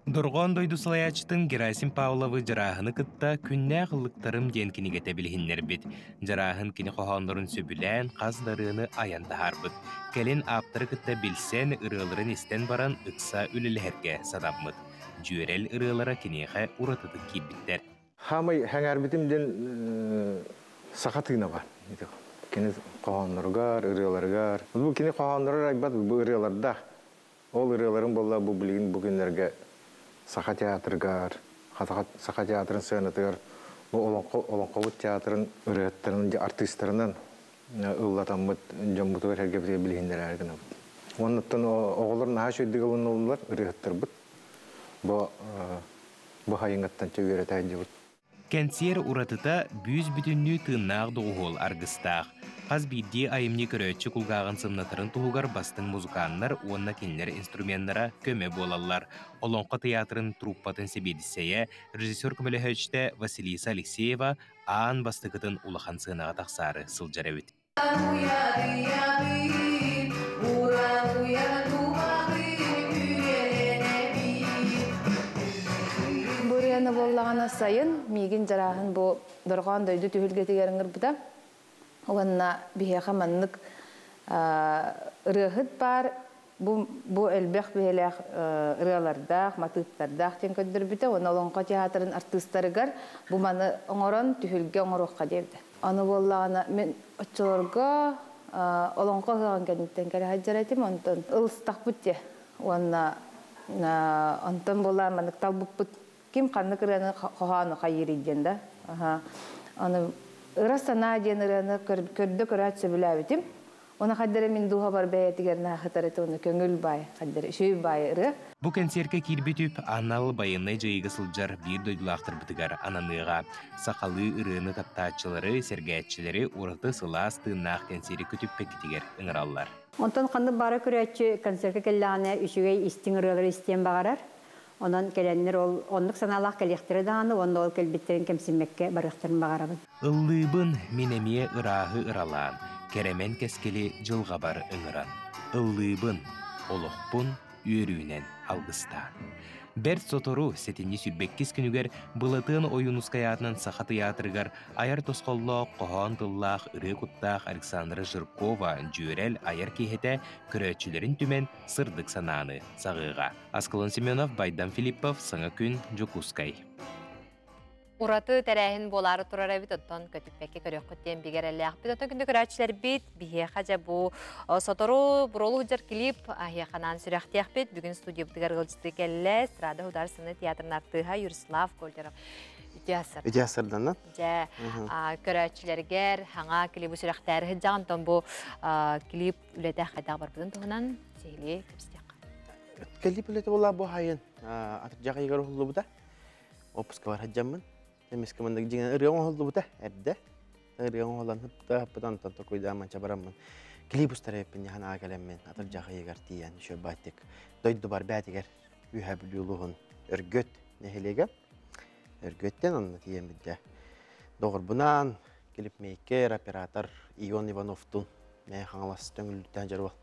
Дорҕоон дойду салайааччытын Герасим Павловы Дьарааһыны кытта «Күннээх ыллыктарым» диэн кинигэтэ билиһиннэрбит. Дьарааһын кини хоһооннорун сөбүлээн хас да ырыаны айан таһаарбыт. Кэлин ааптары кытта билсэн, ырыаларын истэн баран ыкса үлэлэһэргэ санаммыт. Дьүөрэл ырыалара киниэхэ уратытык киирбиттэр. Хаамай сэҥээрбитим диэн саха тыына бар. Кини хоһоонноругар, ырыаларыгар. Бу кини хоһооннорор айбат бу ырыалардаах. Ол ырыаларын буолла бу билигин бу күннэргэ Саха театрыгар, Саха театрын сыанатыгар бу олоҥхобут театрын ырыаттарын, артыыстарынан ыллатаммыт дьоммутугар сэргэбитигэр билиһиннэрээри гынабыт. Уоннаттан оҕолор наһаа үчүгэйдик ылыныллар ырыаһыттарбыт. Бу бу хайыҥаттан үөрэтэ сылдьыбыт. Кэнсиэр уратыта бүүс-бүтүннүү тыыннаах доҕуһуол аргыстаах. Хас биирдии айымньы көрөөччү кулгааҕын сымнатарын туһугар бастыҥ музыканнар уонна кинилэр инструменнара көмө буолаллар. Олоҥхо тыйаатырын труппатын сэбиэдиссэйэ, режиссер көмөлөһөөччүтэ Василиса Алексеева аан бастакытын улахан сыанаҕа тахсаары сылдьар эбит. Бу ырыаны буоллаҕына сайын миигин Дьарааһын бу Дорҕоон дойду түһүлгэтигэр ыҥырбыта. Уонна биһиэхэ маннык ырыаһыт баар, бу, бу элбэх биһилэх ырыалардаах, матыыптардаах диэн көрдөрбүтэ. Уонна Олоҥхо театрын артыыстарыгар бу маны оҥорон түһүлгэ оҥоруохха диэбитэ. Аны буоллаҕына мин оччолорго Олоҥхо ыһыаҕын кэнниттэн кэлэ сылдьар этим, онтон ылыстахпыт дии. Уонна онтон буоллаҕына маннык талбыппыт ким ханнык ырыаны хоһоону хайыырый диэн да. Аны ыра санаа диэн ырыаны көрдө көрөөт сөбүлээбитим. Оны хайдара мин дууһабар бэйэтигэр наахытар этэ, оны көҥүл баай, хайдара үчүгэй баай ырыа. Бу кэнсиэркэ киирбит үп анал байыаннай дьайыыга сылдьар биир дойдулаахтарбытыгар ананыаҕа. Сахалыы ырыаны таптааччылары, сэргээччилэри ураты сылаас тыыннаах кэнсиэри көтүппэккитигэр ыҥыраллар. Онтон ханнык баара көрөөччү концертка кэллэҕинэ үчүгэй истиҥ ырыалары истиэн баҕарар. Онон кэлэннэр ол оннук санаалаах кэлиэхтэрэ даҕаны уонна ол кэлбиттэрин кэмсиммэккэ барыахтарын баҕарабын. Ыллыыбын мин эмиэ ырааһы ыралаан, кэрэмэн кэскили дьылҕабар ыҥыран. Ыллыыбын, олохпун үөрүүнэн алгыстаан. Бэрт сотору сэтинньи сүүрбэккис күнүгэр Былатыан Ойуунускай аатынан Саха тыйаатырыгар айар тосхоллоох хоһоон тыллаах ырыа куттаах Александра Жиркова дьүөрэл айар киэһэтэ көрөөччүлэрин түмэн сырдык санааны саҕыаҕа. Аскалон Семенов, Байдам Филиппов, Саҥа күн, Дьокуускай. Ураты тэрээһин буолаары турар эбит, оттон көтүппэккэ көрүөххүт диэн бигэ эрэллээхпит. Оттон күндү көрөөччүлэрбит, биһиэхэ дьэ бу сотору буролу сылдьар клип аһиэханаан сүрэхтиэхпит. Бүгүн студиябытыгар ыалдьытыы кэллэ Эстрада художественнай театрын артыыһа Юрислав Кольтеров. Үтүө асыр. Үтүө асырданна. Дьэ, көрөөччүлэргэр хаҥа клибы сүрэхтээри сылдьаҕын, онтон бу клип үлэтэ хайдах барбытын туһунан сиһилии кэпсэтиэххэ. Клип үлэтэ буолла бу хайын атырдьах ыйыгар уһуллубута. Опуска бар сылдьаммын. Эмискэ маннык дьиҥинэн ырыа оҥоһуллубута эрдэ. Ырыа оҥоһуллан хыпта хыппытан онтон токуйдааман чабараммын. Клип устар эппин яхан аға кэлэммин атырдьах ыйыгар тиийэн еще байтик дойду бар бээтигэр Үһэ Бүлүү улууһун Өргөт нэһилиэгэ. Өргөттен онно тиийэн бидде. Доҕорбунаан клипмейкер, оператор Ион Ивановтун мэ Хаҥалас төҥүлүттэн дьаруол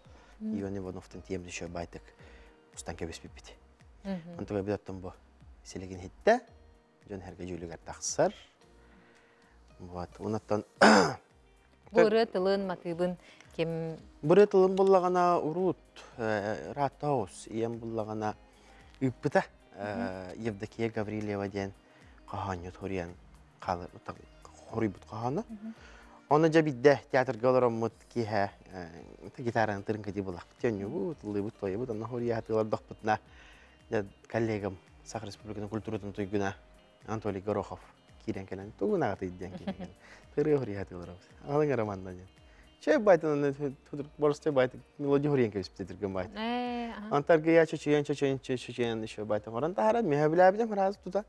Ион Ивановтун тиийэн еще байтик устан кэбиспиппит. Онтуга бит бу силигин хитте, дьон herге дьүүлүгэр тахсар. Вот, онаттан Бу ырыа тылын, матыыбын ким Бу ырыа тылын буллаҕына урут Ратаус ийэм буллаҕына ыыппыта Евдокия Гаврильева диэн хоһоонньут хоруйан хоруйбут хоһооно. Оны дьэ бидде театрга олороммут киэһэ гитараны тырыҥкытыы булахпыт төнньубут, ыллыыбыт, туойбут, онно хоруйаатыылардахпытына коллегам Саха Республикатын культуратын туйгуна Анатолий Горохов киирэн кэлэн тугун аҕатый диэн киирэн тырыы хоруйаатыыларабыт. Алың романна диэн. Чэй байтын боростой байт мелодия хоруйан кэбиспит түргэн байт. Антарга я чочуян чочуян чочуян еще байтын хоран тахаран мен хөбүлээбитим разы тута.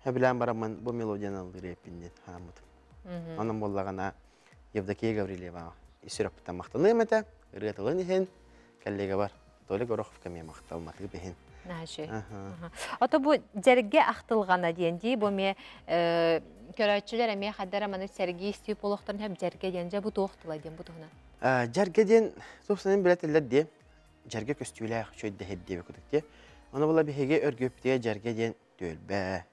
Хөбүлээн бараммын бу мелодияны аллыр эппин диэн хараммытым. Онон буоллаҕына Евдокия Гаврильева исүрөппүттэн махтаныам этэ. Ырыа тылын иһин коллега бар Толя Гороховка эмиэ махтал матыып иһин. Наһаа Ото бу дьэргэ ахтылҕана диэн дии, бу эмиэ көрөөччүлэр эмиэ хаддара маны сэргии истии буолуохтарын сөп дьэргэ диэн дьэ бу туох тыла диэн бу туһунан. Дьэргэ диэн собственно билэтиллэр диэ. Дьэргэ көстүүлээх үчүгэйдэһэр диэбит курдук диэ. Ону була биһиги өргүөппүтүгэр дьэргэ диэн түөлбэ,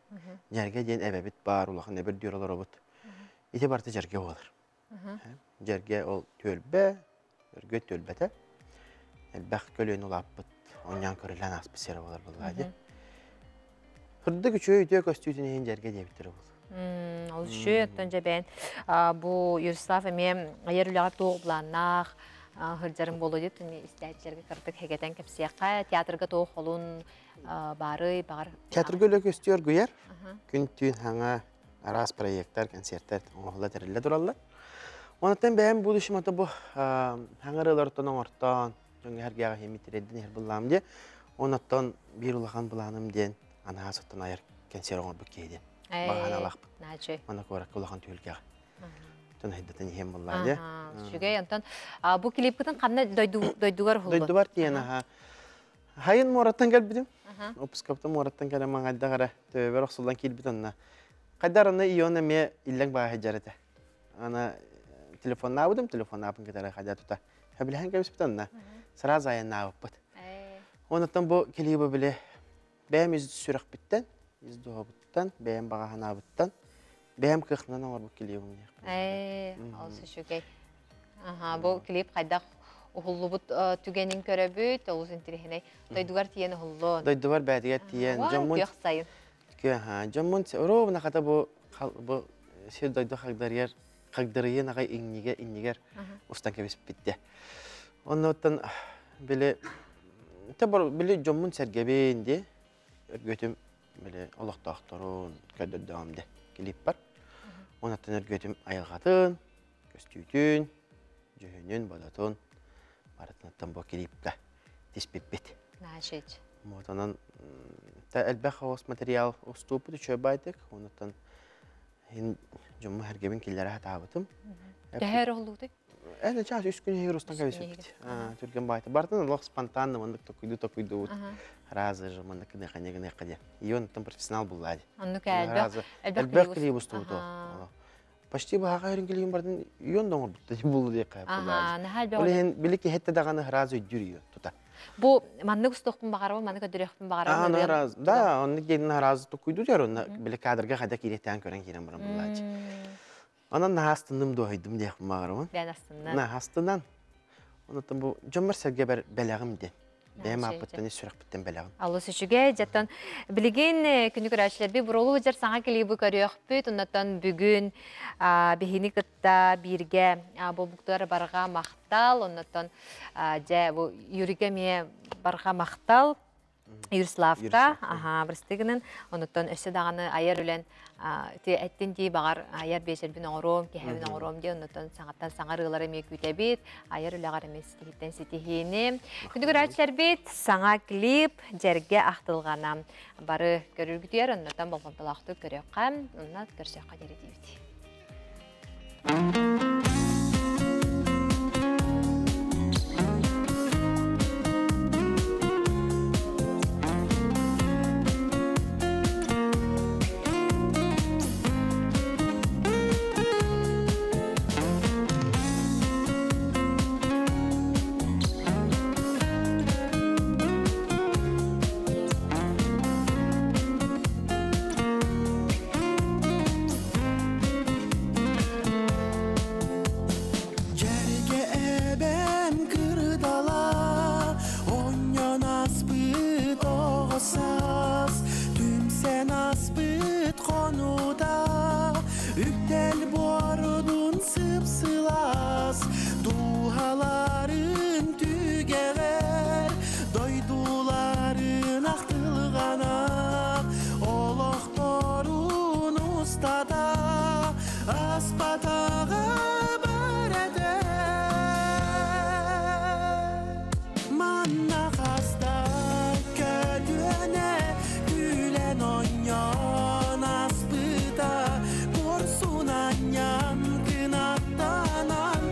дьэргэ диэн эбэбит баар, улахан эбир дүөр олоробут. Ити барыта дьэргэ буолар. Дьэргэ ол түөлбэ, өргүөт түөлбэтэ. Элбэх көлүөнэ улааппыт, оонньоон көрүлээн ааспыт сирэ буолар буоллаҕа дии. Сырдык үчүгэй үтүө көстүүтүн иһин дьэргэ диэбиттэрэ буолуо. Ол үчүгэй оттон дьэбээн бу Ярослав эмиэ айар үлэҕэ туох былааннаах сылдьарын буолуо диэт истээччилэргэ кырдык хэгэтэн кэпсиэххэ театрга туох холун баарый баҕар Театрга үлэ көстүү оргуйар. Күн-түүн хаҥа араас проекттар, концерттар оҥоһулла тэриллэ тураллар. Онтон бэйэм будущем ата бу хаҥырыылартан оҥортоон, дьоҥҥо эргээҕэ химитирэддин иһэр былаам диэ. Оннуттан биир улахан былааным диэн анаа соттон айар кэнсиэр оҥорбут киһи диэн. Баҕаһан алаахпыт. Мана куоракка улахан түһүлгэҕэ. Тон хайдатын иһэн буллаа дьэ. Үчүгэй, онтон бу клипкытын ханна дойдугар уһуллу? Дойдубар тиийэн аха. Хайын муораттан кэлбитим. Опускаптан муораттан кэлэн маҥайдах эрэ төбөбөр охсуллан киирбит онно. Хайдар аны Ион эмиэ иллэҥ бааһы дьар этэ. Ана телефоннаабытым, телефоннаабын кытары хайда тута. Хөбүлэһэн кэбиспит онно. Сразу айаннаабыппыт. Онуттан бу клибы били бэйэм из сүрэхпиттэн, из духобуттан, бэйэм баҕа санаабыттан, бэйэм кыахынан оҥорбут клибым диэхпин. Ээ, ол үчүгэй. Аха, бу клип хайдах уһуллубут түгэнин көрөбүт, олус интириэһинэй. Дойдугар тиийэн уһуллуон. Дойдубар бээтигэр тиийэн, дьоммун күөх сайын. Күөх, дьоммун ровно хата бу бу сир дойду хагдарыйар хагдарыйын аҕай иҥнигэ иннигэр устан кэбиспиттэ. Оннуттан били били дьоммун сэргэбин ди өргөтүм били олохтоохторун көрдөрдөҕүм де клиппар. Онуттан өргөтүм айылҕатын, көстүүтүн, дьүһүнүн, бодотун барытынаттан бу клипка тиспиппит. Наашич. Онон та элбэх хаос материал устууппут үчүгэй байтык. Онуттан Ин дьомму эргэбин киллэрэ сатаабытым. Төһө өр уһуллубутуй? Эн чаас үс күн иһигэр устан кэбиспиппит. Түргэн баайта. Бартын олох спонтанно маннык токуйду токуйдубут. Разы же маннык гыныаха не гыныаха диэн. Ион там профессионал булла ди. Оннук элбэх элбэх клип устубут ол. Почти баһаҕа өрүн клибин бардын ион доҥорбут булду диэххэ булла. Ол иһин били киһи даҕаны разы өйдүүр ион тута. Бу маннык устуохпун баҕарабын, маннык өдөрүөхпүн баҕарабын. Аа, раз, да, оннук диэн разы тукуйду дьэр, онно били кадрга хайда киириэхтээн көрөн киирэн баран буллааччы. Онон наһаа астынным дуоһуйдум диэхпин баҕарабын. Бэйэн астыннан. Наһаа астынан. Онон бу дьоммор сэргэбэр бэлэҕим диэн. Бэйэм ааппыттан ис сүрэхпиттэн бэлэҕим. Алыс үчүгэй, дьаттан билигин күнү көрөөччүлэрби буролу дьар саҥа клибы көрүөхпүт, оннотон бүгүн биһини кытта бииргэ буолбуктар барҕа махтал, оннотон дьэ бу Юрига эмиэ барҕа махтал. Юрславка, аха, бырыстыгынан, онуттан өссө даҕаны айар үлэн ти эттин дии баҕар айар биэчэрбин оҥоруом, киһэбин оҥоруом дии, оннуттан саҥаттан саҥа ырыалары эмиэ күүтэбит, айар үлэҕэр эмиэ ситиһиттэн ситиһиини. Күндү көрөөччүлэрбит, саҥа клип дьэргэ ахтылҕана бары көрүргүтүгэр оннуттан болҕомтолоохтук көрүөххэ, онно көрсүөххэ диэри диибит. Дьэргэ эбэм кырдала Онньон аспыт оҕо саас Түмсэн аспыт хонуута Үктэл буордун сып-сылаас Дууһаларын түгэҕэр Дойдуларын ахтылҕана Олохторун устата Аспатаҕа бар этэ Манна хаста көтүөнэ Күлэн оонньоон аспыта Куорсун анньан кынаттанан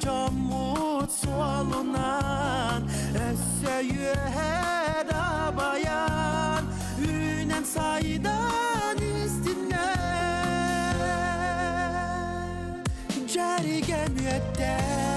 Дьоммут суолунан өссө үөһэ дабайан үүнэн сайдан истиннэр. Дьэргэ мүөттээх.